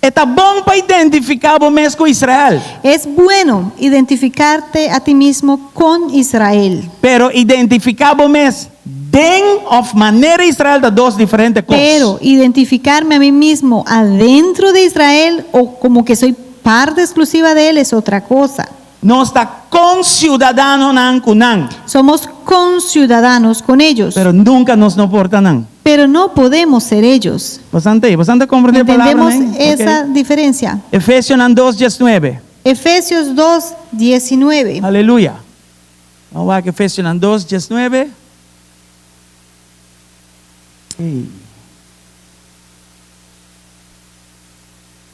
Speaker 4: E ta bon pa identifiká bo mes ku Israel.
Speaker 5: Es bueno identificarte a ti mismo con Israel.
Speaker 4: Pero identifiká bo mes den òf manera Israel ta dos diferente kos.
Speaker 5: Pero identificarme a mí mismo adentro de Israel o como que soy parte exclusiva de él es otra cosa.
Speaker 4: Nos ta konsiudadanonan ku nan.
Speaker 5: Somos conciudadanos con ellos.
Speaker 4: Pero nunka nos no por ta nan.
Speaker 5: Pero no podemos ser ellos.
Speaker 4: Bastante ahí, bastante comprende
Speaker 5: ¿Entendemos
Speaker 4: palabra, ¿eh?
Speaker 5: esa
Speaker 4: Ok.
Speaker 5: diferencia?
Speaker 4: Efesionan 2, 19.
Speaker 5: Efesios 2, 19.
Speaker 4: Aleluya. Vamos a Efesionan 2, 19. Hey.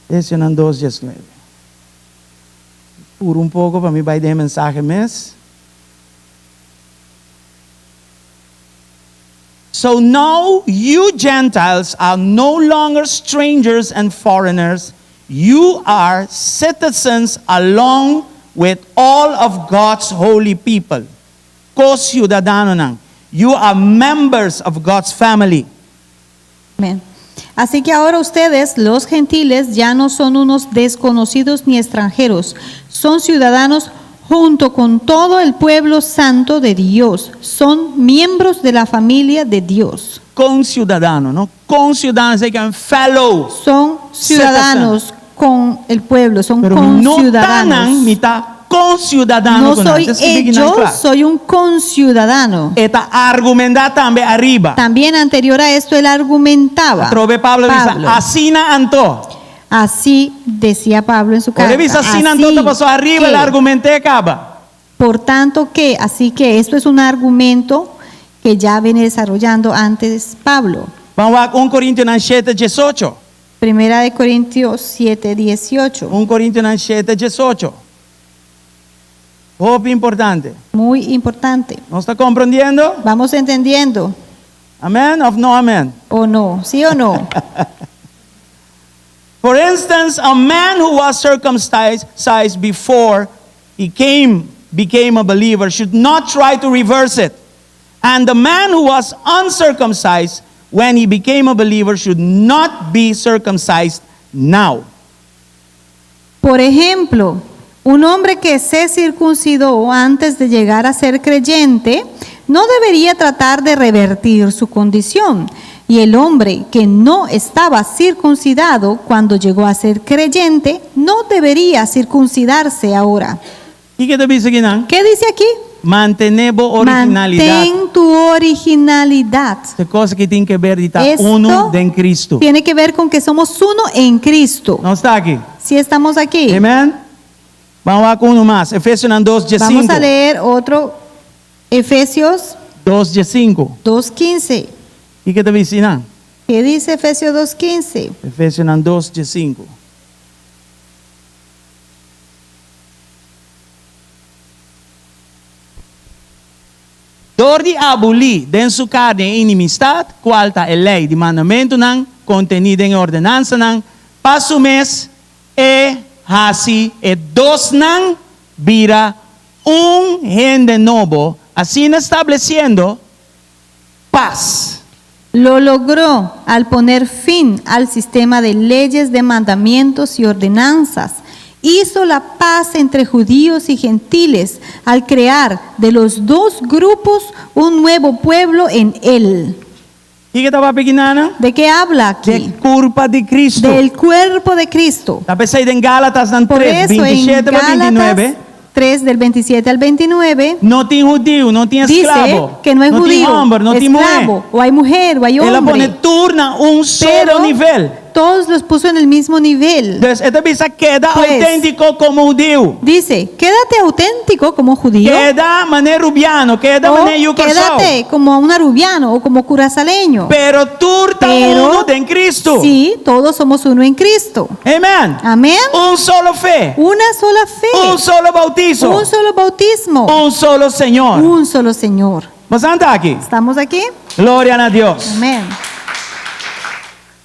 Speaker 4: Efesionan 2, 19. Pura un poko pa mi bai den e mensahe mes. So now you Gentiles are no longer strangers and foreigners, you are citizens along with all of God's holy people. Co-ciudadanonan. You are members of God's family.
Speaker 5: Amén. Así que ahora ustedes, los gentiles, ya no son unos desconocidos ni extranjeros, son ciudadanos junto con todo el pueblo santo de Dios, son miembros de la familia de Dios.
Speaker 4: Conciudadano, no? Conciudadano esei ke fellow.
Speaker 5: Son ciudadanos con el pueblo, son
Speaker 4: Pero mi no ta
Speaker 5: conciudadanos.
Speaker 4: nan, mi ta conciudadano
Speaker 5: No
Speaker 4: ku nan.
Speaker 5: soy
Speaker 4: Ta skirbi kinan
Speaker 5: ellos,
Speaker 4: kla.
Speaker 5: soy un conciudadano.
Speaker 4: E ta argumentá tambe ariba.
Speaker 5: También anterior a esto él argumentaba.
Speaker 4: Atrobe Pablo a bisa,
Speaker 5: Pablo.
Speaker 4: Asina anto.
Speaker 5: Así decía Pablo en su
Speaker 4: Ora
Speaker 5: carta.
Speaker 4: bisa asina anto
Speaker 5: Así
Speaker 4: ta paso ariba
Speaker 5: que,
Speaker 4: el a argument'é kaba.
Speaker 5: Por tanto que, así que esto es un argumento que ya viene desarrollando antes Pablo.
Speaker 4: Ban wak un Korintionan shete diesocho.
Speaker 5: Primera de Corintios 7, 18.
Speaker 4: Un Korintionan shete diesocho. Hopi importante.
Speaker 5: Muy importante.
Speaker 4: Nos ta komprendiendo?
Speaker 5: Vamos entendiendo.
Speaker 4: Amén of no amén?
Speaker 5: ¿O no? ¿Sí o no?
Speaker 4: For instance, a man who was circumcised before he came, became a believer should not try to reverse it. And the man who was uncircumcised when he became a believer should not be circumcised now.
Speaker 5: Por ejemplo, un hombre que se circuncidó antes de llegar a ser creyente no debería tratar de revertir su condición. Y el hombre que no estaba circuncidado cuando llegó a ser creyente no debería circuncidarse ahora.
Speaker 4: Kiko ta bisa akinan?
Speaker 5: ¿Qué dice aquí?
Speaker 4: Mantené bo originalidat.
Speaker 5: Mantén tu originalidad.
Speaker 4: E kos aki tin ke ber di ta
Speaker 5: Esto
Speaker 4: uno den Cristo.
Speaker 5: Tiene que ver con que somos uno en Cristo.
Speaker 4: Nos ta aki?
Speaker 5: Si estamos aquí.
Speaker 4: Amen. Ban wak unu mas. Efesionan 2,
Speaker 5: Vamos a
Speaker 4: 15.
Speaker 5: leer otro, Efesios
Speaker 4: 2, 15.
Speaker 5: 2.15.
Speaker 4: Kiko e ta bisa einan?
Speaker 5: ¿Qué dice Efesios 2.15?
Speaker 4: Efesionan 2, 15. Dor di abolí den su karni e inimistat, kual ta e lei di mandamentunan kontení den e ordenansanan, pa su mes e hasi e dosnan bira un hende nobo, asina stablesiendo pas.
Speaker 5: Lo logró al poner fin al sistema de leyes de mandamientos y ordenanzas. Hizo la paz entre judíos y gentiles al crear de los dos grupos un nuevo pueblo en él.
Speaker 4: Kiko e ta papia akinan?
Speaker 5: ¿De qué habla aquí?
Speaker 4: Di kurpa di Kristu.
Speaker 5: Del cuerpo de Cristo.
Speaker 4: Ta p'esei den Gálatasnan
Speaker 5: Por
Speaker 4: 3,
Speaker 5: eso en
Speaker 4: 27 pa
Speaker 5: Gálatas
Speaker 4: 29,
Speaker 5: 3 del 27 al 29
Speaker 4: no tin hudiu, no tin
Speaker 5: dice
Speaker 4: esklabo,
Speaker 5: que no hay
Speaker 4: no tin
Speaker 5: judío,
Speaker 4: hòmber, no tin muhé.
Speaker 5: esclavo, o hay mujer, o hay
Speaker 4: El a pone
Speaker 5: hombre.
Speaker 4: tur na un solo
Speaker 5: Pero
Speaker 4: nivel.
Speaker 5: todos los puso en el mismo nivel.
Speaker 4: Entonces, e ta bisa keda
Speaker 5: Pues,
Speaker 4: outéntiko komo hudiu.
Speaker 5: Dice, quédate auténtico como judío.
Speaker 4: Keda manera rubiano, keda
Speaker 5: o
Speaker 4: manera yu Kòrsou.
Speaker 5: quédate como un arubiano o como curazaleño.
Speaker 4: Pero tur ta
Speaker 5: Pero,
Speaker 4: unu den Kristu.
Speaker 5: Sí, todos somos uno en Cristo.
Speaker 4: Amen.
Speaker 5: Amén.
Speaker 4: Un solo fe.
Speaker 5: Una sola fe.
Speaker 4: Un solo bautiso.
Speaker 5: Un solo bautismo.
Speaker 4: Un solo Señor.
Speaker 5: Un solo Señor.
Speaker 4: Nos ta aki?
Speaker 5: ¿Estamos aquí?
Speaker 4: Gloria na Dios.
Speaker 5: Amén.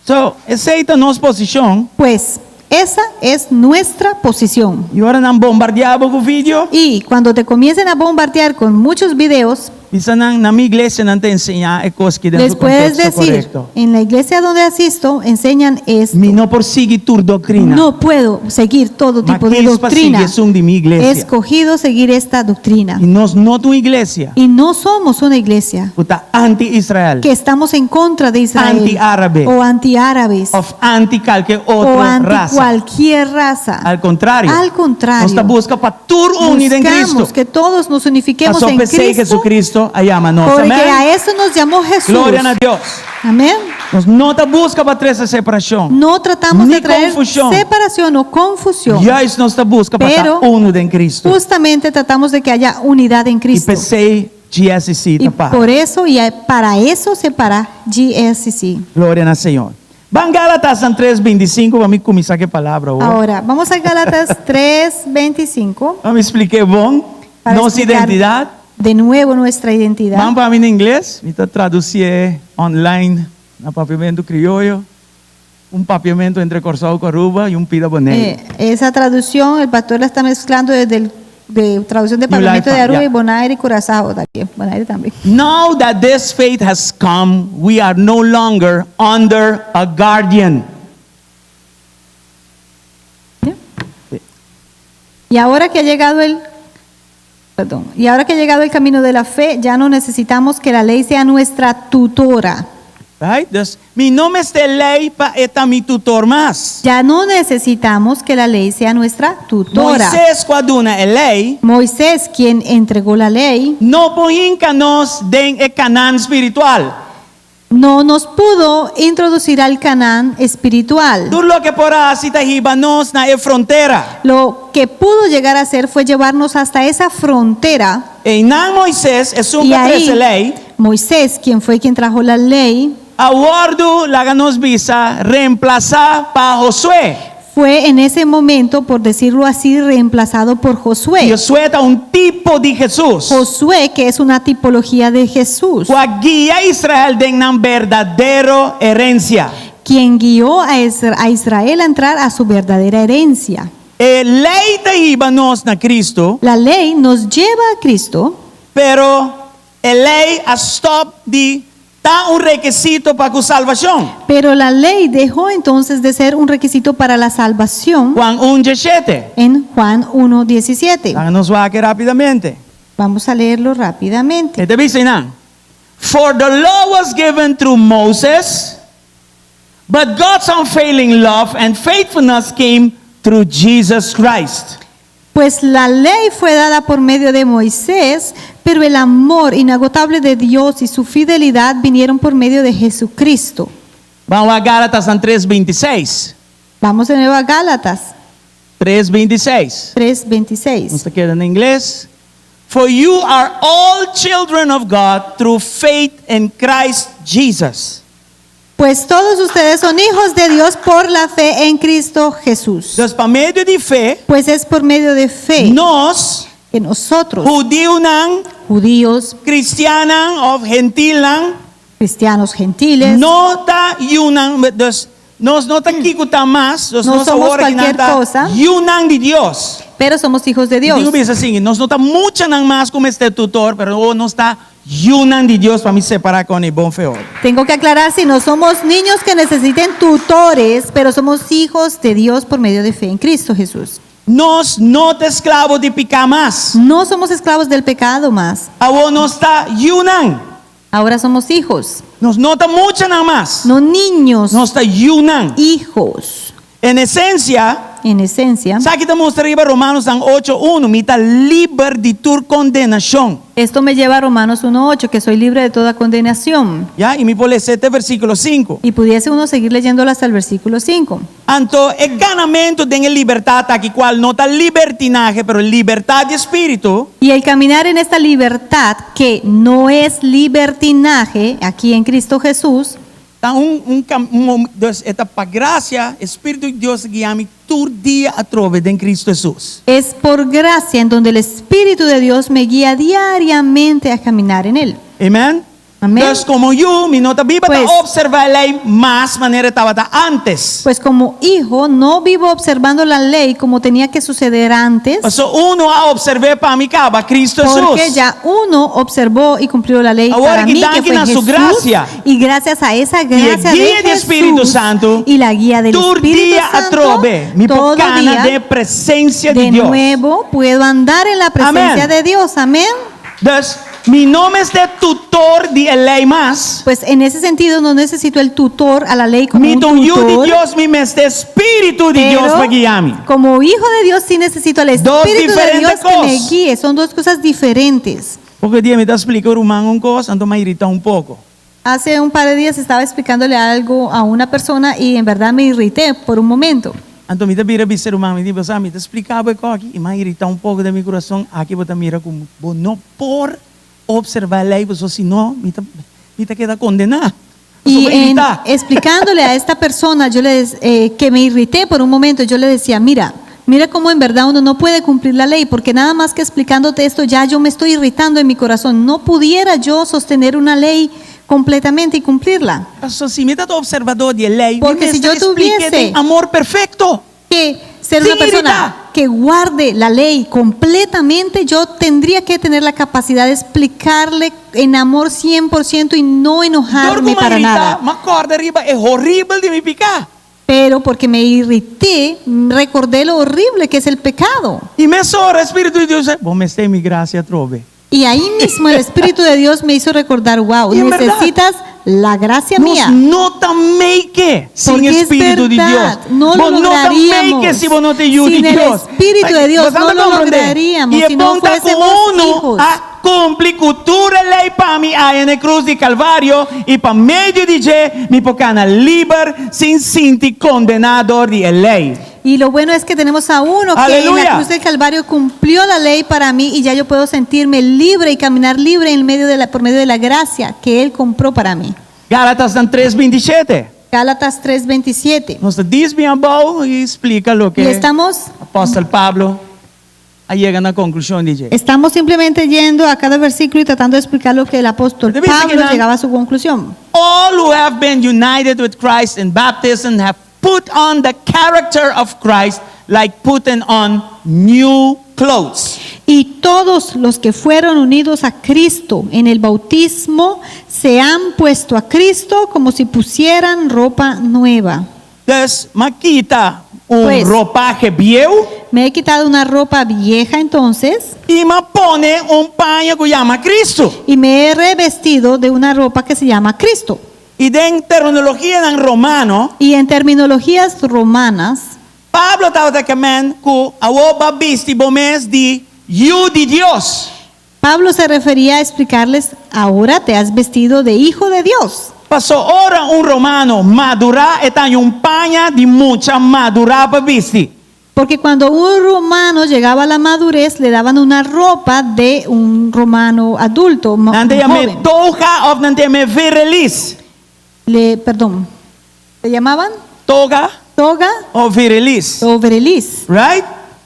Speaker 4: So, esei ta nos posishon.
Speaker 5: Pues esa es nuestra posición.
Speaker 4: I ora nan bombardiá bo ku video.
Speaker 5: Y cuando te comiencen a bombardear con muchos videos,
Speaker 4: Bisa nan, na mi iglesia nan ta enseñá e kos aki den
Speaker 5: les
Speaker 4: su
Speaker 5: puedes
Speaker 4: konteksto
Speaker 5: decir,
Speaker 4: korekto.
Speaker 5: en la iglesia donde asisto enseñan esto.
Speaker 4: Mi no por sigui tur doktrina.
Speaker 5: No puedo seguir todo tipo de
Speaker 4: Ma kies pa
Speaker 5: doctrina.
Speaker 4: sigui esun di mi
Speaker 5: He
Speaker 4: iglesia.
Speaker 5: escogido seguir esta doctrina.
Speaker 4: I nos no ta un iglesia.
Speaker 5: Y no somos una iglesia
Speaker 4: Ku ta anti-Israel.
Speaker 5: que estamos en contra de Israel.
Speaker 4: Anti-árabe.
Speaker 5: O antiárabes.
Speaker 4: Òf anti kualke otro
Speaker 5: O anti
Speaker 4: rasa.
Speaker 5: cualquier raza.
Speaker 4: Al kontrario.
Speaker 5: Al contrario.
Speaker 4: Nos ta buska pa tur uni den Kristu.
Speaker 5: Buscamos que todos nos unifiquemos
Speaker 4: Pasó
Speaker 5: en
Speaker 4: p'esei
Speaker 5: Cristo.
Speaker 4: Jesucristo a yama nos.
Speaker 5: Porque
Speaker 4: Amèn.
Speaker 5: a eso nos llamó Jesús.
Speaker 4: Gloria na Dios.
Speaker 5: Amén.
Speaker 4: Nos no ta buska pa trese separashon.
Speaker 5: No tratamos
Speaker 4: Ni
Speaker 5: de traer
Speaker 4: konfushon.
Speaker 5: separación o confusión.
Speaker 4: Juist nos ta buska pa
Speaker 5: Pero
Speaker 4: ta unu den Kristu.
Speaker 5: Justamente tratamos de que haya unidad en
Speaker 4: I
Speaker 5: Cristo.
Speaker 4: p'esei GSC
Speaker 5: Y
Speaker 4: ta para.
Speaker 5: por eso y para eso se para GSC.
Speaker 4: Gloria na Señor. Ban Gálatas 3:25, ban kuminsá ku e palabra. Awor.
Speaker 5: Ahora, vamos a Gálatas 3:25.
Speaker 4: Ban splika bon,
Speaker 5: Para
Speaker 4: nos
Speaker 5: explicar
Speaker 4: identidat.
Speaker 5: De nuevo nuestra identidad.
Speaker 4: Ban pa mi na ingles, mi ta tradusí online na papiamentu krioyo. Un papiamentu entre Kòrsou ku Aruba i un pida Boneiru.
Speaker 5: Esa traducción, el pastor la está mezclando desde el de traducción de
Speaker 4: New
Speaker 5: Papiamento
Speaker 4: Life,
Speaker 5: de Aruba
Speaker 4: yeah.
Speaker 5: y Bonaire y Curazao también. Bonaire también.
Speaker 4: Now that this faith has come, we are no longer under a guardian.
Speaker 5: Y ahora que ha llegado el perdón, y ahora que ha llegado el camino de la fe, ya no necesitamos que la ley sea nuestra tutora.
Speaker 4: Right? Dus, mi no mester lei pa e ta mi tutor mas.
Speaker 5: Ya no necesitamos que la ley sea nuestra tutora.
Speaker 4: Moisés ku a duna e lei,
Speaker 5: Moisés, quien entregó la ley,
Speaker 4: no por hinka nos den e Kanaan spiritual.
Speaker 5: no nos pudo introducir al Canaán espiritual.
Speaker 4: Tur loke e por a hasi ta hiba nos na e frontera.
Speaker 5: Lo que pudo llegar a hacer fue llevarnos hasta esa frontera.
Speaker 4: Einan Moisés, esun
Speaker 5: Y
Speaker 4: ku a trese
Speaker 5: ahí,
Speaker 4: lei,
Speaker 5: Moisés, quien fue quien trajo la ley,
Speaker 4: a wòrdu, laga nos bisa, remplasá pa Josué.
Speaker 5: fue en ese momento, por decirlo así, reemplazado por Josué.
Speaker 4: Josué ta un tipo di Hesus.
Speaker 5: Josué, que es una tipología de Jesús,
Speaker 4: Ku a guia Israel den nan berdadero herensia.
Speaker 5: quien guió a a Israel a entrar a su verdadera herencia.
Speaker 4: E lei ta hiba nos na Kristu.
Speaker 5: La ley nos lleva a Cristo.
Speaker 4: Pero e lei a stòp di ta un rekisito pa ku salbashon.
Speaker 5: Pero la ley dejó entonces de ser un requisito para la salvación.
Speaker 4: Juan 1, 17.
Speaker 5: En Juan 1, 17.
Speaker 4: Laga nos wak rápidamente.
Speaker 5: Vamos a leerlo rápidamente.
Speaker 4: E ta bisa einan. For the law was given through Moses, but God's unfailing love and faithfulness came through Jesus Christ.
Speaker 5: Pues la ley fue dada por medio de Moisés, pero el amor inagotable de Dios y su fidelidad vinieron por medio de Jesucristo.
Speaker 4: Ban a Gálatas 3:26.
Speaker 5: Vamos de nuevo a Gálatas.
Speaker 4: 3:26.
Speaker 5: 3:26.
Speaker 4: Nos ta keda na ingles. For you are all children of God through faith in Christ Jesus.
Speaker 5: Pues todos ustedes son hijos de Dios por la fe en Cristo Jesús.
Speaker 4: Dus pa medio di fe,
Speaker 5: Pues es por medio de fe
Speaker 4: nos,
Speaker 5: que nosotros,
Speaker 4: hudiunan,
Speaker 5: judíos,
Speaker 4: kristiannan òf gentilnan,
Speaker 5: cristianos gentiles,
Speaker 4: no ta yunan, dus nos no ta kiko ta mas, dus
Speaker 5: No
Speaker 4: nos
Speaker 5: somos
Speaker 4: awor aki nan
Speaker 5: cualquier
Speaker 4: ta
Speaker 5: cosa.
Speaker 4: yunan di Dios.
Speaker 5: Pero somos hijos de Dios.
Speaker 4: Digo bisa asina, nos no ta muchanan mas ku mester tutor, pero oh, nos ta yunan di Dios pa mi separá kon e bon fe otro.
Speaker 5: Tengo que aclarar si no somos niños que necesiten tutores, pero somos hijos de Dios por medio de fe en Cristo Jesús.
Speaker 4: Nos no ta esklabo di piká mas.
Speaker 5: No somos esclavos del pecado más.
Speaker 4: Awor nos ta yunan.
Speaker 5: Ahora somos hijos.
Speaker 4: Nos no ta muchanan mas.
Speaker 5: No niños.
Speaker 4: Nos ta yunan.
Speaker 5: Hijos.
Speaker 4: En esensia,
Speaker 5: En esencia,
Speaker 4: Esaki ta mustra riba Romanonan 8, 1, mi ta liber di tur kondenashon.
Speaker 5: Esto me lleva a Romanos 1.8, que soy libre de toda condenación.
Speaker 4: Ya, i mi por lesa te versíkulo 5.
Speaker 5: Y pudiese uno seguir leyéndolo hasta el versículo 5.
Speaker 4: Anto, e kanamentu den e libertat aki, kual no ta libertinahe, pero libertat di spiritu.
Speaker 5: Y el caminar en esta libertad, que no es libertinaje, aquí en Cristo Jesús,
Speaker 4: Ta un un cam un mom dus e ta pa gracia e Spiritu di Dios ta guia mi tur dia atrobe den Cristo Hesus.
Speaker 5: Es por gracia en donde el Espíritu de Dios me guía diariamente a caminar en él.
Speaker 4: Amen.
Speaker 5: Amen.
Speaker 4: Dus como yu mi no ta biba ta
Speaker 5: Pues-
Speaker 4: observa e ley mas manera e tabata antes.
Speaker 5: Pues como hijo no vivo observando la ley como tenía que suceder antes.
Speaker 4: Paso uno a observ'é pa mi kaba, Cristo Hesus.
Speaker 5: Porque ya uno observó y cumplió la ley
Speaker 4: Awor
Speaker 5: para
Speaker 4: ki
Speaker 5: mí, que
Speaker 4: danki
Speaker 5: fue
Speaker 4: na su
Speaker 5: Jesús.
Speaker 4: gracia.
Speaker 5: Y gracias a esa
Speaker 4: I e
Speaker 5: gracia de
Speaker 4: guia di
Speaker 5: Jesús
Speaker 4: Spiritu Santu,
Speaker 5: y la guía del
Speaker 4: tur
Speaker 5: Espíritu
Speaker 4: dia
Speaker 5: Santo,
Speaker 4: atrobe mi por
Speaker 5: todo
Speaker 4: kana
Speaker 5: día,
Speaker 4: den presensia di
Speaker 5: de
Speaker 4: Dios.
Speaker 5: nuevo puedo andar en la presencia
Speaker 4: Amén.
Speaker 5: de Dios. Amén.
Speaker 4: Dus, mi no mester tutor di e lei mas.
Speaker 5: Pues en ese sentido no necesito el tutor a la ley como
Speaker 4: Mi
Speaker 5: un
Speaker 4: ta un yu di
Speaker 5: tutor.
Speaker 4: Dios, mi mester Spiritu di
Speaker 5: Pero
Speaker 4: Dios pa guia mi.
Speaker 5: como hijo de Dios sí necesito al
Speaker 4: Dos
Speaker 5: Espíritu de
Speaker 4: diferente
Speaker 5: Dios que me
Speaker 4: kos.
Speaker 5: guíe. Son dos cosas diferentes.
Speaker 4: Poko dia mi ta splika un ruman un kos, anto m'a iritá un poko.
Speaker 5: Hace un par de días estaba explicándole algo a una persona y en verdad me irrité por un momento.
Speaker 4: Anto mi ta bira bisa e ruman, mi di, Bo sa, mi ta splika bo e kos aki i m'a iritá un poko den mi kurason, aki bo ta mira ku bo no por opservá e lei, pasobra si no mi ta mi ta keda kondená.
Speaker 5: Y
Speaker 4: Pasobra bo
Speaker 5: en,
Speaker 4: iritá.
Speaker 5: explicándole a esta persona, yo le des- eh, que me irrité por un momento, yo le decía, mira, mira cómo en verdad uno no puede cumplir la ley, porque nada más que explicándote esto ya yo me estoy irritando en mi corazón. No pudiera yo sostener una ley completamente y cumplirla.
Speaker 4: Pasobra si mi ta opservadó di e lei, mi
Speaker 5: Porque si
Speaker 4: mester
Speaker 5: yo
Speaker 4: expliqu'é
Speaker 5: tuviese
Speaker 4: den amor perfekto.
Speaker 5: que ser
Speaker 4: Sin
Speaker 5: una persona
Speaker 4: irritá.
Speaker 5: que guarde la ley completamente, yo tendría que tener la capacidad de explicarle en amor 100% y no
Speaker 4: Dor
Speaker 5: enojarme
Speaker 4: ku m'a
Speaker 5: para
Speaker 4: iritá,
Speaker 5: nada.
Speaker 4: m'a kòrda riba e horibel di mi piká.
Speaker 5: Pero porque me irrité, recordé lo horrible que es el pecado.
Speaker 4: I mesora e Spiritu di Dios a bisa, Bo mester mi grasia atrobe.
Speaker 5: Y ahí mismo el Espíritu de Dios me hizo recordar, wow,
Speaker 4: Y en verdad,
Speaker 5: necesitas la gracia
Speaker 4: nos
Speaker 5: mía.
Speaker 4: no ta make it sin
Speaker 5: Porque es
Speaker 4: Espíritu di
Speaker 5: verdad,
Speaker 4: Dios.
Speaker 5: no lo
Speaker 4: Bo no ta make
Speaker 5: lograríamos.
Speaker 4: it si bo no ta yu
Speaker 5: Sin
Speaker 4: di
Speaker 5: el
Speaker 4: Dios.
Speaker 5: Espíritu de Dios
Speaker 4: Bo
Speaker 5: no
Speaker 4: ta
Speaker 5: lo
Speaker 4: comprende?
Speaker 5: lograríamos
Speaker 4: Y e
Speaker 5: si no
Speaker 4: punta ku
Speaker 5: fuésemos
Speaker 4: uno
Speaker 5: hijos.
Speaker 4: a kumpli ku tur e lei pa mi aya na e krus di Kalvario i pa medio di dje mi por kana liber sin sinti kondená dor di e lei.
Speaker 5: Y lo bueno es que tenemos a uno que en la
Speaker 4: Aleluya.
Speaker 5: cruz del Calvario cumplió la ley para mí y ya yo puedo sentirme libre y caminar libre en medio de la, por medio de la gracia que Él compró para mí.
Speaker 4: Gálatasnan tres bintishete.
Speaker 5: Gálatas 3:27.
Speaker 4: Nos ta dis bien abou i splika loke
Speaker 5: Y estamos
Speaker 4: apòstel Pablo a yega na konklushon di dje.
Speaker 5: Estamos simplemente yendo a cada versículo y tratando de explicar lo que el apóstol
Speaker 4: Debe ser que
Speaker 5: Pablo
Speaker 4: dan-
Speaker 5: llegaba a su conclusión.
Speaker 4: All who have been united with Christ in baptism have put on the character of Christ like putting on new clothes.
Speaker 5: Y todos los que fueron unidos a Cristo en el bautismo se han puesto a Cristo como si pusieran ropa nueva.
Speaker 4: Dus, m'a kita un
Speaker 5: Pues,
Speaker 4: ropahe bieu.
Speaker 5: Me he quitado una ropa vieja entonces.
Speaker 4: I m'a pone un paña ku yama Cristo.
Speaker 5: Y me he revestido de una ropa que se llama Cristo.
Speaker 4: I den terminologianan romano.
Speaker 5: Y en terminologías romanas.
Speaker 4: Pablo tabata ke men ku awor b'a bisti bo mes di yu di Dios.
Speaker 5: Pablo se refería a explicarles, ahora te has vestido de hijo de Dios.
Speaker 4: Paso ora un romano madurá e ta haña un paña di mucha madurá pa bisti.
Speaker 5: Porque cuando un romano llegaba a la madurez, le daban una ropa de un romano adulto,
Speaker 4: Nan ta
Speaker 5: un
Speaker 4: yam'é
Speaker 5: joven.
Speaker 4: toga òf nan ta yam'é virilis.
Speaker 5: Le, perdón, ¿le llamaban?
Speaker 4: Toga
Speaker 5: Toga
Speaker 4: òf virilis.
Speaker 5: o virilis.
Speaker 4: Right?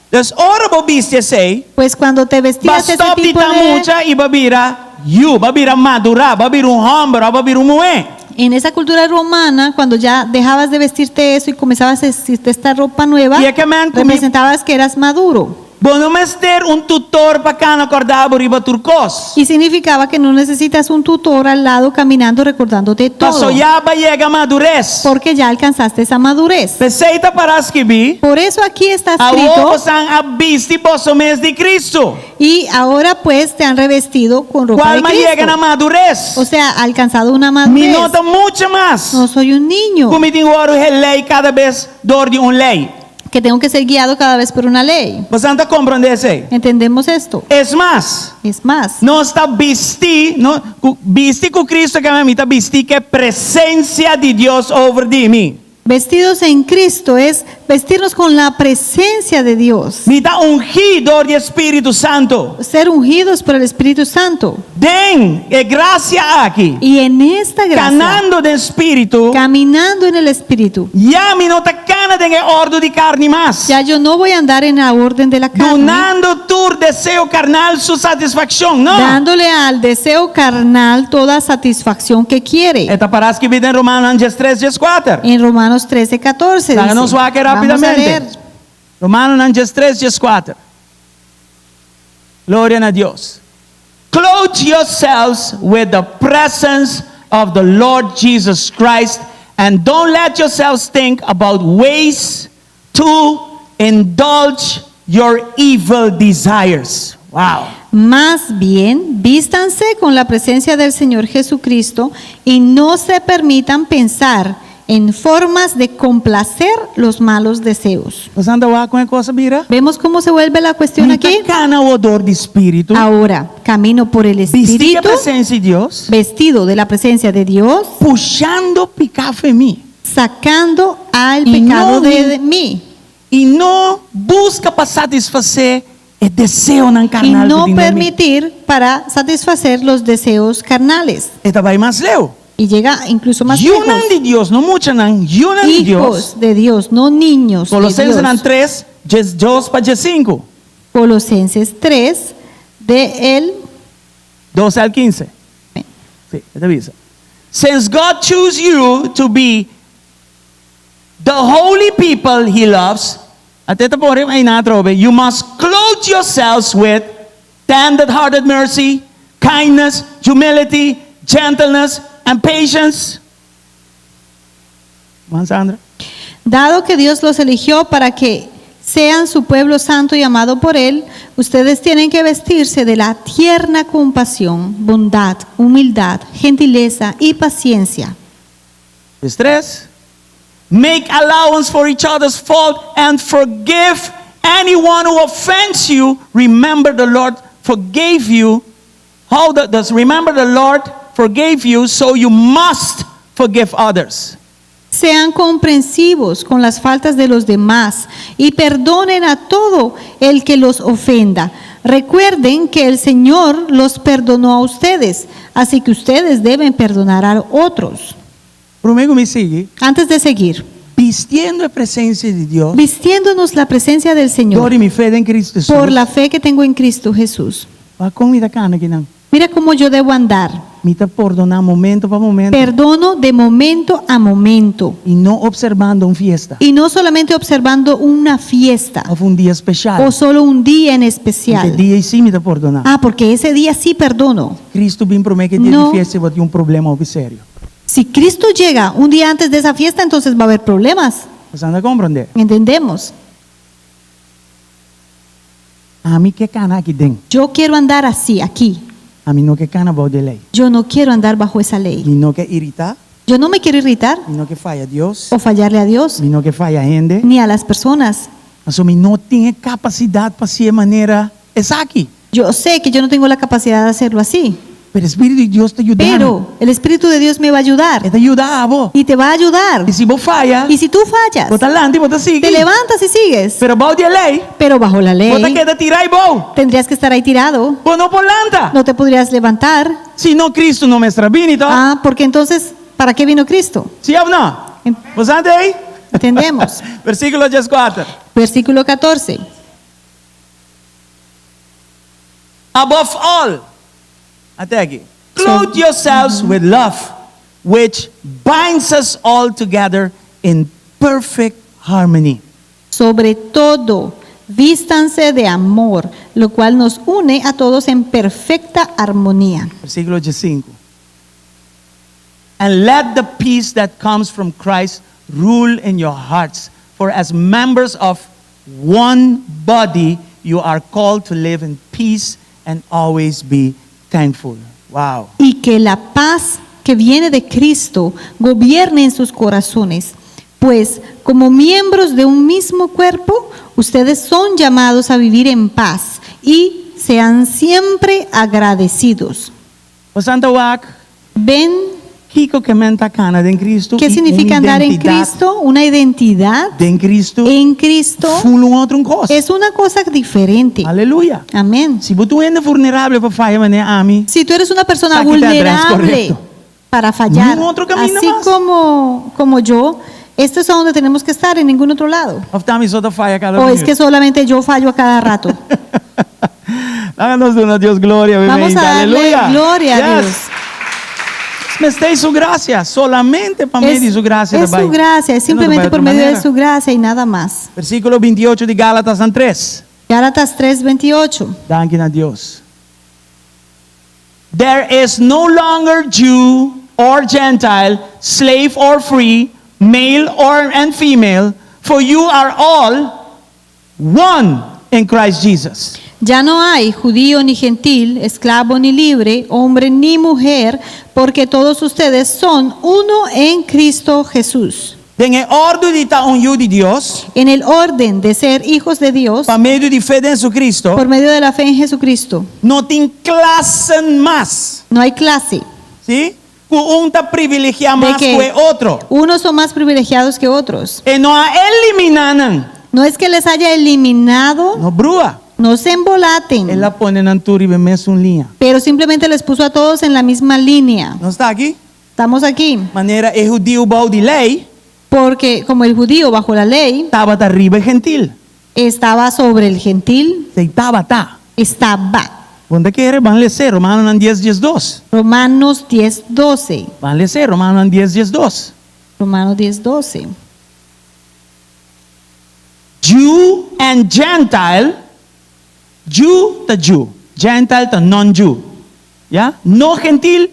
Speaker 4: Dus ora bo bisti esei,
Speaker 5: Pues cuando te
Speaker 4: ba
Speaker 5: vestías ese
Speaker 4: stòp di
Speaker 5: tipo
Speaker 4: ta
Speaker 5: de
Speaker 4: mucha i ba bira yu, ba bira madurá, ba bira un hòmber òf ba bira un muhé.
Speaker 5: En esa cultura romana, cuando ya dejabas de vestirte eso y comenzabas a vestirte esta ropa nueva,
Speaker 4: Y es que me han comi-
Speaker 5: representabas que eras maduro.
Speaker 4: Bo no mester un tutor pa kana kòrda bo riba tur kos.
Speaker 5: Y significaba que no necesitas un tutor al lado caminando recordándote todo.
Speaker 4: Paso ya b'a yega madures.
Speaker 5: Porque ya alcanzaste esa madurez.
Speaker 4: P'esei ta pará skibí.
Speaker 5: Por eso aquí está
Speaker 4: Awor
Speaker 5: escrito.
Speaker 4: boso a bisti boso mes di Kristu.
Speaker 5: Y ahora pues te han revestido con ropa
Speaker 4: Kual
Speaker 5: de
Speaker 4: m'a yega na
Speaker 5: Cristo.
Speaker 4: madures.
Speaker 5: O sea, alcanzado una
Speaker 4: Mi
Speaker 5: madurez.
Speaker 4: no ta mucha mas.
Speaker 5: No soy un niño.
Speaker 4: Ku mi tin ku wòrdu gelei kada bes dor di un lei.
Speaker 5: Que tengo que ser guiado cada vez por una ley.
Speaker 4: Boso ta komprondé esei?
Speaker 5: Entendemos esto.
Speaker 4: Es mas.
Speaker 5: Es más.
Speaker 4: Nos ta bistí, no, ku, bisti ku Kristu ke mi ta bistí ku e presensia di Dios over di mi.
Speaker 5: Vestidos en Cristo es vestirnos con la presencia de Dios.
Speaker 4: Mi ta ungí dor di e Spiritu Santu.
Speaker 5: Ser ungidos por el Espíritu Santo.
Speaker 4: Den e grasia aki.
Speaker 5: Y en esta gracia.
Speaker 4: Kanando den Spiritu.
Speaker 5: Caminando en el Espíritu.
Speaker 4: Ya mi no ta kana den e òrdu di karni mas.
Speaker 5: Ya yo no voy a andar en la orden de la carne.
Speaker 4: Dunando tur deseo karnal su satisfakshon, no.
Speaker 5: Dándole al deseo carnal toda satisfacción que quiere.
Speaker 4: E ta pará skibí den Romanonan diestres, dieskuater.
Speaker 5: En Romanos 13, 14
Speaker 4: Laga nos
Speaker 5: dice.
Speaker 4: wak
Speaker 5: Vamos a
Speaker 4: rápidamente.
Speaker 5: leer.
Speaker 4: Romanonan diestres, dieskuater. Gloria na Dios. Clothe yourselves with the presence of the Lord Jesus Christ and don't let yourselves think about ways to indulge your evil desires. Wow.
Speaker 5: Más bien, vístanse con la presencia del Señor Jesucristo y no se permitan pensar en formas de complacer los malos deseos.
Speaker 4: Boso ta wak kon e kos a bira?
Speaker 5: ¿Vemos cómo se vuelve la cuestión
Speaker 4: Mi ta
Speaker 5: aquí?
Speaker 4: kana dor di spiritu.
Speaker 5: Ahora, camino por el
Speaker 4: Bistí e
Speaker 5: Espíritu,
Speaker 4: presensia di Dios.
Speaker 5: vestido de la presencia de Dios,
Speaker 4: Pushando piká fo'i mi.
Speaker 5: sacando al
Speaker 4: Y
Speaker 5: pecado
Speaker 4: no
Speaker 5: de
Speaker 4: mi-
Speaker 5: mí.
Speaker 4: I no buska pa satisfasé e deseonan
Speaker 5: Y
Speaker 4: karnal
Speaker 5: no
Speaker 4: ku tin den mi.
Speaker 5: permitir para satisfacer los deseos carnales.
Speaker 4: E ta bai mas leu.
Speaker 5: Y llega incluso más
Speaker 4: Yunan
Speaker 5: lejos.
Speaker 4: di Dios, no muchanan, yunan di Dios.
Speaker 5: Hijos de Dios, no niños de
Speaker 4: Kolosensenan
Speaker 5: Dios.
Speaker 4: 3, 2 pa 5.
Speaker 5: Colosenses 3, de el
Speaker 4: 12 al 15. Sí, e ta bisa. Since God chose you to be the holy people he loves, at'é ta por einan atrobe, you must clothe yourselves with tender-hearted mercy, kindness, humility, gentleness, and patience. Juan Sandra.
Speaker 5: Dado que Dios los eligió para que sean su pueblo santo y amado por Él, ustedes tienen que vestirse de la tierna compasión, bondad, humildad, gentileza y paciencia.
Speaker 4: Estrés. Make allowance for each other's fault and forgive anyone who offends you. Remember the Lord forgave you. How the, does remember the Lord forgave you, so you must forgive others.
Speaker 5: Sean comprensivos con las faltas de los demás y perdonen a todo el que los ofenda. Recuerden que el Señor los perdonó a ustedes, así que ustedes deben perdonar a otros.
Speaker 4: Promé ku mi sigui.
Speaker 5: Antes de seguir.
Speaker 4: Bistiendo e presensia di Dios.
Speaker 5: Vistiéndonos la presencia del Señor.
Speaker 4: Dor di mi fe den Kristu Hesus.
Speaker 5: Por la fe que tengo en Cristo Jesús.
Speaker 4: Wak kon mi ta kana akinan.
Speaker 5: Mira cómo yo debo andar.
Speaker 4: Mi ta pordoná momento pa momento.
Speaker 5: Perdono de momento a momento.
Speaker 4: I no opservando un fiesta.
Speaker 5: Y no solamente observando una fiesta.
Speaker 4: Òf un dia spesial.
Speaker 5: O solo un día en especial.
Speaker 4: E dia ei sí mi ta pordoná.
Speaker 5: Ah, porque ese día sí perdono.
Speaker 4: Kristu bin promé ku e dia
Speaker 5: No.
Speaker 4: di fiesta, bo tin un problema hopi serio.
Speaker 5: Si Cristo llega un día antes de esa fiesta, entonces va a haber problemas.
Speaker 4: Bo ta komprondé?
Speaker 5: Entendemos.
Speaker 4: Ami ke kana aki den.
Speaker 5: Yo quiero andar así, aquí.
Speaker 4: Ami no ke kana bou di lei.
Speaker 5: Yo no quiero andar bajo esa ley.
Speaker 4: Mi no ke iritá.
Speaker 5: Yo no me quiero irritar.
Speaker 4: Mi no ke faya Dios.
Speaker 5: O fallarle a Dios.
Speaker 4: Mi no ke faya hende.
Speaker 5: Ni a las personas.
Speaker 4: Paso mi no tin e kapasidat pa hasié manera esaki.
Speaker 5: Yo sé que yo no tengo la capacidad de hacerlo así.
Speaker 4: Pero Spiritu di Dios ta yuda mi.
Speaker 5: Pero el Espíritu de Dios me va a ayudar.
Speaker 4: E ta yuda bo.
Speaker 5: Y te va a ayudar.
Speaker 4: I si bo faya,
Speaker 5: Y si tú fallas,
Speaker 4: bo ta lanta i bo ta sigui.
Speaker 5: te levantas y sigues.
Speaker 4: Pero bou di e lei,
Speaker 5: Pero bajo la
Speaker 4: bo ta
Speaker 5: ley,
Speaker 4: keda tirá eibou.
Speaker 5: tendrías que estar ahí tirado.
Speaker 4: Bo no por lanta.
Speaker 5: No te podrías levantar.
Speaker 4: Si no, Kristu no mester a bini, tòg?
Speaker 5: Ah, porque entonces, ¿para qué vino Cristo?
Speaker 4: Sí òf no? Bo sa ei?
Speaker 5: Entendemos.
Speaker 4: Versíkulo 14.
Speaker 5: Versículo 14.
Speaker 4: Above all, ata aki. Clothe yourselves with love, which binds us all together in perfect harmony.
Speaker 5: Sobre todo, vístanse de amor, lo cual nos une a todos en perfecta armonía.
Speaker 4: Versíkulo 5. And let the peace that comes from Christ rule in your hearts, for as members of one body, you are called to live in peace and always be thankful. Wow.
Speaker 5: Y que la paz que viene de Cristo gobierne en sus corazones, pues como miembros de un mismo cuerpo, ustedes son llamados a vivir en paz y sean siempre agradecidos.
Speaker 4: Boso ta wak,
Speaker 5: Ven
Speaker 4: kiko ke men ta kana den Kristu.
Speaker 5: qué significa andar en Cristo, una identidad
Speaker 4: Den Kristu.
Speaker 5: en Cristo
Speaker 4: Full un otro kos.
Speaker 5: es una cosa diferente.
Speaker 4: Aleluya.
Speaker 5: Amén.
Speaker 4: Si bo ta un hende vulnerabel pa faya manera ami.
Speaker 5: Si tú eres una persona
Speaker 4: Esaki ta e adrès
Speaker 5: vulnerable
Speaker 4: korekto.
Speaker 5: para fallar,
Speaker 4: Ningún otro camino
Speaker 5: así
Speaker 4: mas.
Speaker 5: como, como yo, esto es a donde tenemos que estar, en ningún otro lado.
Speaker 4: Òf t'ami so ta faya kada
Speaker 5: O es que solamente yo fallo a cada rato.
Speaker 4: Laga nos duna Dios gloria,
Speaker 5: Vamos a darle
Speaker 4: Aleluya.
Speaker 5: gloria a
Speaker 4: Yes.
Speaker 5: Dios.
Speaker 4: Mester su grasia, solamente pa medio
Speaker 5: Es,
Speaker 4: di su grasia.
Speaker 5: es su gracia, es simplemente por medio de su gracia y nada más.
Speaker 4: Versíkulo 28 di Gálatas 3.
Speaker 5: Gálatas 3:28.
Speaker 4: Danki na Dios. There is no longer Jew or Gentile, slave or free, male or and female, for you are all one in Christ Jesus.
Speaker 5: Ya no hay judío ni gentil, esclavo ni libre, hombre ni mujer, porque todos ustedes son uno en Cristo Jesús.
Speaker 4: Den e òrdu di ta un yu di Dios,
Speaker 5: En el orden de ser hijos de Dios,
Speaker 4: pa medio di fe den Jesucristo,
Speaker 5: por medio de la fe en Jesucristo,
Speaker 4: no tin klase mas.
Speaker 5: no hay clase.
Speaker 4: Si? Ku un ta privilegiá
Speaker 5: De
Speaker 4: mas
Speaker 5: que
Speaker 4: ku otro.
Speaker 5: unos son más privilegiados que otros.
Speaker 4: E no a eliminá nan.
Speaker 5: No es que les haya eliminado,
Speaker 4: No brua.
Speaker 5: no se embolaten,
Speaker 4: El a pone nan tur riba mesun liña.
Speaker 5: pero simplemente les puso a todos en la misma línea.
Speaker 4: Nos ta aki?
Speaker 5: Estamos aquí
Speaker 4: Manera e hudiu bou di lei,
Speaker 5: porque como el judío bajo la ley
Speaker 4: tabata riba e gentil.
Speaker 5: estaba sobre el gentil,
Speaker 4: Si tabata.
Speaker 5: estaba.
Speaker 4: Bo no ta kere, ban lesa, Romanonan 10, 10, 2.
Speaker 5: Romanos 10, 12.
Speaker 4: Ban lesa, Romanonan 10, 10, 2.
Speaker 5: Romanos 10, 12.
Speaker 4: Jew and Gentile, Jew ta Jew, Gentile ta non-Jew. Ya? No gentil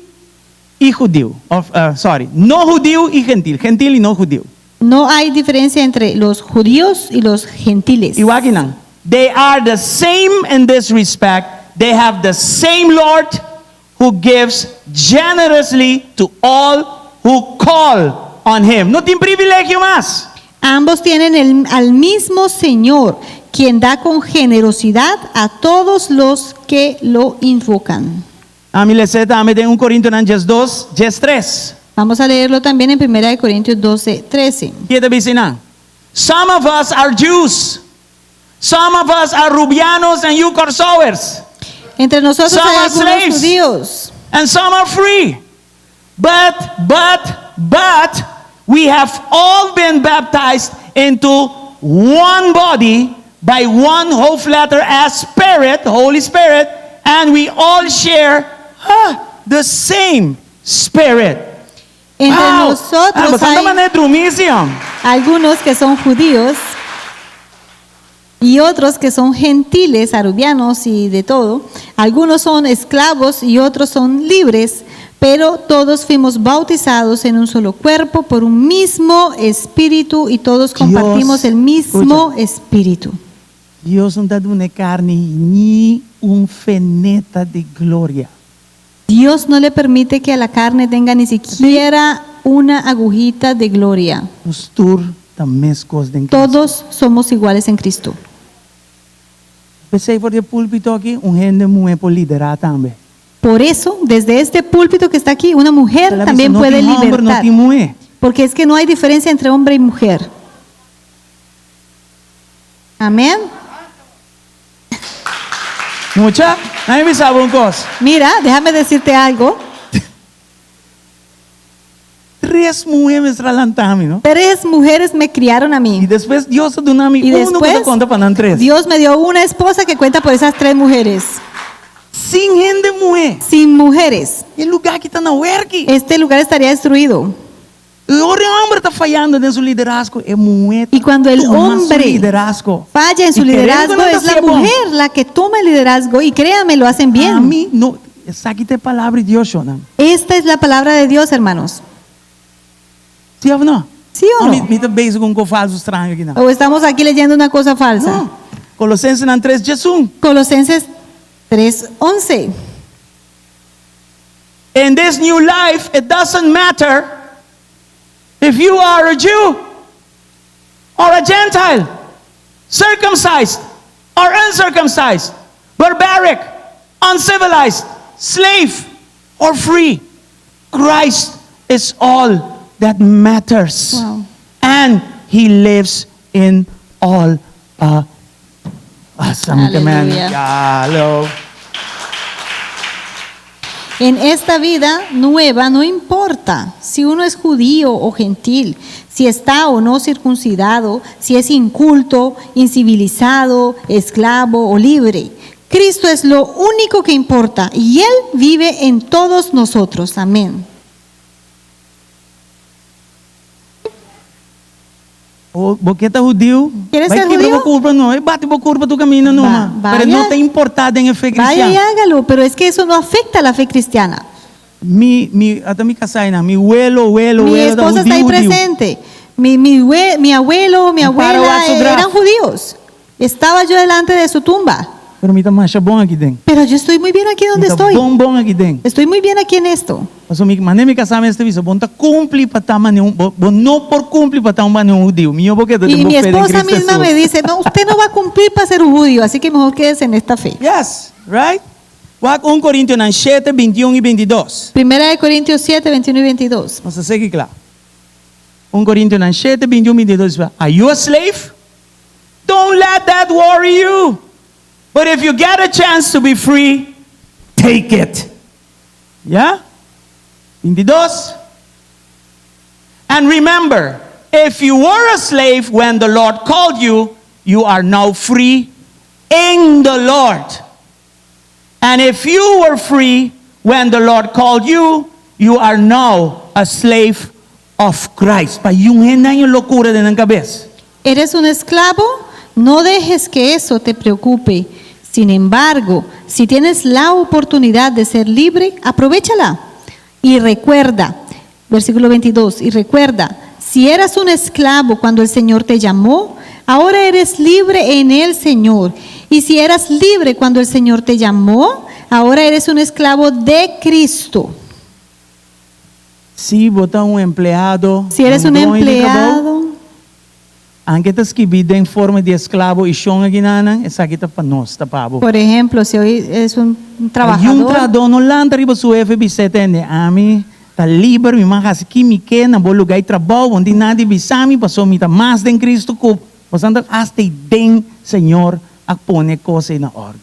Speaker 4: i hudiu. Of, sorry, no hudiu i gentil, gentil i no hudiu.
Speaker 5: No hay diferencia entre los judíos y los gentiles.
Speaker 4: I wak akinan. They are the same in this respect. They have the same Lord who gives generously to all who call on him. No tin privilegio mas.
Speaker 5: Ambos tienen el- al mismo Señor, quien da con generosidad a todos los que lo invocan.
Speaker 4: Ami lesa tambe den 1 Korintionan 12, 13.
Speaker 5: Vamos a leerlo también en 1 de Corintios 12, 13.
Speaker 4: Kiko e ta bisa einan? Some of us are Jews. Some of us are Rubianos and yu Kòrsouwers.
Speaker 5: Entre nosotros
Speaker 4: Some
Speaker 5: hay
Speaker 4: are
Speaker 5: algunos
Speaker 4: slaves.
Speaker 5: judíos
Speaker 4: And some are free. But, we have all been baptized into one body by one hoofdletter as Spirit, Holy Spirit, and we all share huh, the same Spirit.
Speaker 5: Entre
Speaker 4: Wow. Ah,
Speaker 5: nosotros
Speaker 4: bastante
Speaker 5: hay
Speaker 4: manera drumísimo.
Speaker 5: algunos que son judíos y otros que son gentiles, arubianos y de todo. Algunos son esclavos y otros son libres, pero todos fuimos bautizados en un solo cuerpo por un mismo espíritu y todos compartimos
Speaker 4: Dios,
Speaker 5: el mismo espíritu.
Speaker 4: Dios no ta duna karni ni un feneta di gloria.
Speaker 5: Dios no le permite que a la carne tenga ni siquiera una agujita de gloria.
Speaker 4: Nos tur ta meskos den Kristu.
Speaker 5: Todos somos iguales en Cristo.
Speaker 4: P'esei for di púlpito aki, un hende muhé por liderá tambe.
Speaker 5: Por eso, desde este púlpito que está aquí, una mujer
Speaker 4: El a bisa,
Speaker 5: también
Speaker 4: no
Speaker 5: puede
Speaker 4: tin hòmber, no
Speaker 5: libertar.
Speaker 4: tin muhé.
Speaker 5: Porque es que no hay diferencia entre hombre y mujer. Amén.
Speaker 4: Mucha, laga mi bisa bo un kos.
Speaker 5: Mira, déjame decirte algo.
Speaker 4: Tres muhé mester a lanta mi, no?
Speaker 5: Tres mujeres me criaron a
Speaker 4: I
Speaker 5: mí.
Speaker 4: despues Dios a duna mi
Speaker 5: Y
Speaker 4: uno ku ta
Speaker 5: después
Speaker 4: konta pa nan tres.
Speaker 5: Dios me dio una esposa que cuenta por esas tres mujeres.
Speaker 4: Sin hende muhé.
Speaker 5: Sin mujeres,
Speaker 4: E lugá aki ta na wèrki.
Speaker 5: este lugar estaría destruido.
Speaker 4: I ora e hòmber ta fayando den su liderazgo, e muhé
Speaker 5: Y cuando el
Speaker 4: tuma su
Speaker 5: hombre
Speaker 4: liderazgo.
Speaker 5: falla en su
Speaker 4: I kere
Speaker 5: liderazgo,
Speaker 4: ku nan ta
Speaker 5: es la
Speaker 4: hasié bon.
Speaker 5: mujer la que toma el liderazgo y créame, lo hacen bien.
Speaker 4: Ami no, esaki ta e palabra di Dios, shonnan.
Speaker 5: Esta es la palabra de Dios, hermanos.
Speaker 4: Sí òf no?
Speaker 5: ¿Sí o no?
Speaker 4: Mi, mi ta bezig ku un kos falsu straño aki nan.
Speaker 5: O estamos aquí leyendo una cosa falsa.
Speaker 4: No. Kolosensenan 3, 11.
Speaker 5: Colosenses 3:11.
Speaker 4: In this new life, it doesn't matter if you are a Jew or a Gentile, circumcised or uncircumcised, barbaric, uncivilized, slave or free. Christ is all that matters.
Speaker 5: Wow.
Speaker 4: And he lives in all of us. Amen.
Speaker 5: Aleluya.
Speaker 4: Ya, hello.
Speaker 5: En esta vida nueva no importa si uno es judío o gentil, si está o no circuncidado, si es inculto, incivilizado, esclavo o libre. Cristo es lo único que importa y Él vive en todos nosotros. Amén.
Speaker 4: O bo ke ta hudiu?
Speaker 5: Quieres
Speaker 4: Bai
Speaker 5: ser
Speaker 4: kibra
Speaker 5: judío?
Speaker 4: bo kurpa no, e bati bo kurpa tur kaminda no,
Speaker 5: Va-
Speaker 4: ma. Pero
Speaker 5: vaya.
Speaker 4: no ta importá den e fe
Speaker 5: Vaya y
Speaker 4: kristian.
Speaker 5: hágalo, pero es que eso no afecta a la fe cristiana.
Speaker 4: Mi, mi, ata mi kasá einan, mi welo, welo,
Speaker 5: Mi
Speaker 4: welo ta
Speaker 5: esposa está ahí
Speaker 4: hudiu, hudiu.
Speaker 5: presente. Mi, mi, hue- mi abuelo, mi
Speaker 4: Mi para
Speaker 5: abuela
Speaker 4: wak su graf.
Speaker 5: eran judíos. Estaba yo delante de su tumba.
Speaker 4: Pero mi ta masha bon aki den.
Speaker 5: Pero yo estoy muy bien aquí
Speaker 4: Mi
Speaker 5: donde
Speaker 4: ta
Speaker 5: estoy.
Speaker 4: bon bon aki den.
Speaker 5: Estoy muy bien aquí en esto.
Speaker 4: Pasobra mi manera mi kasá mes ta bisa, bo no ta kumpli pa ta mane un, bo, bo no por kumpli pa ta un mane un hudiu. Mihó bo keda den
Speaker 5: Y
Speaker 4: bo
Speaker 5: mi
Speaker 4: fe den
Speaker 5: esposa
Speaker 4: Cristo
Speaker 5: misma
Speaker 4: Jesús.
Speaker 5: me dice, no, usted no va a cumplir para ser un judío, así que mejor quédese en esta fe.
Speaker 4: Yes, right? Wak 1 Korintionan 7, 21 i 22.
Speaker 5: Primera de Corintios 7, 21 y 22.
Speaker 4: Nos ta sigui kla. 1 Korintionan 7, 21 i 22 bisa, Are you a slave? Don't let that worry you. But if you get a chance to be free, take it. Ya? 22. And remember, if you were a slave when the Lord called you, you are now free in the Lord. And if you were free when the Lord called you, you are now a slave of Christ. Pa yung hende yung locura den nan cabes.
Speaker 5: ¿Eres un esclavo? No dejes que eso te preocupe. Sin embargo, si tienes la oportunidad de ser libre, aprovéchala. Y recuerda, versículo 22, y recuerda, si eras un esclavo cuando el Señor te llamó, ahora eres libre en el Señor. Y si eras libre cuando el Señor te llamó, ahora eres un esclavo de Cristo.
Speaker 4: Si bo ta un empleado,
Speaker 5: Si eres un
Speaker 4: un doño di trabou,
Speaker 5: empleado,
Speaker 4: anke ta skibí den forma di esklabo i shon akinanan, esaki ta pa nos, ta pa bo.
Speaker 5: por ejemplo, si hoy es un
Speaker 4: Algun
Speaker 5: trabajador,
Speaker 4: trahadó no lanta riba su hefe bis'é, Tende, ami ta liber, mi mag hasi ki mi ke na bo lugá di trabou, bo no tin nada di bisa mi, pasobra mi ta mas den Cristo ku bo. Santo hasta ei den Señor a pone kos ei na òrdu.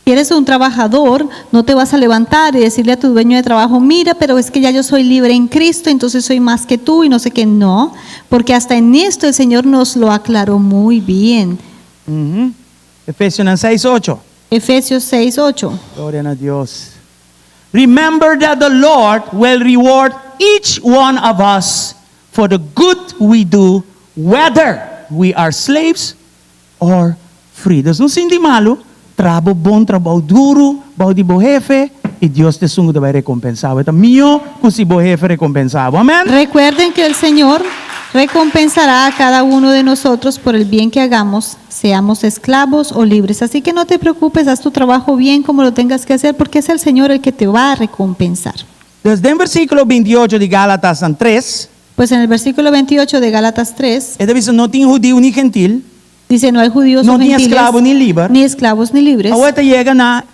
Speaker 5: Si eres un trabajador, no te vas a levantar y decirle a tu dueño de trabajo, mira, pero es que ya yo soy libre en Cristo, entonces soy más que tú y no sé qué. No, porque hasta en esto el Señor nos lo aclaró muy bien.
Speaker 4: Ujú. Efesionan 6, 8.
Speaker 5: Efesios 6, 8.
Speaker 4: Gloria na Dios. Remember that the Lord will reward each one of us for the good we do, whether we are slaves or free. Dus no sinti malu, traha bo bon trabou duru bou di bo hefe i Dios ta esun ku ta bai rekompensá bo. E ta mihó ku si bo hefe rekompensá bo. Amèn.
Speaker 5: Recuerden que el Señor recompensará a cada uno de nosotros por el bien que hagamos, seamos esclavos o libres. Así que no te preocupes, haz tu trabajo bien como lo tengas que hacer, porque es el Señor el que te va a recompensar.
Speaker 4: Dus den versíkulo 28 di Gálatasnan 3.
Speaker 5: Pues en el versículo 28 de Gálatas 3.
Speaker 4: E ta bisa, No tin hudiu ni gentil.
Speaker 5: Dice, no hay judíos
Speaker 4: No
Speaker 5: o
Speaker 4: tin
Speaker 5: gentiles,
Speaker 4: esklabo ni liber.
Speaker 5: ni esclavos ni libres.
Speaker 4: Awor e ta yega na.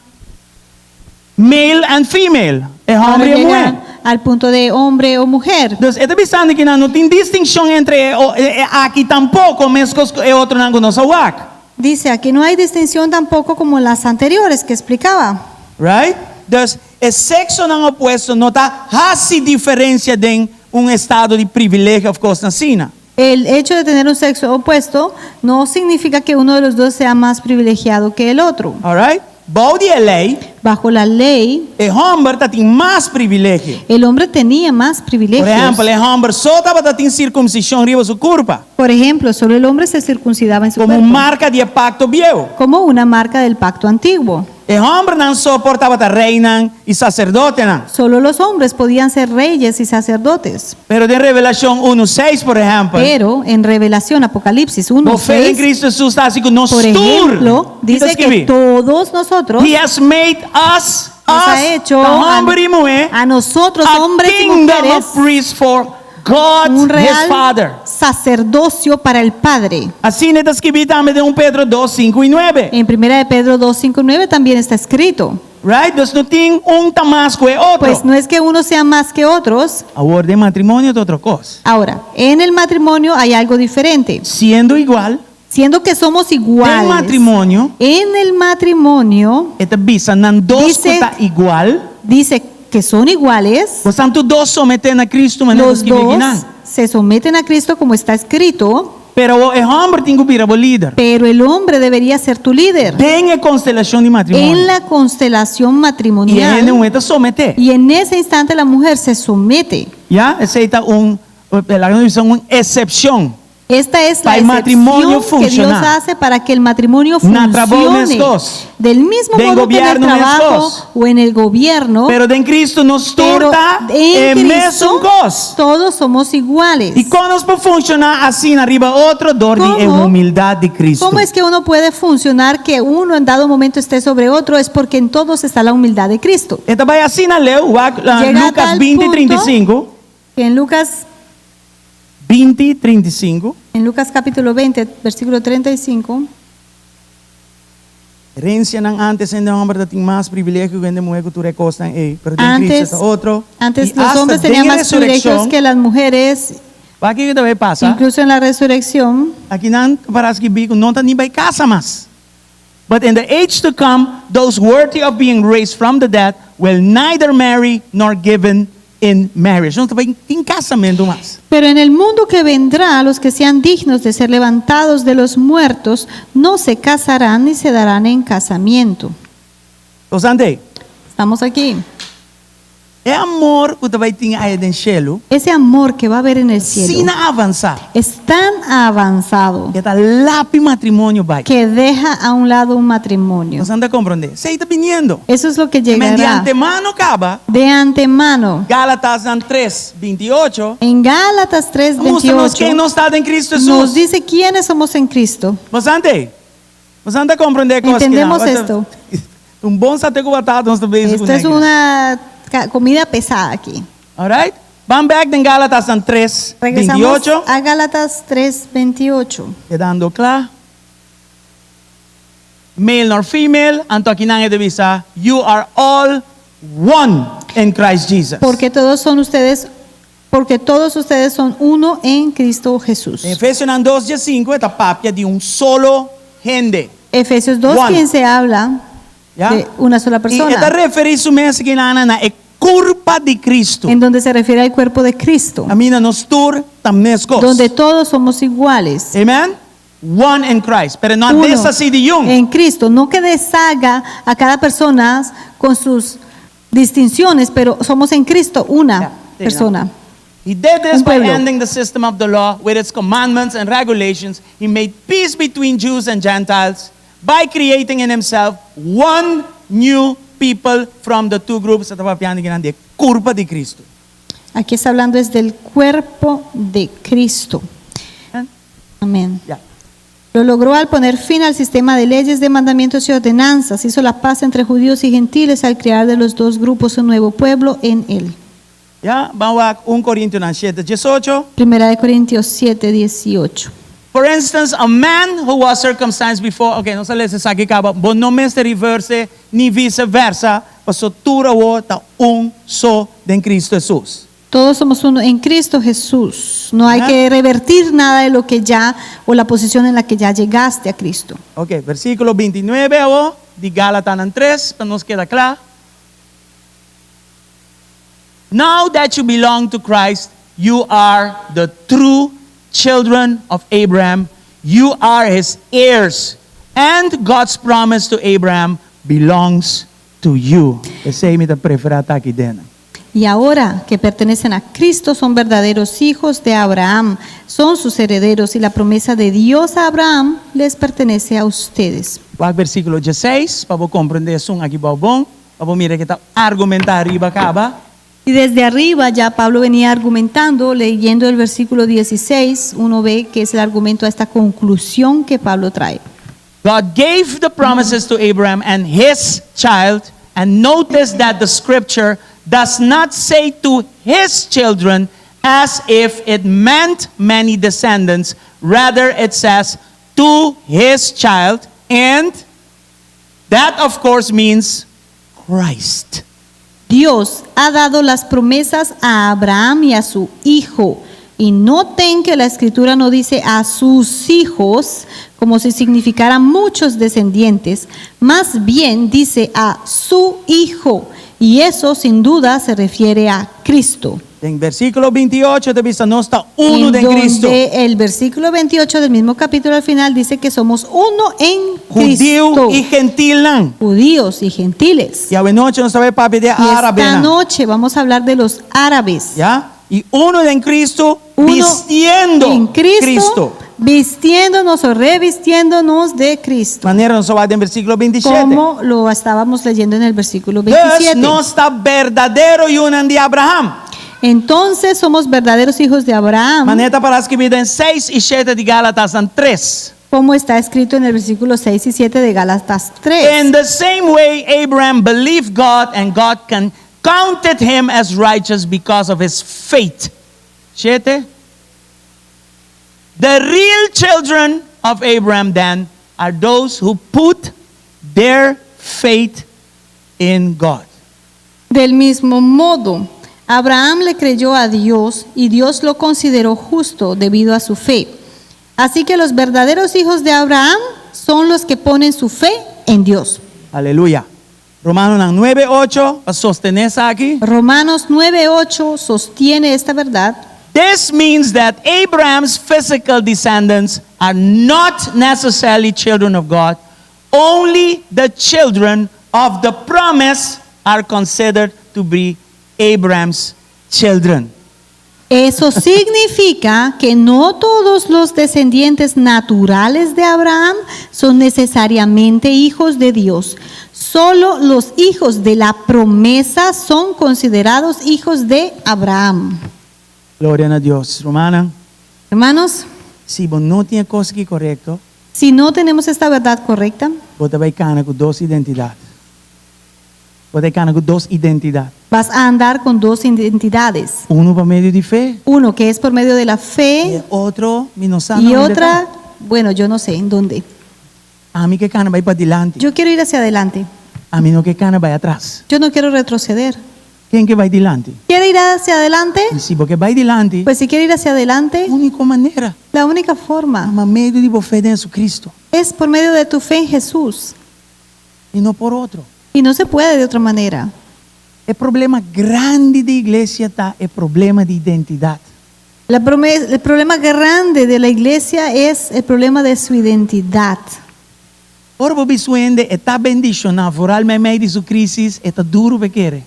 Speaker 4: Male and female, e
Speaker 5: Ahora
Speaker 4: hòmber i e muhé.
Speaker 5: llega al punto de hombre o mujer.
Speaker 4: Dus e ta bisando ku nan no tin distinshon entre e e aki tampoko, meskos ku e otronan ku nos a wak.
Speaker 5: Dice, aquí no hay distinción tampoco como las anteriores que explicaba.
Speaker 4: Right? Dus e seksonan opuesto no ta hasi diferensia den un estado di privilegio òf kosnan asina.
Speaker 5: El hecho de tener un sexo opuesto no significa que uno de los dos sea más privilegiado que el otro.
Speaker 4: Alright? Bou di e lei,
Speaker 5: Bajo la ley,
Speaker 4: e hòmber ta tin mas privilegio.
Speaker 5: el hombre tenía más
Speaker 4: Por
Speaker 5: privilegios.
Speaker 4: ehèmpel, e hòmber so tabata tin sirkumsishon riba su kurpa,
Speaker 5: Por ejemplo, solo el hombre se circuncidaba en su
Speaker 4: komo un
Speaker 5: cuerpo,
Speaker 4: marka di e pakto bieu.
Speaker 5: como una marca del pacto antiguo.
Speaker 4: E hòmbernan so por tabata reinan i saserdotenan.
Speaker 5: Solo los hombres podían ser reyes y sacerdotes.
Speaker 4: Pero den Revelashon unu seis, por ehèmpel,
Speaker 5: Pero en Revelación, Apocalipsis 1,
Speaker 4: bo fe den
Speaker 5: 6,
Speaker 4: Kristu Hesus ta hasi ku nos
Speaker 5: por
Speaker 4: tur,
Speaker 5: ejemplo,
Speaker 4: ki ta
Speaker 5: dice que
Speaker 4: skibí?
Speaker 5: todos nosotros
Speaker 4: He has made us,
Speaker 5: nos
Speaker 4: us,
Speaker 5: ha hecho
Speaker 4: ta hòmber i muhé,
Speaker 5: a nosotros,
Speaker 4: a
Speaker 5: hombres y
Speaker 4: kingdom
Speaker 5: mujeres,
Speaker 4: of priests for God,
Speaker 5: un
Speaker 4: his
Speaker 5: real
Speaker 4: Father.
Speaker 5: sacerdocio para el Padre.
Speaker 4: Asina e ta skibí tambe den 1 Pedro 2, 5 i 9.
Speaker 5: En primera de Pedro 2, 5, 9 también está escrito.
Speaker 4: Right? Dus no tin un ta mas ku e otro.
Speaker 5: Pues no es que uno sea más que otros.
Speaker 4: Awor den matrimonio ta otro kos.
Speaker 5: Ahora, en el matrimonio hay algo diferente.
Speaker 4: Siendo igual,
Speaker 5: Siendo que somos
Speaker 4: den
Speaker 5: iguales.
Speaker 4: matrimonio,
Speaker 5: En el matrimonio
Speaker 4: e ta bisa nan dos ku
Speaker 5: Dice-
Speaker 4: ta igual,
Speaker 5: dice que son iguales.
Speaker 4: Bosan tur dos someté na Cristo manera
Speaker 5: Los
Speaker 4: skibí
Speaker 5: dos
Speaker 4: akinan.
Speaker 5: se someten a Cristo como está escrito.
Speaker 4: Pero e hòmber tin ku bira bo lider.
Speaker 5: Pero el hombre debería ser tu líder.
Speaker 4: Den e konstelashon di matrimonio.
Speaker 5: En la constelación
Speaker 4: I e
Speaker 5: matrimonial.
Speaker 4: hende muhé ta someté.
Speaker 5: Y en ese instante la mujer se somete.
Speaker 4: Ya, esei ta un, laga nos bisa un eksepshon.
Speaker 5: Esta es la
Speaker 4: Pa e matrimonio
Speaker 5: excepción que Dios
Speaker 4: funciona.
Speaker 5: hace para que el matrimonio
Speaker 4: Na trabou
Speaker 5: funcione.
Speaker 4: meskos.
Speaker 5: Del mismo
Speaker 4: Den
Speaker 5: modo que en el
Speaker 4: gobierno
Speaker 5: trabajo
Speaker 4: meskos.
Speaker 5: o en el gobierno.
Speaker 4: Pero den Cristo nos tur
Speaker 5: pero
Speaker 4: ta
Speaker 5: en
Speaker 4: e mesun
Speaker 5: Cristo
Speaker 4: kos.
Speaker 5: todos somos iguales.
Speaker 4: I kon nos por funciona asina riba otro dor di e
Speaker 5: ¿Cómo?
Speaker 4: humildad di Cristo?
Speaker 5: ¿Cómo es que uno puede funcionar que uno en dado momento esté sobre otro? Es porque en todos está la humildad de Cristo.
Speaker 4: E ta bai asina leu, wak,
Speaker 5: Llega a
Speaker 4: Lucas
Speaker 5: tal
Speaker 4: 20,
Speaker 5: punto
Speaker 4: 35.
Speaker 5: que en Lucas
Speaker 4: 20, 35.
Speaker 5: En Lucas capítulo 20, versículo 35.
Speaker 4: Herencianan antes hende homber ta tin mas privilegio ku hende muhé ku tur e kosnan ei, pero den
Speaker 5: Antes,
Speaker 4: Cristo ta otro.
Speaker 5: antes
Speaker 4: I
Speaker 5: los
Speaker 4: hasta
Speaker 5: hombres
Speaker 4: den
Speaker 5: tenían
Speaker 4: e
Speaker 5: más privilegios
Speaker 4: resurrección,
Speaker 5: que las mujeres,
Speaker 4: wak kiko ta bai pasa?
Speaker 5: incluso en la resurrección.
Speaker 4: Aki nan ta para skibí ku no ta ni bai kasa mas. But in the age to come, those worthy of being raised from the dead will neither marry nor given in marriage. No ta bai tin kasamentu mas.
Speaker 5: Pero en el mundo que vendrá, los que sean dignos de ser levantados de los muertos no se casarán ni se darán en casamiento.
Speaker 4: Osante,
Speaker 5: Estamos aquí.
Speaker 4: e amor ku ta bai tin aya den shelu,
Speaker 5: Ese amor que va a haber en el cielo
Speaker 4: asina avansá,
Speaker 5: es tan avanzado
Speaker 4: ku ta lapi matrimonio bai.
Speaker 5: que deja a un lado un matrimonio.
Speaker 4: Nos ta komprondé. Esei ta biniendo.
Speaker 5: Eso es lo que
Speaker 4: Men di
Speaker 5: llegará
Speaker 4: antemano kaba,
Speaker 5: de antemano.
Speaker 4: Gálatasnan 3, 28,
Speaker 5: En Gálatas 3,
Speaker 4: ta mustra nos ken
Speaker 5: 28
Speaker 4: nos ta den Cristo
Speaker 5: nos
Speaker 4: Hesus.
Speaker 5: dice quiénes somos en Cristo.
Speaker 4: Bastante. Bastante komprondé kos
Speaker 5: Entendemos
Speaker 4: kinan.
Speaker 5: esto.
Speaker 4: Un bon sate ku batata nos ta bezig
Speaker 5: Esto
Speaker 4: kuné
Speaker 5: es
Speaker 4: akinan.
Speaker 5: una comida pesada aquí.
Speaker 4: All right? Ban bèk den Gálatasnan 3,
Speaker 5: Regresamos
Speaker 4: 28.
Speaker 5: a Gálatas 3, 28.
Speaker 4: Kedando kla. Male nor female, anto akinan e ta bisa, you are all one in Christ Jesus.
Speaker 5: Porque todos son ustedes, porque todos ustedes son uno en Cristo Jesús.
Speaker 4: Den Efesionan 2, 15 e ta papia di un solo hende.
Speaker 5: Efesios 2,
Speaker 4: One.
Speaker 5: 15 habla
Speaker 4: Ya?
Speaker 5: de una sola
Speaker 4: I e ta
Speaker 5: persona,
Speaker 4: referí su mes akinan na e kurpa di Cristo.
Speaker 5: en donde se refiere al cuerpo de Cristo,
Speaker 4: Kaminda nos tur ta meskos.
Speaker 5: donde todos somos iguales.
Speaker 4: Amen? One in Christ. Pero no
Speaker 5: Uno
Speaker 4: deshasí di un.
Speaker 5: en Cristo, no que deshaga a cada persona con sus distinciones, pero somos en Cristo una
Speaker 4: Ya, sí,
Speaker 5: persona.
Speaker 4: no. He did this
Speaker 5: Un
Speaker 4: by
Speaker 5: pueblo.
Speaker 4: ending the system of the law with its commandments and regulations. He made peace between Jews and Gentiles by creating in himself one new people from the two groups. E ta papiando akinan di e kurpa di Cristo.
Speaker 5: Aquí está hablando es del cuerpo de Cristo.
Speaker 4: ¿Eh?
Speaker 5: Amén.
Speaker 4: Ya.
Speaker 5: Lo logró al poner fin al sistema de leyes, de mandamientos y ordenanzas. Hizo la paz entre judíos y gentiles al crear de los dos grupos un nuevo pueblo en él.
Speaker 4: Ya, ban wak 1 Korintionan 7, 18.
Speaker 5: Primera de Corintios 7, 18.
Speaker 4: For instance, a man who was circumcised before, ok, nos a lesa esaki kaba, bo no mester reverse ni vice versa, paso tur awor ta un so den Cristo Hesus.
Speaker 5: Todos somos uno en Cristo Jesús. No hay que revertir nada de lo que ya, o la posición en la que ya llegaste a Cristo.
Speaker 4: Ok, versíkulo 29 awor di Galatanan 3, pa nos keda kla. Now that you belong to Christ, you are the true children of Abraham, you are his heirs, and God's promise to Abraham belongs to you. Esei mi ta preferá ta aki den.
Speaker 5: Y ahora que pertenecen a Cristo son verdaderos hijos de Abraham, son sus herederos y la promesa de Dios a Abraham les pertenece a ustedes.
Speaker 4: Wak versíkulo 16 pa bo komprendé esun aki bou bon, pa bo mira ke ta argumentá ariba kaba.
Speaker 5: Y desde arriba ya Pablo venía argumentando, leyendo el versículo 16, uno ve que es el argumento a esta conclusión que Pablo trae.
Speaker 4: God gave the promises to Abraham and his child, and notice that the scripture does not say to his children as if it meant many descendants, rather it says to his child, and that of course means Christ.
Speaker 5: Dios ha dado las promesas a Abraham y a su hijo. Y noten que la escritura no dice a sus hijos como si significara muchos descendientes, más bien dice a su hijo. Y eso sin duda se refiere a Cristo.
Speaker 4: Den versíkulo 28 ta bisa nos ta unu
Speaker 5: En
Speaker 4: den Cristo.
Speaker 5: donde el versículo 28 del mismo capítulo al final dice que somos uno en
Speaker 4: Hudiu
Speaker 5: Cristo.
Speaker 4: i gentilnan.
Speaker 5: Judíos y gentiles.
Speaker 4: I awe nochi nos ta bai papia di
Speaker 5: Y esta
Speaker 4: árabenan.
Speaker 5: noche vamos a hablar de los árabes.
Speaker 4: Ya? I unu den Cristo,
Speaker 5: Uno
Speaker 4: bistiendo
Speaker 5: en Cristo,
Speaker 4: Cristo.
Speaker 5: vistiéndonos o revistiéndonos de Cristo.
Speaker 4: Manera nos a wak den versíkulo 27.
Speaker 5: Como lo estábamos leyendo en el versículo
Speaker 4: Dus
Speaker 5: 27.
Speaker 4: nos ta berdadero yunan di Abraham.
Speaker 5: Entonces somos verdaderos hijos de Abraham,
Speaker 4: Manera ta pará skibí den 6 i 7 di Gálatasnan 3.
Speaker 5: como está escrito en el versículo 6 y 7 de Gálatas 3.
Speaker 4: In the same way Abraham believed God and God can counted him as righteous because of his faith. Shete? The real children of Abraham then are those who put their faith in God.
Speaker 5: Del mismo modo, Abraham le creyó a Dios y Dios lo consideró justo debido a su fe. Así que los verdaderos hijos de Abraham son los que ponen su fe en Dios.
Speaker 4: Aleluya. Romanonan 9, 8, pa sostené esaki.
Speaker 5: Romanos 9:8 sostiene esta verdad.
Speaker 4: This means that Abraham's physical descendants are not necessarily children of God. Only the children of the promise are considered to be Abraham's children.
Speaker 5: Eso significa que no todos los descendientes naturales de Abraham son necesariamente hijos de Dios. Solo los hijos de la promesa son considerados hijos de Abraham.
Speaker 4: Gloria na Dios. Rumannan,
Speaker 5: Hermanos,
Speaker 4: si bo no tin e kos aki korekto,
Speaker 5: si no tenemos esta verdad correcta,
Speaker 4: bo ta bai kana ku dos identidat. Bo ta kana ku dos identidat.
Speaker 5: vas a andar con dos identidades.
Speaker 4: Unu pa medio di fe.
Speaker 5: Uno que es por medio de la
Speaker 4: I
Speaker 5: fe
Speaker 4: e otro, mi no sa
Speaker 5: y
Speaker 4: na unda
Speaker 5: otra,
Speaker 4: ta.
Speaker 5: bueno, yo no sé en dónde.
Speaker 4: Ami ke kana bai padilanti.
Speaker 5: Yo quiero ir hacia adelante.
Speaker 4: Ami no ke kana bai atras.
Speaker 5: Yo no quiero retroceder.
Speaker 4: Ken ke bai dilanti?
Speaker 5: ¿Quiere ir hacia adelante?
Speaker 4: I si bo ke bai dilanti,
Speaker 5: Pues si quiere ir hacia adelante,
Speaker 4: úniko manera
Speaker 5: la única forma
Speaker 4: ta pa medio di bo fe den Jesucristo
Speaker 5: es por medio de tu fe en Jesús.
Speaker 4: i no por otro.
Speaker 5: Y no se puede de otra manera.
Speaker 4: E problema grandi di iglesia ta e problema di identidat.
Speaker 5: La prome- el problema grande de la iglesia es el problema de su identidad.
Speaker 4: Ora bo bisa un hende e ta bendishoná, foral meimei di su krísis, e ta duru pa kere.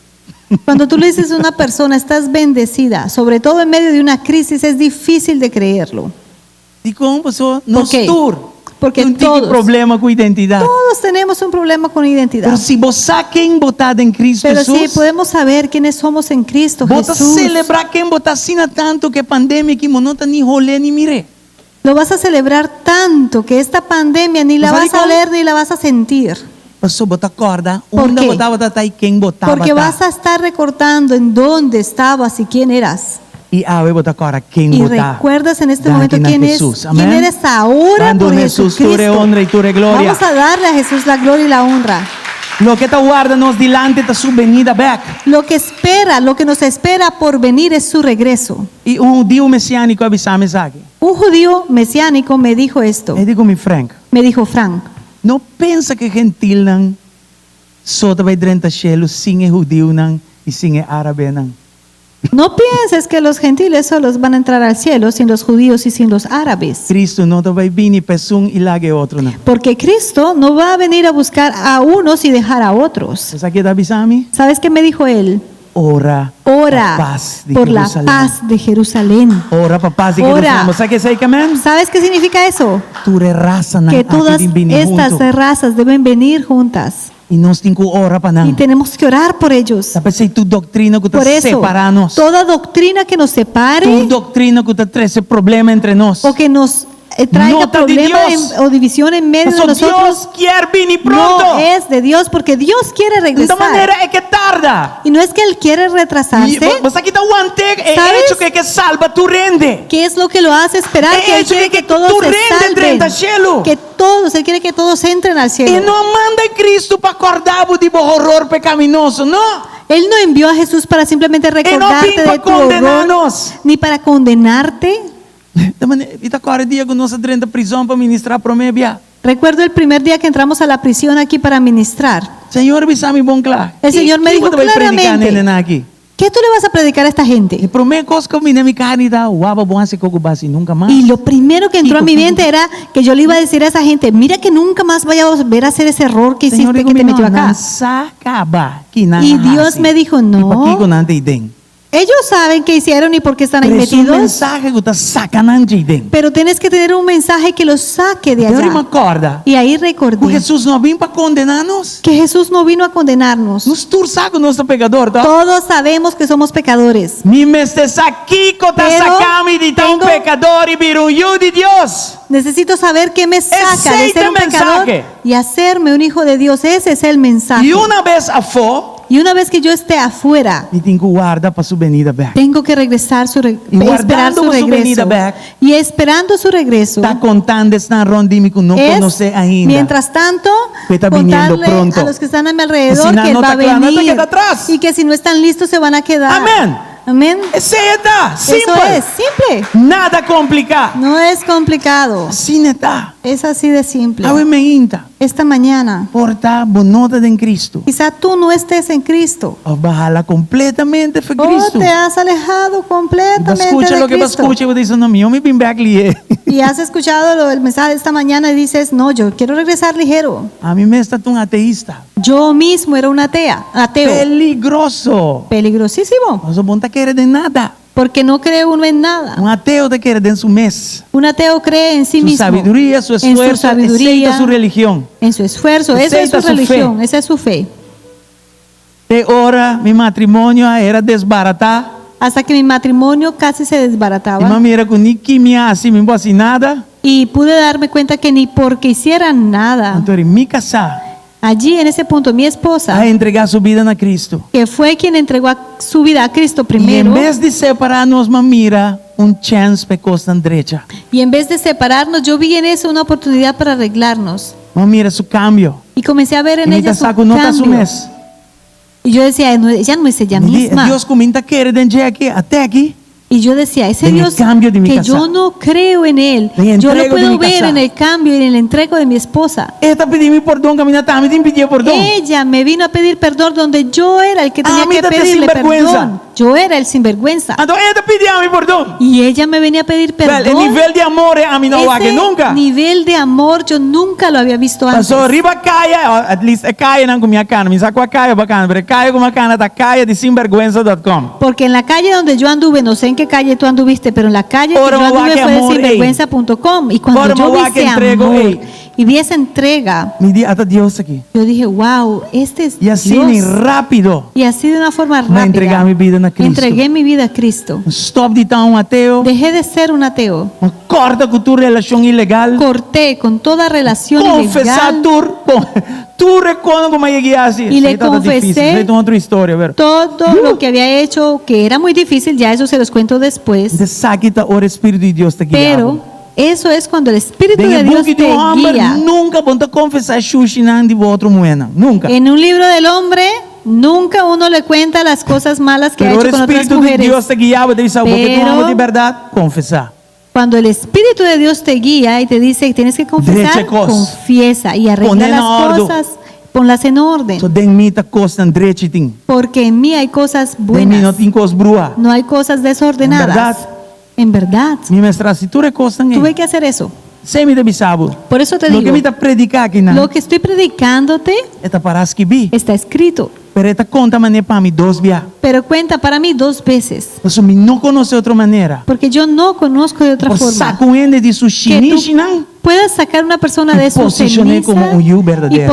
Speaker 5: Cuando tú le dices a una persona, estás bendecida, sobre todo en medio de una crisis, es difícil de creerlo.
Speaker 4: Dikon paso nos
Speaker 5: qué?
Speaker 4: tur
Speaker 5: Porque
Speaker 4: tin un tiki
Speaker 5: todos-
Speaker 4: problema ku identidat.
Speaker 5: Todos tenemos un problema con identidad.
Speaker 4: Pero si bo sa ken bo ta den Cristo
Speaker 5: Pero sí
Speaker 4: Hesus,
Speaker 5: podemos saber quiénes somos en Cristo
Speaker 4: bo ta
Speaker 5: Jesús.
Speaker 4: selebrá ken bo ta asina tantu ku e pandemia aki bo no ta ni holé ni mir'é.
Speaker 5: Lo vas a celebrar tanto que esta pandemia ni la
Speaker 4: ¿Sabe
Speaker 5: vas a
Speaker 4: cómo?
Speaker 5: oler ni la vas a sentir.
Speaker 4: Paso bo ta kòrda
Speaker 5: Por
Speaker 4: unda
Speaker 5: qué?
Speaker 4: bo tabata ta i ken bo
Speaker 5: Porque
Speaker 4: tabata.
Speaker 5: vas a estar recordando en dónde estabas y quién eras.
Speaker 4: I awe bo ta kòrda ken
Speaker 5: Y
Speaker 4: bo ta.
Speaker 5: recuerdas en este
Speaker 4: Danki
Speaker 5: momento
Speaker 4: na
Speaker 5: quién es,
Speaker 4: Jesús.
Speaker 5: quién
Speaker 4: Amén.
Speaker 5: eres ahora
Speaker 4: Ban
Speaker 5: por
Speaker 4: duna Jesús tur e
Speaker 5: Jesucristo.
Speaker 4: honra i tur e gloria.
Speaker 5: Vamos a darle a Jesús la gloria y la honra.
Speaker 4: Loke ta warda nos dilanti ta su benida bèk.
Speaker 5: Lo que espera, lo que nos espera por venir es su regreso.
Speaker 4: I un hudiu mesiániko a bisa mi esaki.
Speaker 5: Un judío mesiánico me dijo esto.
Speaker 4: E di ku mi, Frank.
Speaker 5: Me dijo, Frank.
Speaker 4: No pensa ku e gentilnan so ta bai drenta shelu sin e hudiunan i sin e árabenan.
Speaker 5: No pienses que los gentiles solos van a entrar al cielo sin los judíos y sin los árabes.
Speaker 4: Cristo no ta bai bini pa esun i laga e otronan.
Speaker 5: Porque Cristo no va a venir a buscar a unos y dejar a otros.
Speaker 4: Bo sa ke ta bisa mi?
Speaker 5: ¿Sabes qué me dijo él?
Speaker 4: Ora pa
Speaker 5: Ora
Speaker 4: pas di
Speaker 5: por la
Speaker 4: Jerusalén.
Speaker 5: paz de Jerusalén.
Speaker 4: Ora pa pas di
Speaker 5: Ora.
Speaker 4: Jerusalén. Bo sa ke esei ke men?
Speaker 5: ¿Sabes qué significa eso?
Speaker 4: Tur e rasanan
Speaker 5: Que
Speaker 4: aki
Speaker 5: todas
Speaker 4: tin bini
Speaker 5: estas
Speaker 4: huntu.
Speaker 5: razas deben venir juntas.
Speaker 4: I nos tin ku ora pa
Speaker 5: Y
Speaker 4: nan.
Speaker 5: tenemos que orar por ellos.
Speaker 4: Ta p'esei tur doktrina ku ta
Speaker 5: Por eso,
Speaker 4: separá nos.
Speaker 5: toda doctrina que nos separe
Speaker 4: Tur doktrina ku ta trese problema entre nos.
Speaker 5: o que nos eh, traiga
Speaker 4: No ta di
Speaker 5: problema
Speaker 4: Dios.
Speaker 5: en- o división en medio de
Speaker 4: Paso
Speaker 5: nosotros,
Speaker 4: Dios kier bini pronto.
Speaker 5: no es de Dios, porque Dios quiere
Speaker 4: No ta
Speaker 5: regresar.
Speaker 4: manera e ke tarda.
Speaker 5: Y no es que Él quiere retrasarse.
Speaker 4: Bo sa ki ta want'é e
Speaker 5: ¿Sabes?
Speaker 4: echo ku e ke salba tur hende.
Speaker 5: ¿Qué es lo que lo hace esperar?
Speaker 4: E
Speaker 5: Que Él
Speaker 4: echo
Speaker 5: quiere
Speaker 4: ke
Speaker 5: que todos
Speaker 4: tur
Speaker 5: se
Speaker 4: hende
Speaker 5: salven.
Speaker 4: drenta shelu.
Speaker 5: Que todos, Él quiere que todos entren al cielo.
Speaker 4: E no a manda Cristo pa kòrda bo di bo horor pekaminoso, no.
Speaker 5: Él no envió a Jesús para simplemente
Speaker 4: E no
Speaker 5: recordarte
Speaker 4: bin pa
Speaker 5: de tu
Speaker 4: kondená
Speaker 5: horror,
Speaker 4: nos.
Speaker 5: ni para condenarte.
Speaker 4: Ta manera, mi ta kòrda e dia ku nos a drenta prizòn pa ministrá promé bia.
Speaker 5: Recuerdo el primer día que entramos a la prisión aquí para ministrar.
Speaker 4: Señor a bisa mi bon kla.
Speaker 5: El Señor me
Speaker 4: Ki
Speaker 5: dijo
Speaker 4: bo ta bai prediká
Speaker 5: claramente.
Speaker 4: nendenan aki?
Speaker 5: ¿Qué tú le vas a predicar a esta gente?
Speaker 4: E promé kos ku a bini na mi karni ta, Waba bo hasi koko basi nunka mas.
Speaker 5: Y lo primero que entró a
Speaker 4: Kiko,
Speaker 5: mi
Speaker 4: kiko.
Speaker 5: mente era que yo le iba a decir a esa gente, mira que nunca más vaya a volver a hacer ese error que
Speaker 4: Señor
Speaker 5: hiciste
Speaker 4: dijo
Speaker 5: que
Speaker 4: mi,
Speaker 5: te metió
Speaker 4: no,
Speaker 5: acá.
Speaker 4: nan sa kaba ki nan
Speaker 5: Y
Speaker 4: a
Speaker 5: Dios
Speaker 4: hasi.
Speaker 5: me dijo,
Speaker 4: I
Speaker 5: no.
Speaker 4: pakiko nan ta eiden.
Speaker 5: Ellos saben qué hicieron y por qué están ahí
Speaker 4: Pero es un
Speaker 5: metidos.
Speaker 4: mensahe ku ta saka nan djei den.
Speaker 5: Pero tienes que tener un mensaje que los saque de
Speaker 4: Pero
Speaker 5: allá.
Speaker 4: mi acorda
Speaker 5: Y ahí
Speaker 4: ku
Speaker 5: recordé
Speaker 4: Hesus no a bin pa kondená nos.
Speaker 5: que Jesús no vino a condenarnos.
Speaker 4: Nos tur sa ku nos ta pekador, ta?
Speaker 5: Todos sabemos que somos pecadores.
Speaker 4: Mi mester sa kiko ta
Speaker 5: Pero
Speaker 4: saka mi di ta un
Speaker 5: tengo-
Speaker 4: pekador i bira un yu di Dios.
Speaker 5: Necesito saber qué me saca de
Speaker 4: Ese
Speaker 5: ser un pecador
Speaker 4: mensaje.
Speaker 5: y hacerme un hijo de Dios. Ese es el mensaje.
Speaker 4: I una bes afó,
Speaker 5: Y una vez que yo esté afuera,
Speaker 4: mi tin ku warda pa su benida bèk.
Speaker 5: tengo que regresar su re-
Speaker 4: Y
Speaker 5: esperar
Speaker 4: guardando
Speaker 5: su
Speaker 4: su venida
Speaker 5: regreso.
Speaker 4: back.
Speaker 5: Y esperando su regreso.
Speaker 4: Ta kontando esnan rònt di mi ku no
Speaker 5: es,
Speaker 4: konosé ainda.
Speaker 5: mientras tanto,
Speaker 4: Que está viniendo
Speaker 5: contarle
Speaker 4: pronto.
Speaker 5: a los que están a mi
Speaker 4: Y si
Speaker 5: alrededor
Speaker 4: no,
Speaker 5: que él
Speaker 4: no
Speaker 5: va a
Speaker 4: está claro, no te
Speaker 5: venir
Speaker 4: queda atrás.
Speaker 5: y que si no están listos se van a quedar.
Speaker 4: Amén.
Speaker 5: Amén.
Speaker 4: Esei ta.
Speaker 5: Eso
Speaker 4: Simpel.
Speaker 5: es simple.
Speaker 4: Nada kompliká.
Speaker 5: No es complicado.
Speaker 4: Asina ta.
Speaker 5: Es así de simple.
Speaker 4: Awe mainta.
Speaker 5: Esta mañana,
Speaker 4: Por ta bo no ta den Cristo.
Speaker 5: quizá tú no estés en Cristo.
Speaker 4: Òf b'a hala kompletamente for
Speaker 5: O
Speaker 4: Cristo.
Speaker 5: te has alejado completamente
Speaker 4: Skucha
Speaker 5: de
Speaker 4: loke bo
Speaker 5: Cristo.
Speaker 4: skucha i bo bisa, no, mihó mi bin bèk lihé.
Speaker 5: Y has escuchado lo del mensaje de esta mañana y dices, no, yo quiero regresar ligero.
Speaker 4: Ami mes ta un ateista.
Speaker 5: Yo mismo era un atea, ateo.
Speaker 4: Peligroso.
Speaker 5: Peligrosísimo.
Speaker 4: Paso bo n' ta kere den nada.
Speaker 5: Porque no cree uno en nada.
Speaker 4: Un ateo ta kere den su mes.
Speaker 5: Un ateo cree en sí
Speaker 4: Su
Speaker 5: mismo.
Speaker 4: sabiduria, su
Speaker 5: En su
Speaker 4: esfuerso,
Speaker 5: sabiduría,
Speaker 4: esei ta su religion.
Speaker 5: En su esfuerzo. Esa es
Speaker 4: Esei ta
Speaker 5: su
Speaker 4: su fe.
Speaker 5: religión, esa es su fe.
Speaker 4: Te ora mi matrimonio a era desbaratá.
Speaker 5: Hasta que mi matrimonio casi se
Speaker 4: I
Speaker 5: desbarataba.
Speaker 4: m'a mira ku ni ku mi hasi, mi n' por hasi nada.
Speaker 5: Y pude darme cuenta que ni porque hiciera nada.
Speaker 4: Anto mi kasá.
Speaker 5: Allí en ese punto mi esposa,
Speaker 4: A entregá su bida na Cristo.
Speaker 5: que fue quien entregó a- su vida a Cristo
Speaker 4: I
Speaker 5: primero.
Speaker 4: en bes di separá nos, m'a mira un chèns pa kosnan drecha.
Speaker 5: Y en vez de separarnos, yo vi en eso una oportunidad para arreglarnos.
Speaker 4: M'a mira su kambio.
Speaker 5: Y comencé a ver en
Speaker 4: I mi
Speaker 5: ella
Speaker 4: ta
Speaker 5: su
Speaker 4: sa ku no ta su
Speaker 5: cambio.
Speaker 4: mes.
Speaker 5: Y yo decía, no, ella no es ella
Speaker 4: Mi di,
Speaker 5: misma.
Speaker 4: Dios ku mi n' ta kere den dje aki, at'é aki.
Speaker 5: Y yo decía, ese
Speaker 4: Den e
Speaker 5: Dios
Speaker 4: kambio di mi
Speaker 5: que
Speaker 4: kasá.
Speaker 5: yo no creo en él,
Speaker 4: Den
Speaker 5: yo lo
Speaker 4: entrego di
Speaker 5: puedo
Speaker 4: mi
Speaker 5: ver
Speaker 4: kasá.
Speaker 5: en el cambio y en el entrego de mi esposa.
Speaker 4: E ta pidi mi pordon, kaminda t'ami tin pidié pordon.
Speaker 5: Ella me vino a pedir perdón donde yo era el que tenía
Speaker 4: Ami
Speaker 5: que
Speaker 4: ta te
Speaker 5: pedirle
Speaker 4: sinvergüensa.
Speaker 5: perdón. Yo era el sinvergüenza.
Speaker 4: Anto e ta pidi ami pordon.
Speaker 5: Y ella me venía a pedir
Speaker 4: Well, e
Speaker 5: perdón.
Speaker 4: nivel di amor ei ami no a wak
Speaker 5: Ese
Speaker 4: nunka.
Speaker 5: nivel de amor yo nunca lo había visto antes.
Speaker 4: Paso riba kaya, o at least e kayanan ku mi a kana, mi n' sa kua kaya bo a kana, pero e kaya ku mi a kana ta kaya di sinvergüenza.com.
Speaker 5: Porque en la calle donde yo anduve, no sé en qué calle tú anduviste, pero en la calle que
Speaker 4: Ora
Speaker 5: yo
Speaker 4: mi
Speaker 5: anduve
Speaker 4: wak
Speaker 5: fue de
Speaker 4: amor, ei.
Speaker 5: sinvergüenza.com. Y cuando
Speaker 4: Ora
Speaker 5: yo
Speaker 4: mi
Speaker 5: vi
Speaker 4: wak
Speaker 5: ese
Speaker 4: entrego,
Speaker 5: amor
Speaker 4: ei.
Speaker 5: Y vi esa entrega.
Speaker 4: Mi di, ata Dios aki.
Speaker 5: Yo dije, wow, este es
Speaker 4: I asina
Speaker 5: Dios.
Speaker 4: rápido,
Speaker 5: Y así de una forma
Speaker 4: mi a entregá
Speaker 5: rápida.
Speaker 4: mi bida na Kristu.
Speaker 5: Entregué mi vida a Cristo.
Speaker 4: Stòp di ta un ateo.
Speaker 5: Dejé de ser un ateo.
Speaker 4: Mi a kòrta ku tur relashon ilegal.
Speaker 5: Corté con toda relación
Speaker 4: Konfesá
Speaker 5: ilegal.
Speaker 4: tur, tur e kosnan ku mi a yega a hasi.
Speaker 5: Y le
Speaker 4: Esei tabata difísil.
Speaker 5: confesé
Speaker 4: Esei ta un otro historia, pero.
Speaker 5: todo lo que había hecho, que era muy difícil, ya eso se los cuento después.
Speaker 4: Esaki ta ora e Spiritu di Dios ta guia bo.
Speaker 5: Pero eso es cuando el Espíritu
Speaker 4: Den
Speaker 5: de
Speaker 4: e
Speaker 5: Dios
Speaker 4: buki di
Speaker 5: te
Speaker 4: un hòmber
Speaker 5: guía.
Speaker 4: nunka bo no ta konfesá shushinan di bo otro muhénan. Nunka.
Speaker 5: En un libro del hombre, nunca uno le cuenta las cosas malas que ha
Speaker 4: Pero
Speaker 5: hecho
Speaker 4: ora
Speaker 5: con otras
Speaker 4: Spiritu di
Speaker 5: mujeres.
Speaker 4: Dios ta guia bo, ta bisa bo ke ta un hòmber
Speaker 5: Pero
Speaker 4: di bèrdat, konfesá.
Speaker 5: Cuando el Espíritu de Dios te guía y te dice que tienes que confesar,
Speaker 4: Drecha kos.
Speaker 5: confiesa y arregla
Speaker 4: Pone na
Speaker 5: las
Speaker 4: ordu.
Speaker 5: cosas, ponlas en orden.
Speaker 4: So den mi ta kosnan drechi tin.
Speaker 5: Porque en mí hay cosas
Speaker 4: Den mi no
Speaker 5: buenas,
Speaker 4: tin kos brua.
Speaker 5: no hay cosas desordenadas.
Speaker 4: En verdad.
Speaker 5: En verdad.
Speaker 4: Mi mester hasi tur e kosnan ei.
Speaker 5: Tuve que hacer eso.
Speaker 4: P'esei mi ta bisa bo.
Speaker 5: Por eso te
Speaker 4: Loke
Speaker 5: digo,
Speaker 4: mi ta prediká akinan,
Speaker 5: lo que estoy predicándote
Speaker 4: e ta pará skibí.
Speaker 5: está escrito,
Speaker 4: Pero e ta konta manera pa mi dos bia.
Speaker 5: pero cuenta para mí dos veces,
Speaker 4: Pasobra mi no konosé otro manera.
Speaker 5: porque yo no conozco de otra
Speaker 4: Por
Speaker 5: forma.
Speaker 4: saka un hende di su
Speaker 5: Que tú
Speaker 4: shinishinan
Speaker 5: puedas sacar una persona
Speaker 4: y
Speaker 5: de su
Speaker 4: posicion'é
Speaker 5: ceniza
Speaker 4: komo un yu
Speaker 5: y
Speaker 4: berdadero.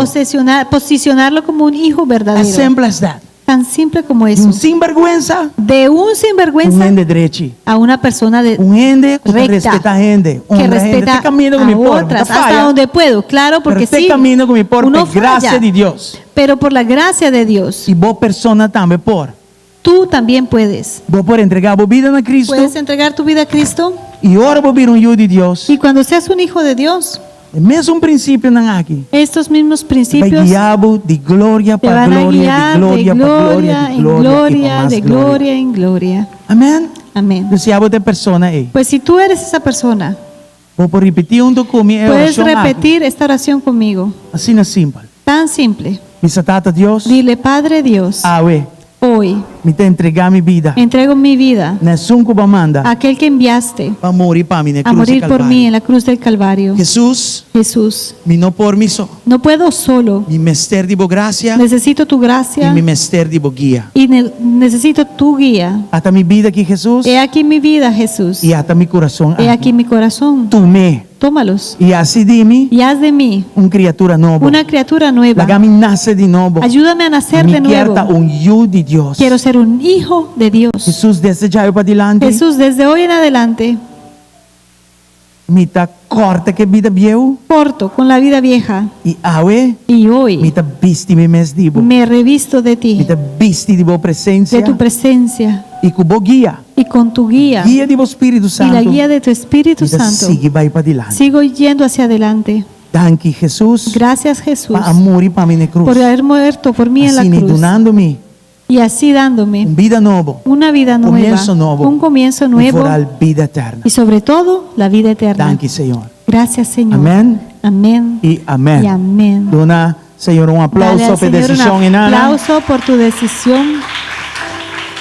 Speaker 5: posicionarlo como un hijo verdadero.
Speaker 4: As simple as that.
Speaker 5: Tan simple como eso.
Speaker 4: Un sinbergüensa.
Speaker 5: De un sinvergüenza.
Speaker 4: Un hende drechi.
Speaker 5: A una persona de
Speaker 4: Un hende ku ta
Speaker 5: recta,
Speaker 4: respetá hende.
Speaker 5: que
Speaker 4: Honra hende.
Speaker 5: respeta
Speaker 4: Te kaminda ku
Speaker 5: a
Speaker 4: mi por.
Speaker 5: otras,
Speaker 4: Ta faya.
Speaker 5: hasta donde puedo, claro, porque
Speaker 4: Pero te
Speaker 5: sí,
Speaker 4: kaminda ku mi por,
Speaker 5: uno
Speaker 4: pa grasia
Speaker 5: falla,
Speaker 4: di Dios.
Speaker 5: Pero por la gracia de Dios.
Speaker 4: I bo persona tambe por.
Speaker 5: Tú también puedes.
Speaker 4: Bo por entregá bo bida na Cristo.
Speaker 5: Puedes entregar tu vida a Cristo.
Speaker 4: I ora bo bira un yu di Dios.
Speaker 5: Y cuando seas un hijo de Dios.
Speaker 4: E mesun prinsipionan aki.
Speaker 5: Estos mismos
Speaker 4: Ta
Speaker 5: principios
Speaker 4: guia bo di gloria
Speaker 5: te
Speaker 4: pa
Speaker 5: van a
Speaker 4: gloria, di
Speaker 5: guiar de
Speaker 4: gloria pa gloria,
Speaker 5: gloria
Speaker 4: di
Speaker 5: en
Speaker 4: gloria i pa
Speaker 5: gloria,
Speaker 4: mas
Speaker 5: de
Speaker 4: gloria.
Speaker 5: gloria en gloria.
Speaker 4: Amèn.
Speaker 5: Amén.
Speaker 4: Dus si abo ta e persona ei.
Speaker 5: Pues si tú eres esa persona,
Speaker 4: Bo por ripití huntu ku mi e
Speaker 5: puedes
Speaker 4: orashon aki.
Speaker 5: repetir esta oración conmigo.
Speaker 4: Asina simpel.
Speaker 5: Tan simple.
Speaker 4: Bisa Tata Dios.
Speaker 5: Dile, Padre Dios.
Speaker 4: Awe.
Speaker 5: Hoy.
Speaker 4: Mi ta entregá mi bida.
Speaker 5: Entrego mi vida.
Speaker 4: Na esun ku bo a manda.
Speaker 5: A aquel que enviaste.
Speaker 4: Pa muri pa mi na
Speaker 5: A
Speaker 4: krus
Speaker 5: morir por
Speaker 4: Kalvario.
Speaker 5: mí en la cruz del Calvario.
Speaker 4: Hesus.
Speaker 5: Jesús.
Speaker 4: Mi no por mi so.
Speaker 5: No puedo solo.
Speaker 4: Mi mester di bo grasia.
Speaker 5: Necesito tu gracia.
Speaker 4: I mi mester di bo guia.
Speaker 5: Y necesito tu guía.
Speaker 4: Ata mi bida aki Hesus.
Speaker 5: He aquí mi vida, Jesús.
Speaker 4: I ata mi kurason
Speaker 5: He aquí mi corazón.
Speaker 4: Tum'é.
Speaker 5: Tómalos.
Speaker 4: I hasi di mi.
Speaker 5: Y haz de mí.
Speaker 4: Un kriatura nobo.
Speaker 5: Una criatura nueva.
Speaker 4: Laga mi nase di nobo.
Speaker 5: Ayúdame a nacer
Speaker 4: Mi
Speaker 5: de
Speaker 4: kier
Speaker 5: nuevo.
Speaker 4: ta un yu di Dios.
Speaker 5: Quiero ser un hijo de Dios.
Speaker 4: Hesus, desde djawe padilanti.
Speaker 5: Jesús, desde hoy en adelante.
Speaker 4: Mi ta kòrta ku e bida bieu.
Speaker 5: Corto con la vida vieja.
Speaker 4: I awe.
Speaker 5: Y hoy.
Speaker 4: Mi ta bisti mi mes di bo.
Speaker 5: Me revisto de ti.
Speaker 4: Mi ta bisti di bo presensia.
Speaker 5: De tu presencia.
Speaker 4: I ku bo guia.
Speaker 5: Y con tu guía.
Speaker 4: Guia di bo Spiritu
Speaker 5: Y la
Speaker 4: Santu.
Speaker 5: guía de tu Espíritu
Speaker 4: Mi ta
Speaker 5: Santo.
Speaker 4: sigui bai padilanti.
Speaker 5: Sigo yendo hacia adelante.
Speaker 4: Danki Hesus.
Speaker 5: Gracias Jesús.
Speaker 4: Pa a muri pa mi na e krus.
Speaker 5: Por haber muerto por mí en la
Speaker 4: Asina
Speaker 5: cruz.
Speaker 4: dunando mi.
Speaker 5: Y así dándome
Speaker 4: Un bida nobo.
Speaker 5: una vida nueva,
Speaker 4: Komienso nobo.
Speaker 5: un comienzo
Speaker 4: I
Speaker 5: nuevo
Speaker 4: foral bida eterno.
Speaker 5: y sobre todo la vida eterna.
Speaker 4: Danki Señor.
Speaker 5: Gracias Señor.
Speaker 4: Amèn.
Speaker 5: Amén.
Speaker 4: I amèn.
Speaker 5: Y amén.
Speaker 4: Duna Señor un
Speaker 5: Dale
Speaker 4: aplauso
Speaker 5: al
Speaker 4: pa e
Speaker 5: Señor un
Speaker 4: desishon einan.
Speaker 5: aplauso por tu decisión.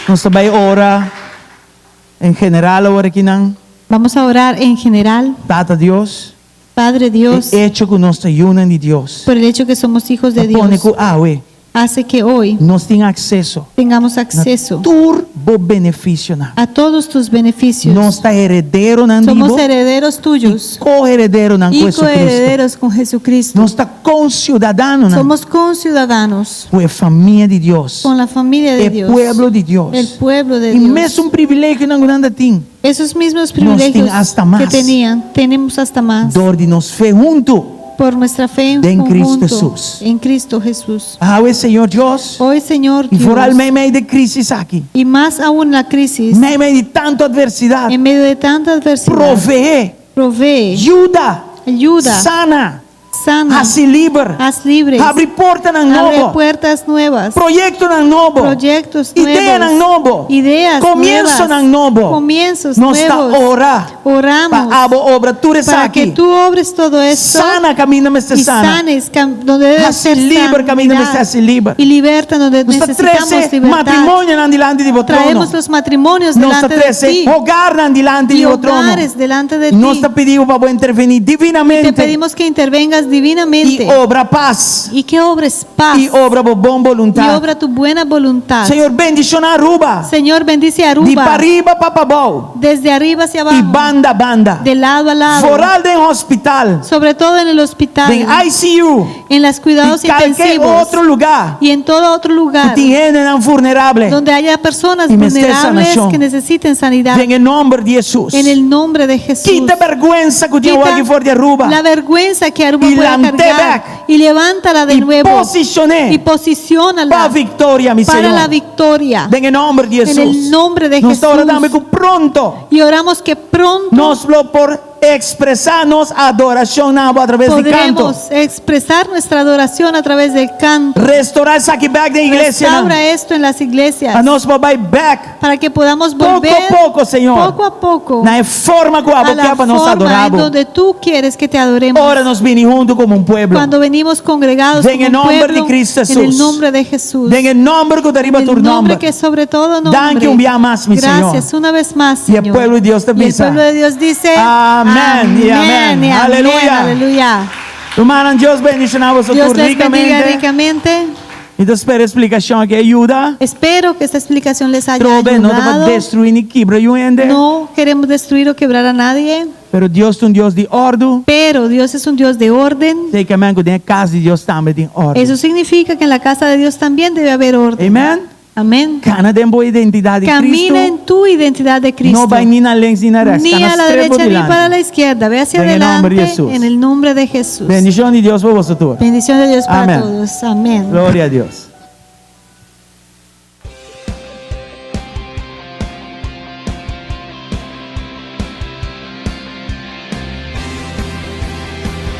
Speaker 4: Nos ta bai ora en general awor akinan.
Speaker 5: Vamos a orar en general.
Speaker 4: Tata Dios.
Speaker 5: Padre Dios,
Speaker 4: E echo ku nos ta yunan di Dios.
Speaker 5: por el hecho que somos hijos de
Speaker 4: Ta pone
Speaker 5: Dios,
Speaker 4: ku awe.
Speaker 5: hace que hoy
Speaker 4: Nos tin akseso.
Speaker 5: tengamos acceso
Speaker 4: Na tur bo benefisionan.
Speaker 5: a todos tus beneficios.
Speaker 4: Nos ta herederonan di bo.
Speaker 5: Somos herederos tuyos
Speaker 4: Koherederonan ku
Speaker 5: y
Speaker 4: Jesucristo.
Speaker 5: coherederos con Jesucristo.
Speaker 4: Nos ta konsiudadanonan.
Speaker 5: Somos conciudadanos
Speaker 4: Ku e famia di Dios.
Speaker 5: con la familia de
Speaker 4: E
Speaker 5: Dios.
Speaker 4: pueblo di Dios.
Speaker 5: El pueblo de
Speaker 4: I
Speaker 5: Dios.
Speaker 4: mesun privilegionan ku nan tatin.
Speaker 5: Esos mismos
Speaker 4: Nos tin
Speaker 5: privilegios
Speaker 4: hasta mas.
Speaker 5: que tenían, tenemos hasta más.
Speaker 4: Dor di nos fe huntu.
Speaker 5: Por nuestra fe en
Speaker 4: Den Cristo
Speaker 5: conjunto,
Speaker 4: Jesús.
Speaker 5: En Cristo Jesús.
Speaker 4: Awe Señor Dios.
Speaker 5: Hoy, Señor
Speaker 4: I
Speaker 5: Dios,
Speaker 4: foral meimei di krísis aki.
Speaker 5: y más aún la crisis,
Speaker 4: Meimei di tantu atversidat.
Speaker 5: en medio de tanta adversidad,
Speaker 4: Proveé.
Speaker 5: provee,
Speaker 4: Yuda.
Speaker 5: ayuda,
Speaker 4: Sana.
Speaker 5: sana,
Speaker 4: Hasi liber.
Speaker 5: haz libres,
Speaker 4: Habri portanan
Speaker 5: abre
Speaker 4: nobo.
Speaker 5: puertas nuevas,
Speaker 4: Proyektonan nobo.
Speaker 5: proyectos
Speaker 4: Ideanan
Speaker 5: nuevos,
Speaker 4: nobo.
Speaker 5: ideas
Speaker 4: Komiensonan
Speaker 5: nuevas,
Speaker 4: nobo.
Speaker 5: comienzos
Speaker 4: Nos ta
Speaker 5: nuevos.
Speaker 4: ora.
Speaker 5: Oramos
Speaker 4: Pa abo obra tur
Speaker 5: para
Speaker 4: esaki.
Speaker 5: que tú obres todo esto
Speaker 4: Sana kaminda mester
Speaker 5: y
Speaker 4: sana.
Speaker 5: sanes cam- donde debe
Speaker 4: Hasi
Speaker 5: ser
Speaker 4: liber kaminda
Speaker 5: sanidad
Speaker 4: mester hasi liber.
Speaker 5: y liberta donde
Speaker 4: Nos ta
Speaker 5: necesitamos
Speaker 4: trese
Speaker 5: libertad.
Speaker 4: matrimonionan dilanti di bo trono.
Speaker 5: Traemos los matrimonios
Speaker 4: Nos ta
Speaker 5: delante de
Speaker 4: trese
Speaker 5: ti
Speaker 4: hogarnan dilanti
Speaker 5: y
Speaker 4: di bo trono.
Speaker 5: hogares delante de
Speaker 4: Nos
Speaker 5: ti.
Speaker 4: ta pidi bo pa bo intervení
Speaker 5: Te
Speaker 4: divinamente.
Speaker 5: pedimos que intervengas tengas divinamente.
Speaker 4: I obra pas.
Speaker 5: Y que obres paz.
Speaker 4: I obra bo bon
Speaker 5: Y
Speaker 4: boluntat.
Speaker 5: obra tu buena voluntad.
Speaker 4: Señor, bendishoná Aruba.
Speaker 5: Señor, bendice Aruba.
Speaker 4: Di pariba pa pabou.
Speaker 5: Desde arriba hacia abajo.
Speaker 4: I banda banda.
Speaker 5: De lado a lado.
Speaker 4: Foral den hospital.
Speaker 5: Sobre todo en el hospital.
Speaker 4: Den ICU.
Speaker 5: En los cuidados
Speaker 4: I kualke
Speaker 5: intensivos.
Speaker 4: otro lugá.
Speaker 5: Y en todo otro lugar.
Speaker 4: Ku tin hendenan vulnerabel.
Speaker 5: Donde haya personas
Speaker 4: I mester
Speaker 5: vulnerables
Speaker 4: sanashon.
Speaker 5: que necesiten sanidad.
Speaker 4: Den e nòmber di Hesus.
Speaker 5: En el nombre de Jesús.
Speaker 4: Kita bèrgwensa ku tin
Speaker 5: Quita
Speaker 4: aki for di Aruba.
Speaker 5: La vergüenza que Aruba
Speaker 4: I
Speaker 5: puede
Speaker 4: lant'é
Speaker 5: cargar.
Speaker 4: bèk.
Speaker 5: Y levántala de
Speaker 4: I
Speaker 5: nuevo.
Speaker 4: posishon'é.
Speaker 5: Y posiciónala.
Speaker 4: Pa viktoria, mi
Speaker 5: Para
Speaker 4: Señor.
Speaker 5: la victoria.
Speaker 4: Den e nòmber di
Speaker 5: En
Speaker 4: Hesus.
Speaker 5: el nombre de
Speaker 4: Nos ta ora
Speaker 5: Jesús.
Speaker 4: tambe ku pronto.
Speaker 5: Y oramos que pronto
Speaker 4: Nos lo por ekspresá nos adorashon na bo atraves di kanto.
Speaker 5: podremos expresar nuestra adoración a través del canto.
Speaker 4: Restorá esaki bèk den iglesianan.
Speaker 5: Restaura esto en las iglesias.
Speaker 4: Pa nos por bai bèk.
Speaker 5: Para que podamos
Speaker 4: Poko
Speaker 5: volver
Speaker 4: poko, Señor.
Speaker 5: poco a poco
Speaker 4: Na e forma ku
Speaker 5: a
Speaker 4: abo
Speaker 5: la
Speaker 4: ke pa nos
Speaker 5: forma
Speaker 4: adorá
Speaker 5: en
Speaker 4: bo.
Speaker 5: donde tú quieres que te adoremos.
Speaker 4: Ora nos bini huntu komo un pueblo.
Speaker 5: Cuando venimos congregados
Speaker 4: Den
Speaker 5: como
Speaker 4: e
Speaker 5: un
Speaker 4: nòmber
Speaker 5: pueblo,
Speaker 4: di Cristo
Speaker 5: en el
Speaker 4: Jesús.
Speaker 5: nombre de Jesús.
Speaker 4: Den e nòmber ku ta riba
Speaker 5: En
Speaker 4: tur
Speaker 5: el nombre
Speaker 4: nòmber.
Speaker 5: que es sobre todo nombre.
Speaker 4: Danki un bia mas, mi Señor.
Speaker 5: Gracias una vez más,
Speaker 4: I e
Speaker 5: Señor.
Speaker 4: pueblo di Dios ta
Speaker 5: Y el
Speaker 4: bisa.
Speaker 5: pueblo de Dios dice,
Speaker 4: Amén y amén.
Speaker 5: y amén.
Speaker 4: Aleluya.
Speaker 5: Aleluya.
Speaker 4: Rumannan, Dios bendishoná boso
Speaker 5: Dios
Speaker 4: tur
Speaker 5: les bendiga
Speaker 4: rikamente.
Speaker 5: ricamente.
Speaker 4: Mi ta spera e splikashon aki a yuda.
Speaker 5: Espero que esta explicación les haya
Speaker 4: Trobe no ta pa
Speaker 5: ayudado.
Speaker 4: destruí ni kibra niun hende.
Speaker 5: No queremos destruir o quebrar a nadie.
Speaker 4: Pero Dios ta un Dios di òrdu.
Speaker 5: Pero Dios es un Dios de orden.
Speaker 4: Esei ke men ku den e kas di Dios tambe tin òrdu.
Speaker 5: Eso significa que en la casa de Dios también debe haber orden.
Speaker 4: Amen.
Speaker 5: Amén.
Speaker 4: Kana den bo identidat di
Speaker 5: Camina
Speaker 4: Cristo.
Speaker 5: en tu identidad de Cristo.
Speaker 4: No bai ni na links ni na rechts.
Speaker 5: Ni
Speaker 4: Kana
Speaker 5: a la
Speaker 4: straight
Speaker 5: derecha ni
Speaker 4: dilanti.
Speaker 5: para la izquierda. Ve hacia
Speaker 4: Den e nòmber di
Speaker 5: adelante
Speaker 4: Jesús.
Speaker 5: en el nombre de Jesús.
Speaker 4: Bendishon di Dios pa boso tur.
Speaker 5: Bendición de Dios para
Speaker 4: Amén.
Speaker 5: todos. Amén.
Speaker 4: Gloria a Dios.